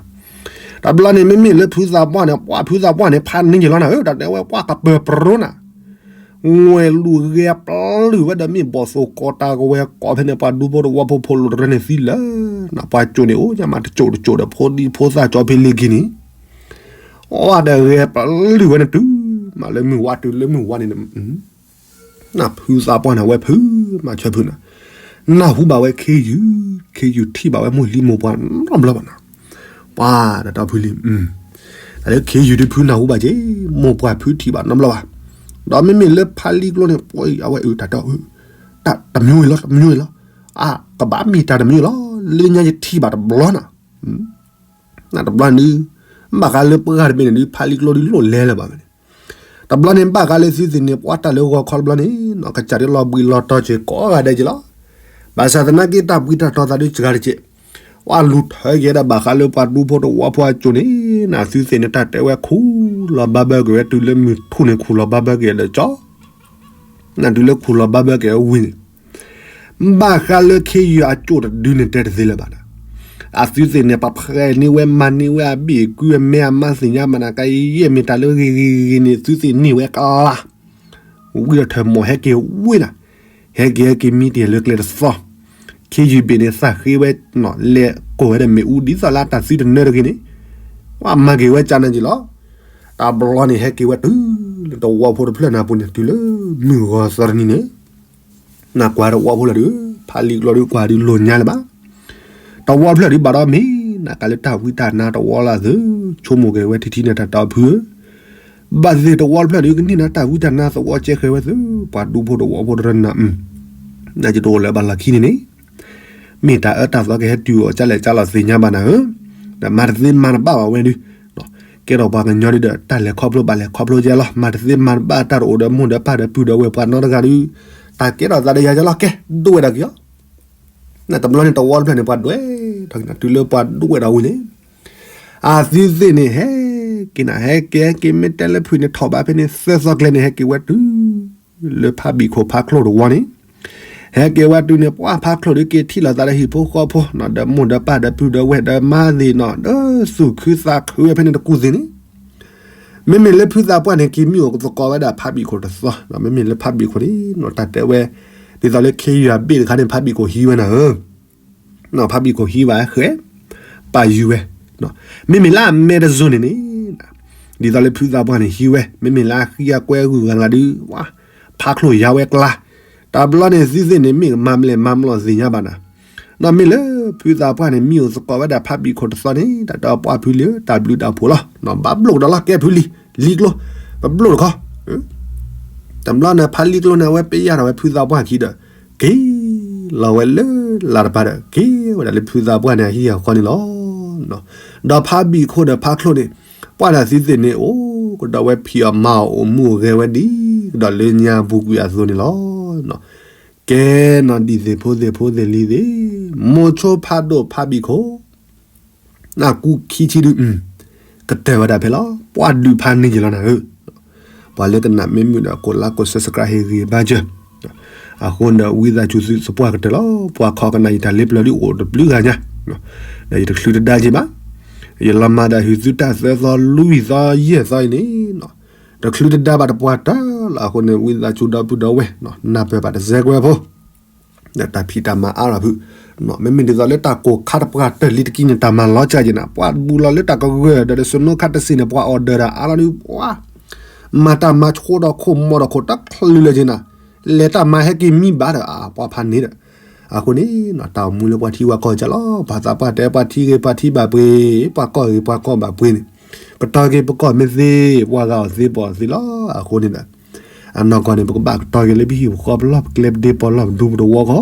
တဘျီန့ၣ် မ့မ့ၢ်လၢဖုသးပှၢ်န့ၣ် ပှၢ်ဖုသးပှၢ်န့ၣ် ဖးန့ၢ်ယံၤလီၤနၤဧၢ တၢ်တဲဝဲပှၢ်ကပၢၤပရိနၤ ငွဲၢ်လူၢ်ဂဲၤပျုၢ်ဝဲဒီးမ့ၢ်ဘီၣ်သိၣ်ကီးတၢ်ကဝဲၤကီးဖဲန့ၣ် ပှၤဒူဖိတဝီဖိဖိလိၤတရၢန့ၣ်သံလၢာ်, နပှၤကၠိန့ၣ်အိၣ်ညါမးတကၠိတကၠိဒီးဖိဒံဖိသၣ်ကၠီဖဲလ့ၤက့ၤန့ၣ်, အီၣ်ဘၣ်ဒီးဂဲၤပျုၢ်ဝဲန့ၣ်တုၤ, မးလၢမုၢ်ဝါတုၤလၢမုၢ်ဝါန့ၣ်, နဖုသးပှၢ်န့ၣ် အဝဲဖုမၤဆၢဖုနၤ, နၢ်ဟူဘၣ်ဝဲခ့ယုၢ်, ခ့ယုၢ်ထံၣ်ဘၣ်ဝဲမိၢ်လံမိၢ်ပှၢ်နီတဘျီဘၣ်နၤ, ပှၤတၢ်တီဖုလံ, တၢ်လၢခ့ယုၢ်ဒုးဖုနၢ်ဟူဘၣ်က့ၤ, မိၢ်ပှၢ်ဖုထံၣ်ဘၣ်နီတဘျီဘၣ်, ဒီးမ့မ့ၢ်လၢဖးလံကျိန့ၣ် ပှၤအဝဲအုးတၢ်တီ, တမံၤဝဲလီၤ တမံၤဝဲလီၤ, အါ ကဘၣ်မ့ၢ်တၢ်တမံၤလီၤ, လၢညါယထံၣ်ဘၣ်တဘျီနၤ နတဘျီန့ၣ်ဒုး, ဘၣ်ဃးလၢပှၤတဘ့ၣ်န့ၣ်ဒုး ဖးလံကျိဒုးလိၣ်လဲလၢၤဘၣ်န့ၣ်, တဘျီန့ၣ် ဘၣ်ဃးလၢသုသ့ၣ်န့ၣ် ပှၤတၢ်လၢဂီၤခီတဘျီန့ၣ် နီၢ်ကစၢ်ဒုးလီၤဘှံးလီၤတီၤစ့ၢ်ကီးဂၤဒဲးက့ၤလီၤ, ဘၣ်ဆၣ်သနာ်က့တၢ်ဘှံးတၢ်တီၤသးဒုးစှၤတက့ၢ်, ပှၤလူၤထၢက့ၤဒီးဘၣ်ဃးလၢပှၤဒူဖိတဝီဖိအကၠိန့ၣ် နသုသ့ၣ်န့ၣ် တၢ်တဲဝဲခူၣ်လီၤဘၣ်ဘၢက့ၤဝဲတုၤလၢမုၢ်ထူၣ်န့ၣ် ခူၣ်လီၤဘၣ်ဘၢက့ၤဒီးကၠီ နတုၤလၢခူၣ်လီၤဘၣ်ဘၢက့ၤအဝံၤန့ၣ်, ဘၣ်ဃးလၢခ့ယုၢ်အကၠိၣ်တဒုန့ၣ်တဲတသ့လၢၤဘၣ်နၤ, အသုသ့ၣ်န့ၣ် ပှၤဖှဲးန့ၢ်ဝဲမၤန့ၢ်ဝဲအဘ့ၣ်အကုအမဲအမါသ့ၣ်ညါဘၣ်နၤ ကယဲၢ်မ့ၢ်တၢ်လၢဂ့ၤဂ့ၤဂ့ၤဂ့ၤန့ၣ် သုသ့ၣ်န့ၢ်ဝဲကလါ, ဝံၤဒီးထၢၣ်မီၢ်ဟဲက့ၤဝ့ၢ်နၤ, ဟဲက့ၤဟဲက့ၤမံတ့ၢ်လၢကျဲတသီ, ခ့ယုၢ်ဘ့ၣ်န့ၣ် သးဃ့ဝဲ လဲၤကိၢ်ဝဲဒီးမ့ၣ်အူဒ်သိးလၢတၢ်သုတနၢတဂ့ၤန့ၣ်, ပှၤမၤက့ၤဝဲကနၤက့ၤလီၤ, တဘျီန့ၣ်ဟဲက့ၤဝဲတုၤလၢတဝီဖိတဖျၢၣ်န့ၣ်အပူၤန့ၣ် တုၤလၢမုၢ်ဂီၤသီတနံၤန့ၣ်, နကွၢ်တဝီဖိလၢဒုး ဖးလံကျိဒုးကွၢ်ဒုးလိာ်ညါလၢၤဘၣ်, တဝီတဖျၢၣ်ဒုးဘၣ်ဒီးမ့ၢ်နကးလၢတၢ်ဝံတၢ်နါတဝီလၢသု, ဆိကမိၣ်က့ၤဝဲထံထံန့ၣ်တၢ်တီဖုဧၢ, ဘၣ်သ့ၣ်တဝီတဖျၢၣ်ဒုးကန့ၢ်နၤတၢ်ဝံတၢ်နါသဝီကဲဃဲဝဲသု, ပှၤဒူဖိတဝီဖိတရၢနၤ, နကတအိၣ်လၢၤဘၣ်လီၢ်ခံန့ၣ်န့ၣ် မ့ၢ်တၢ်အၢတၢ်သီကဟဲတုၤအီၤကၢ်လဲၣ်ကၢ်လီၤသ့ၣ်ညါဘၣ်နၤဧၢ, ဒီးမၤတသ့မၤတဘၣ်ဘၣ်ဝဲဒုး, ကဲထီၣ်ပှၤကညီဒုးဒီး တၢ်လဲၤခီဖျိဘၣ်လဲၤခီဖျိကဲလီၤ, မၤတသ့မၤတဘၣ်တၢ်တအိၣ်ဒီးမိၢ်ဒီးပၢ်ဒီးပုၢ်ဒီးဝဲၢ်ပှၤနီတဂၤဒုး, တၢ်ကဲထီၣ်သးဒီးယၤကဲလီၤ ကဲဒိၣ်ဝဲဒၣ်က့ၤအီၤ နတဘျီန့ၣ်တဝီတဖျၢၣ်န့ၣ် ပှၤဒွဲၣ်ထီၣ်က့ၤနၤ တုၤလၢပှၤဒိၣ်ဝဲဒၣ်ဝံၤန့ၣ်, အသုသ့ၣ်န့ၣ် ဟဲက့ၤနၤ ဟဲက့ၤဟဲက့ၤ မ့ၢ်တဲလၢဖုၣ်န့ၣ် ထီၣ်ဘးဖဲန့ၣ် သၢသီကျဲန့ၣ် ဟဲက့ၤဝဲတုၤလၢဖးဘံၣ်ခိၣ်ဖးချိၣ်တဝီန့ၣ်, ဟဲက့ၤဝဲတုၤန့ၣ် ပှၤဖးချိၣ်ဒုးက့ၤထံၣ်လိာ်သးဒီးဟံၣ်ဖိဃီဖိ ဒီးမိၢ်ဒီးပၢ်ဒီးပုၢ်ဒီးဝဲၢ်ဒီးမါသ့ၣ်နီၤ ဒီးသူၣ်ခုသးခုဝဲဖဲန့ၣ်တကူၢ်သ့ၣ်န့ၣ် မ့မ့ၢ်လၢဖုသးပှၢ်န့ၣ် က့ၤမံအိၣ်သကိးဝဲဒၣ်ဖးဘံၣ်ခိၣ်တသီ, ဒီးမ့မ့ၢ်လၢဖးဘံၣ်ခိၣ်န့ၣ် တၢ်တဲဝဲ ဒ်သိးလၢခ့ယုၢ်အဘ့ၣ်တခါန့ၣ် ဖးဘံၣ်ခိၣ်ဟံးဝဲနၤဧၢ, ဖးဘံၣ်ခိၣ်ဟံးဝဲဃဲ, ပာ်ယုၢ်ဝဲ, မ့မ့ၢ်လၢအမဲတစိၤန့ၣ်န့ၣ်, ဒ်သိးလၢဖုသးပှၢ်န့ၣ်ဟံးဝဲ မ့မ့ၢ်လၢအဃံအကွဲဂုၤဂၤလၢဒုး, ဖးချိၣ်ယါဝဲကျါ, တဘျီန့ၣ်သုသ့ၣ်န့ၣ် မ့ၢ်မၤမလဲၣ်မၤမလီၢ်သ့ၣ်ညါဘၣ်နၤ ဒီးမ့ၢ်လၢဖုသးပှၢ်န့ၣ် မံအိၣ်သကိးဝဲဒၣ်ဖးဘံၣ်ခိၣ်တသီန့ၣ် တၢ်တဲပှၢ်ဖုလံဧၢ တၢ်ဘျုးတၢ်ဖှိၣ်လီၤ, ဘၣ်ဘျိၣ်ကဒီးလီၤ ကဲဖုလံၤ လံၤကျိ, ပဘျိၣ်တခီ, တဘျီန့ၣ် ဖးလံၤကျိန့ၣ် အဝဲပယၢ်ထီၣ်ဝဲဖုသးပှၢ်ခံဒီး က့ၤလီၤဝဲလၢလၢ်တပၤဒီး က့ၤဝဲဒၣ်လၢဖုသးပှၢ်န့ၣ် အဟံၣ်အဃီန့ၣ်လီၤ. ဒီးဖးဘံၣ်ခိၣ်ဒီးဖးချိၣ်န့ၣ် ပှၢ်ဒီးသုသ့ၣ်န့ၣ် အိၣ်ကဒီးဝဲဖံးအီၣ်မၤအီၣ်အိၣ်မူအိၣ်ဂဲၤဝဲဒ် ကဒီးလၢညါပူၤကွံာ်အသိးန့ၣ်လီၤ. ကဲနီၢ်ဒံၣ်သ့ၣ်ဖိသ့ၣ်ဖိသ့ၣ်လံၤသ့ၣ်, မိၤဆိဖးဒိၣ်ဖးဘံၣ်ခိၣ် နကူခံဆံဒု, က ကတၢၢ်ဝဲဒၣ်ဖဲလီၤ. ပှၤဒုးဖးန့ၢ်ယလီၤနၤဧၢ, ပှၤလၢကနၣ်မ့ၢ်မုာ်ဒီး ကိးlike ကိး subscribe ဟ့ၣ်ဂံၢ်ဘါစၢၤ. အဃိန့ၣ်ဒီး ဝံသးစူၤသုသပှၢ်ကတၢၢ်လီၤ. ပှၤခီကနၣ်ယတၢ်လ့ပျၢၤဒ်အိၣ်တဘျုးဂၤညါ, ဒီးယတချုးတဒါက့ၤဘၣ်. ယလီၤမၢ်ဒီး ဟ့ၣ်သုတၢ်သၢသီလွံၢ်သီယဲၢ်သီအံၤန့ၣ် တချုးတဒါဘၣ်တပှၢ်တၢၢ်လီၤ. အဃိန့ၣ် ဝံသးစူၤဒီပုၢ်ဒီဝဲၢ် နၢ်ပၢၢ်ဘၣ်တစဲးကွဲးဖိ ဒီးတၢ်ဖံးတၢ်မၤအါထီၣ်ဖု, မ့မ့ၢ်ဒ်သိးလၢတၢ်ကိၢ်ခါတပှၢ်တၢၢ်လံတကံန့ၣ် တၢ်မၤလီၤကၢ်က့ၤနၤ, ပှၤဘူၣ်လီၤလၢတၢ်ကရၢၢ်ဒီး ဒီးစနိခါတစ့ၣ်န့ၣ် ပှၤ order ဒီးအါလီၤဒုး ပှၤ မၤတၢ်မၤဆိဒီးခိၣ်မီၤဒီးခိၣ်တၢ်ချုးလၢက့ၤနၤ, လဲၤတၢ်မၤဟဲက့ၤမံဘၣ်ဒီး အပှၤဖးန့ၣ်ဒီး, အဃိန့ၣ် တၢ်အိၣ်မူလၢပှၤထံပှၤကီၢ်ကလီၤ, ပှၤသးပှၢ်တဲ ပှၤထံဂ့ၤပှၤထံဘၣ်ပှ့ၤ, ပှၤကီၢ်ဂ့ၤပှၤကီၢ်ဘၣ်ပှ့ၤန့ၣ်, ကတီၤက့ၤပကီၢ်မ့ၢ်သ့, ပှၤဂၤအီၤသ့ပအီၤသ့လီၤ. အဃိန့ၣ်ဒီး အနီၢ်ကီၢ်န့ၣ် ပကဘၣ်ကတီၤက့ၤလၢပဟံၣ်ပဃီပလီၢ်ပကျဲပဒ့ပီလီၢ်ပဒူပတဝီဃီ,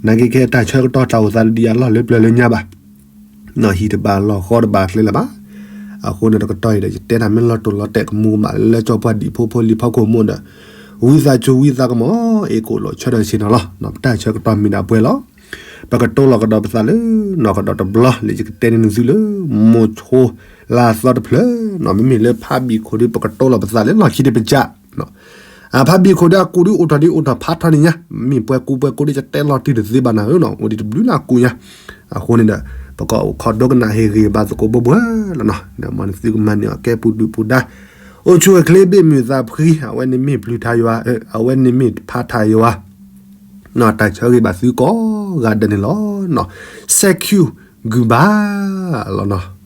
နာ်က့ခဲအံၤတၢ်ဆၢကတီၢ်တၢ်အိၣ်သးတဒ်အလီၢ်လၢပျၢၤလၢညါဘၣ်, ဟံၣ်တဘၣ်လီၢ်ဃီတဘၣ်ကျဲလၢၤဘၣ်. အဃိန့ၣ်ဒီးကတီၤအံၤဒီး ယတဲတၢ်မ့ၢ်လီၤတိၢ်လီၤတဲာ်ကမူကမၣ်လၢကၠီပှၤဒံၣ်ဖိဖိလံၤဖီခိၣ်မူဒီး, ဝံသးစူၤဝံသးကမီၤ, အ့ၣ်ကိၣ်လိာ်ဆၢထၢၣ်ဆ့ၣ်နီၤလီၤ. ပတၢ်ဆၢကတီၢ်မ့ၢ်ဒၣ်ပှဲၤလီၤ. ပကတိၤလီၤကဒီးပသးလၢ နီၢ်ကဒီးတဘျီလၢယကတဲန့ၢ်နသုလၢ မိၤဆိလါသီတဖျၢၣ်နီၤ, မ့မ့ၢ်လၢဖးဘံၣ်ခိၣ်ဒီး ပကတိၤလီၤပသးလၢလီၢ်ခံတပစၢ်, အဖးဘံၣ်ခိၣ်ဒီးအကူးဒုးအိၣ်ထီၣ်ဒုးအိၣ်ထီၣ်ဖးထီန့ၣ်ညါ, မ့ၢ်ပှဲၤကူးပှဲၤကူးဒီး ယတဲလီၤတံၢ်တသ့ဘၣ်နၤဧၢနီၤ, အိၣ်ဒံးတဘျုးလၢအကူးညါ. အဃိန့ၣ်ဒီး ပကအီၣ်ခိးဒိကနၣ်ဟ့ၣ်ဂံၢ်ဘါသကိးဘိဘိလီၤနီၤ, မ်နသုကမၤန့ၢ်အီၤကဲပူၤဒုၣ်ပူၤဒါ, အိၣ်ဆူၣ်အိၣ်ချ့ဘ့ၣ်မုာ်သးဖှံ, အဝဲန့ၣ်မ့ၢ်ပျုၤထါယွၤ, အဝဲန့ၣ်မ့ၢ်ဖးထါယွၤ တၢ်ဆၢဂ့ၤဘၣ်သုကိးဂၤဒဲးန့ၣ်လီၤ. စဲးခံဂုၢ်ဘါလီၤနီၤ.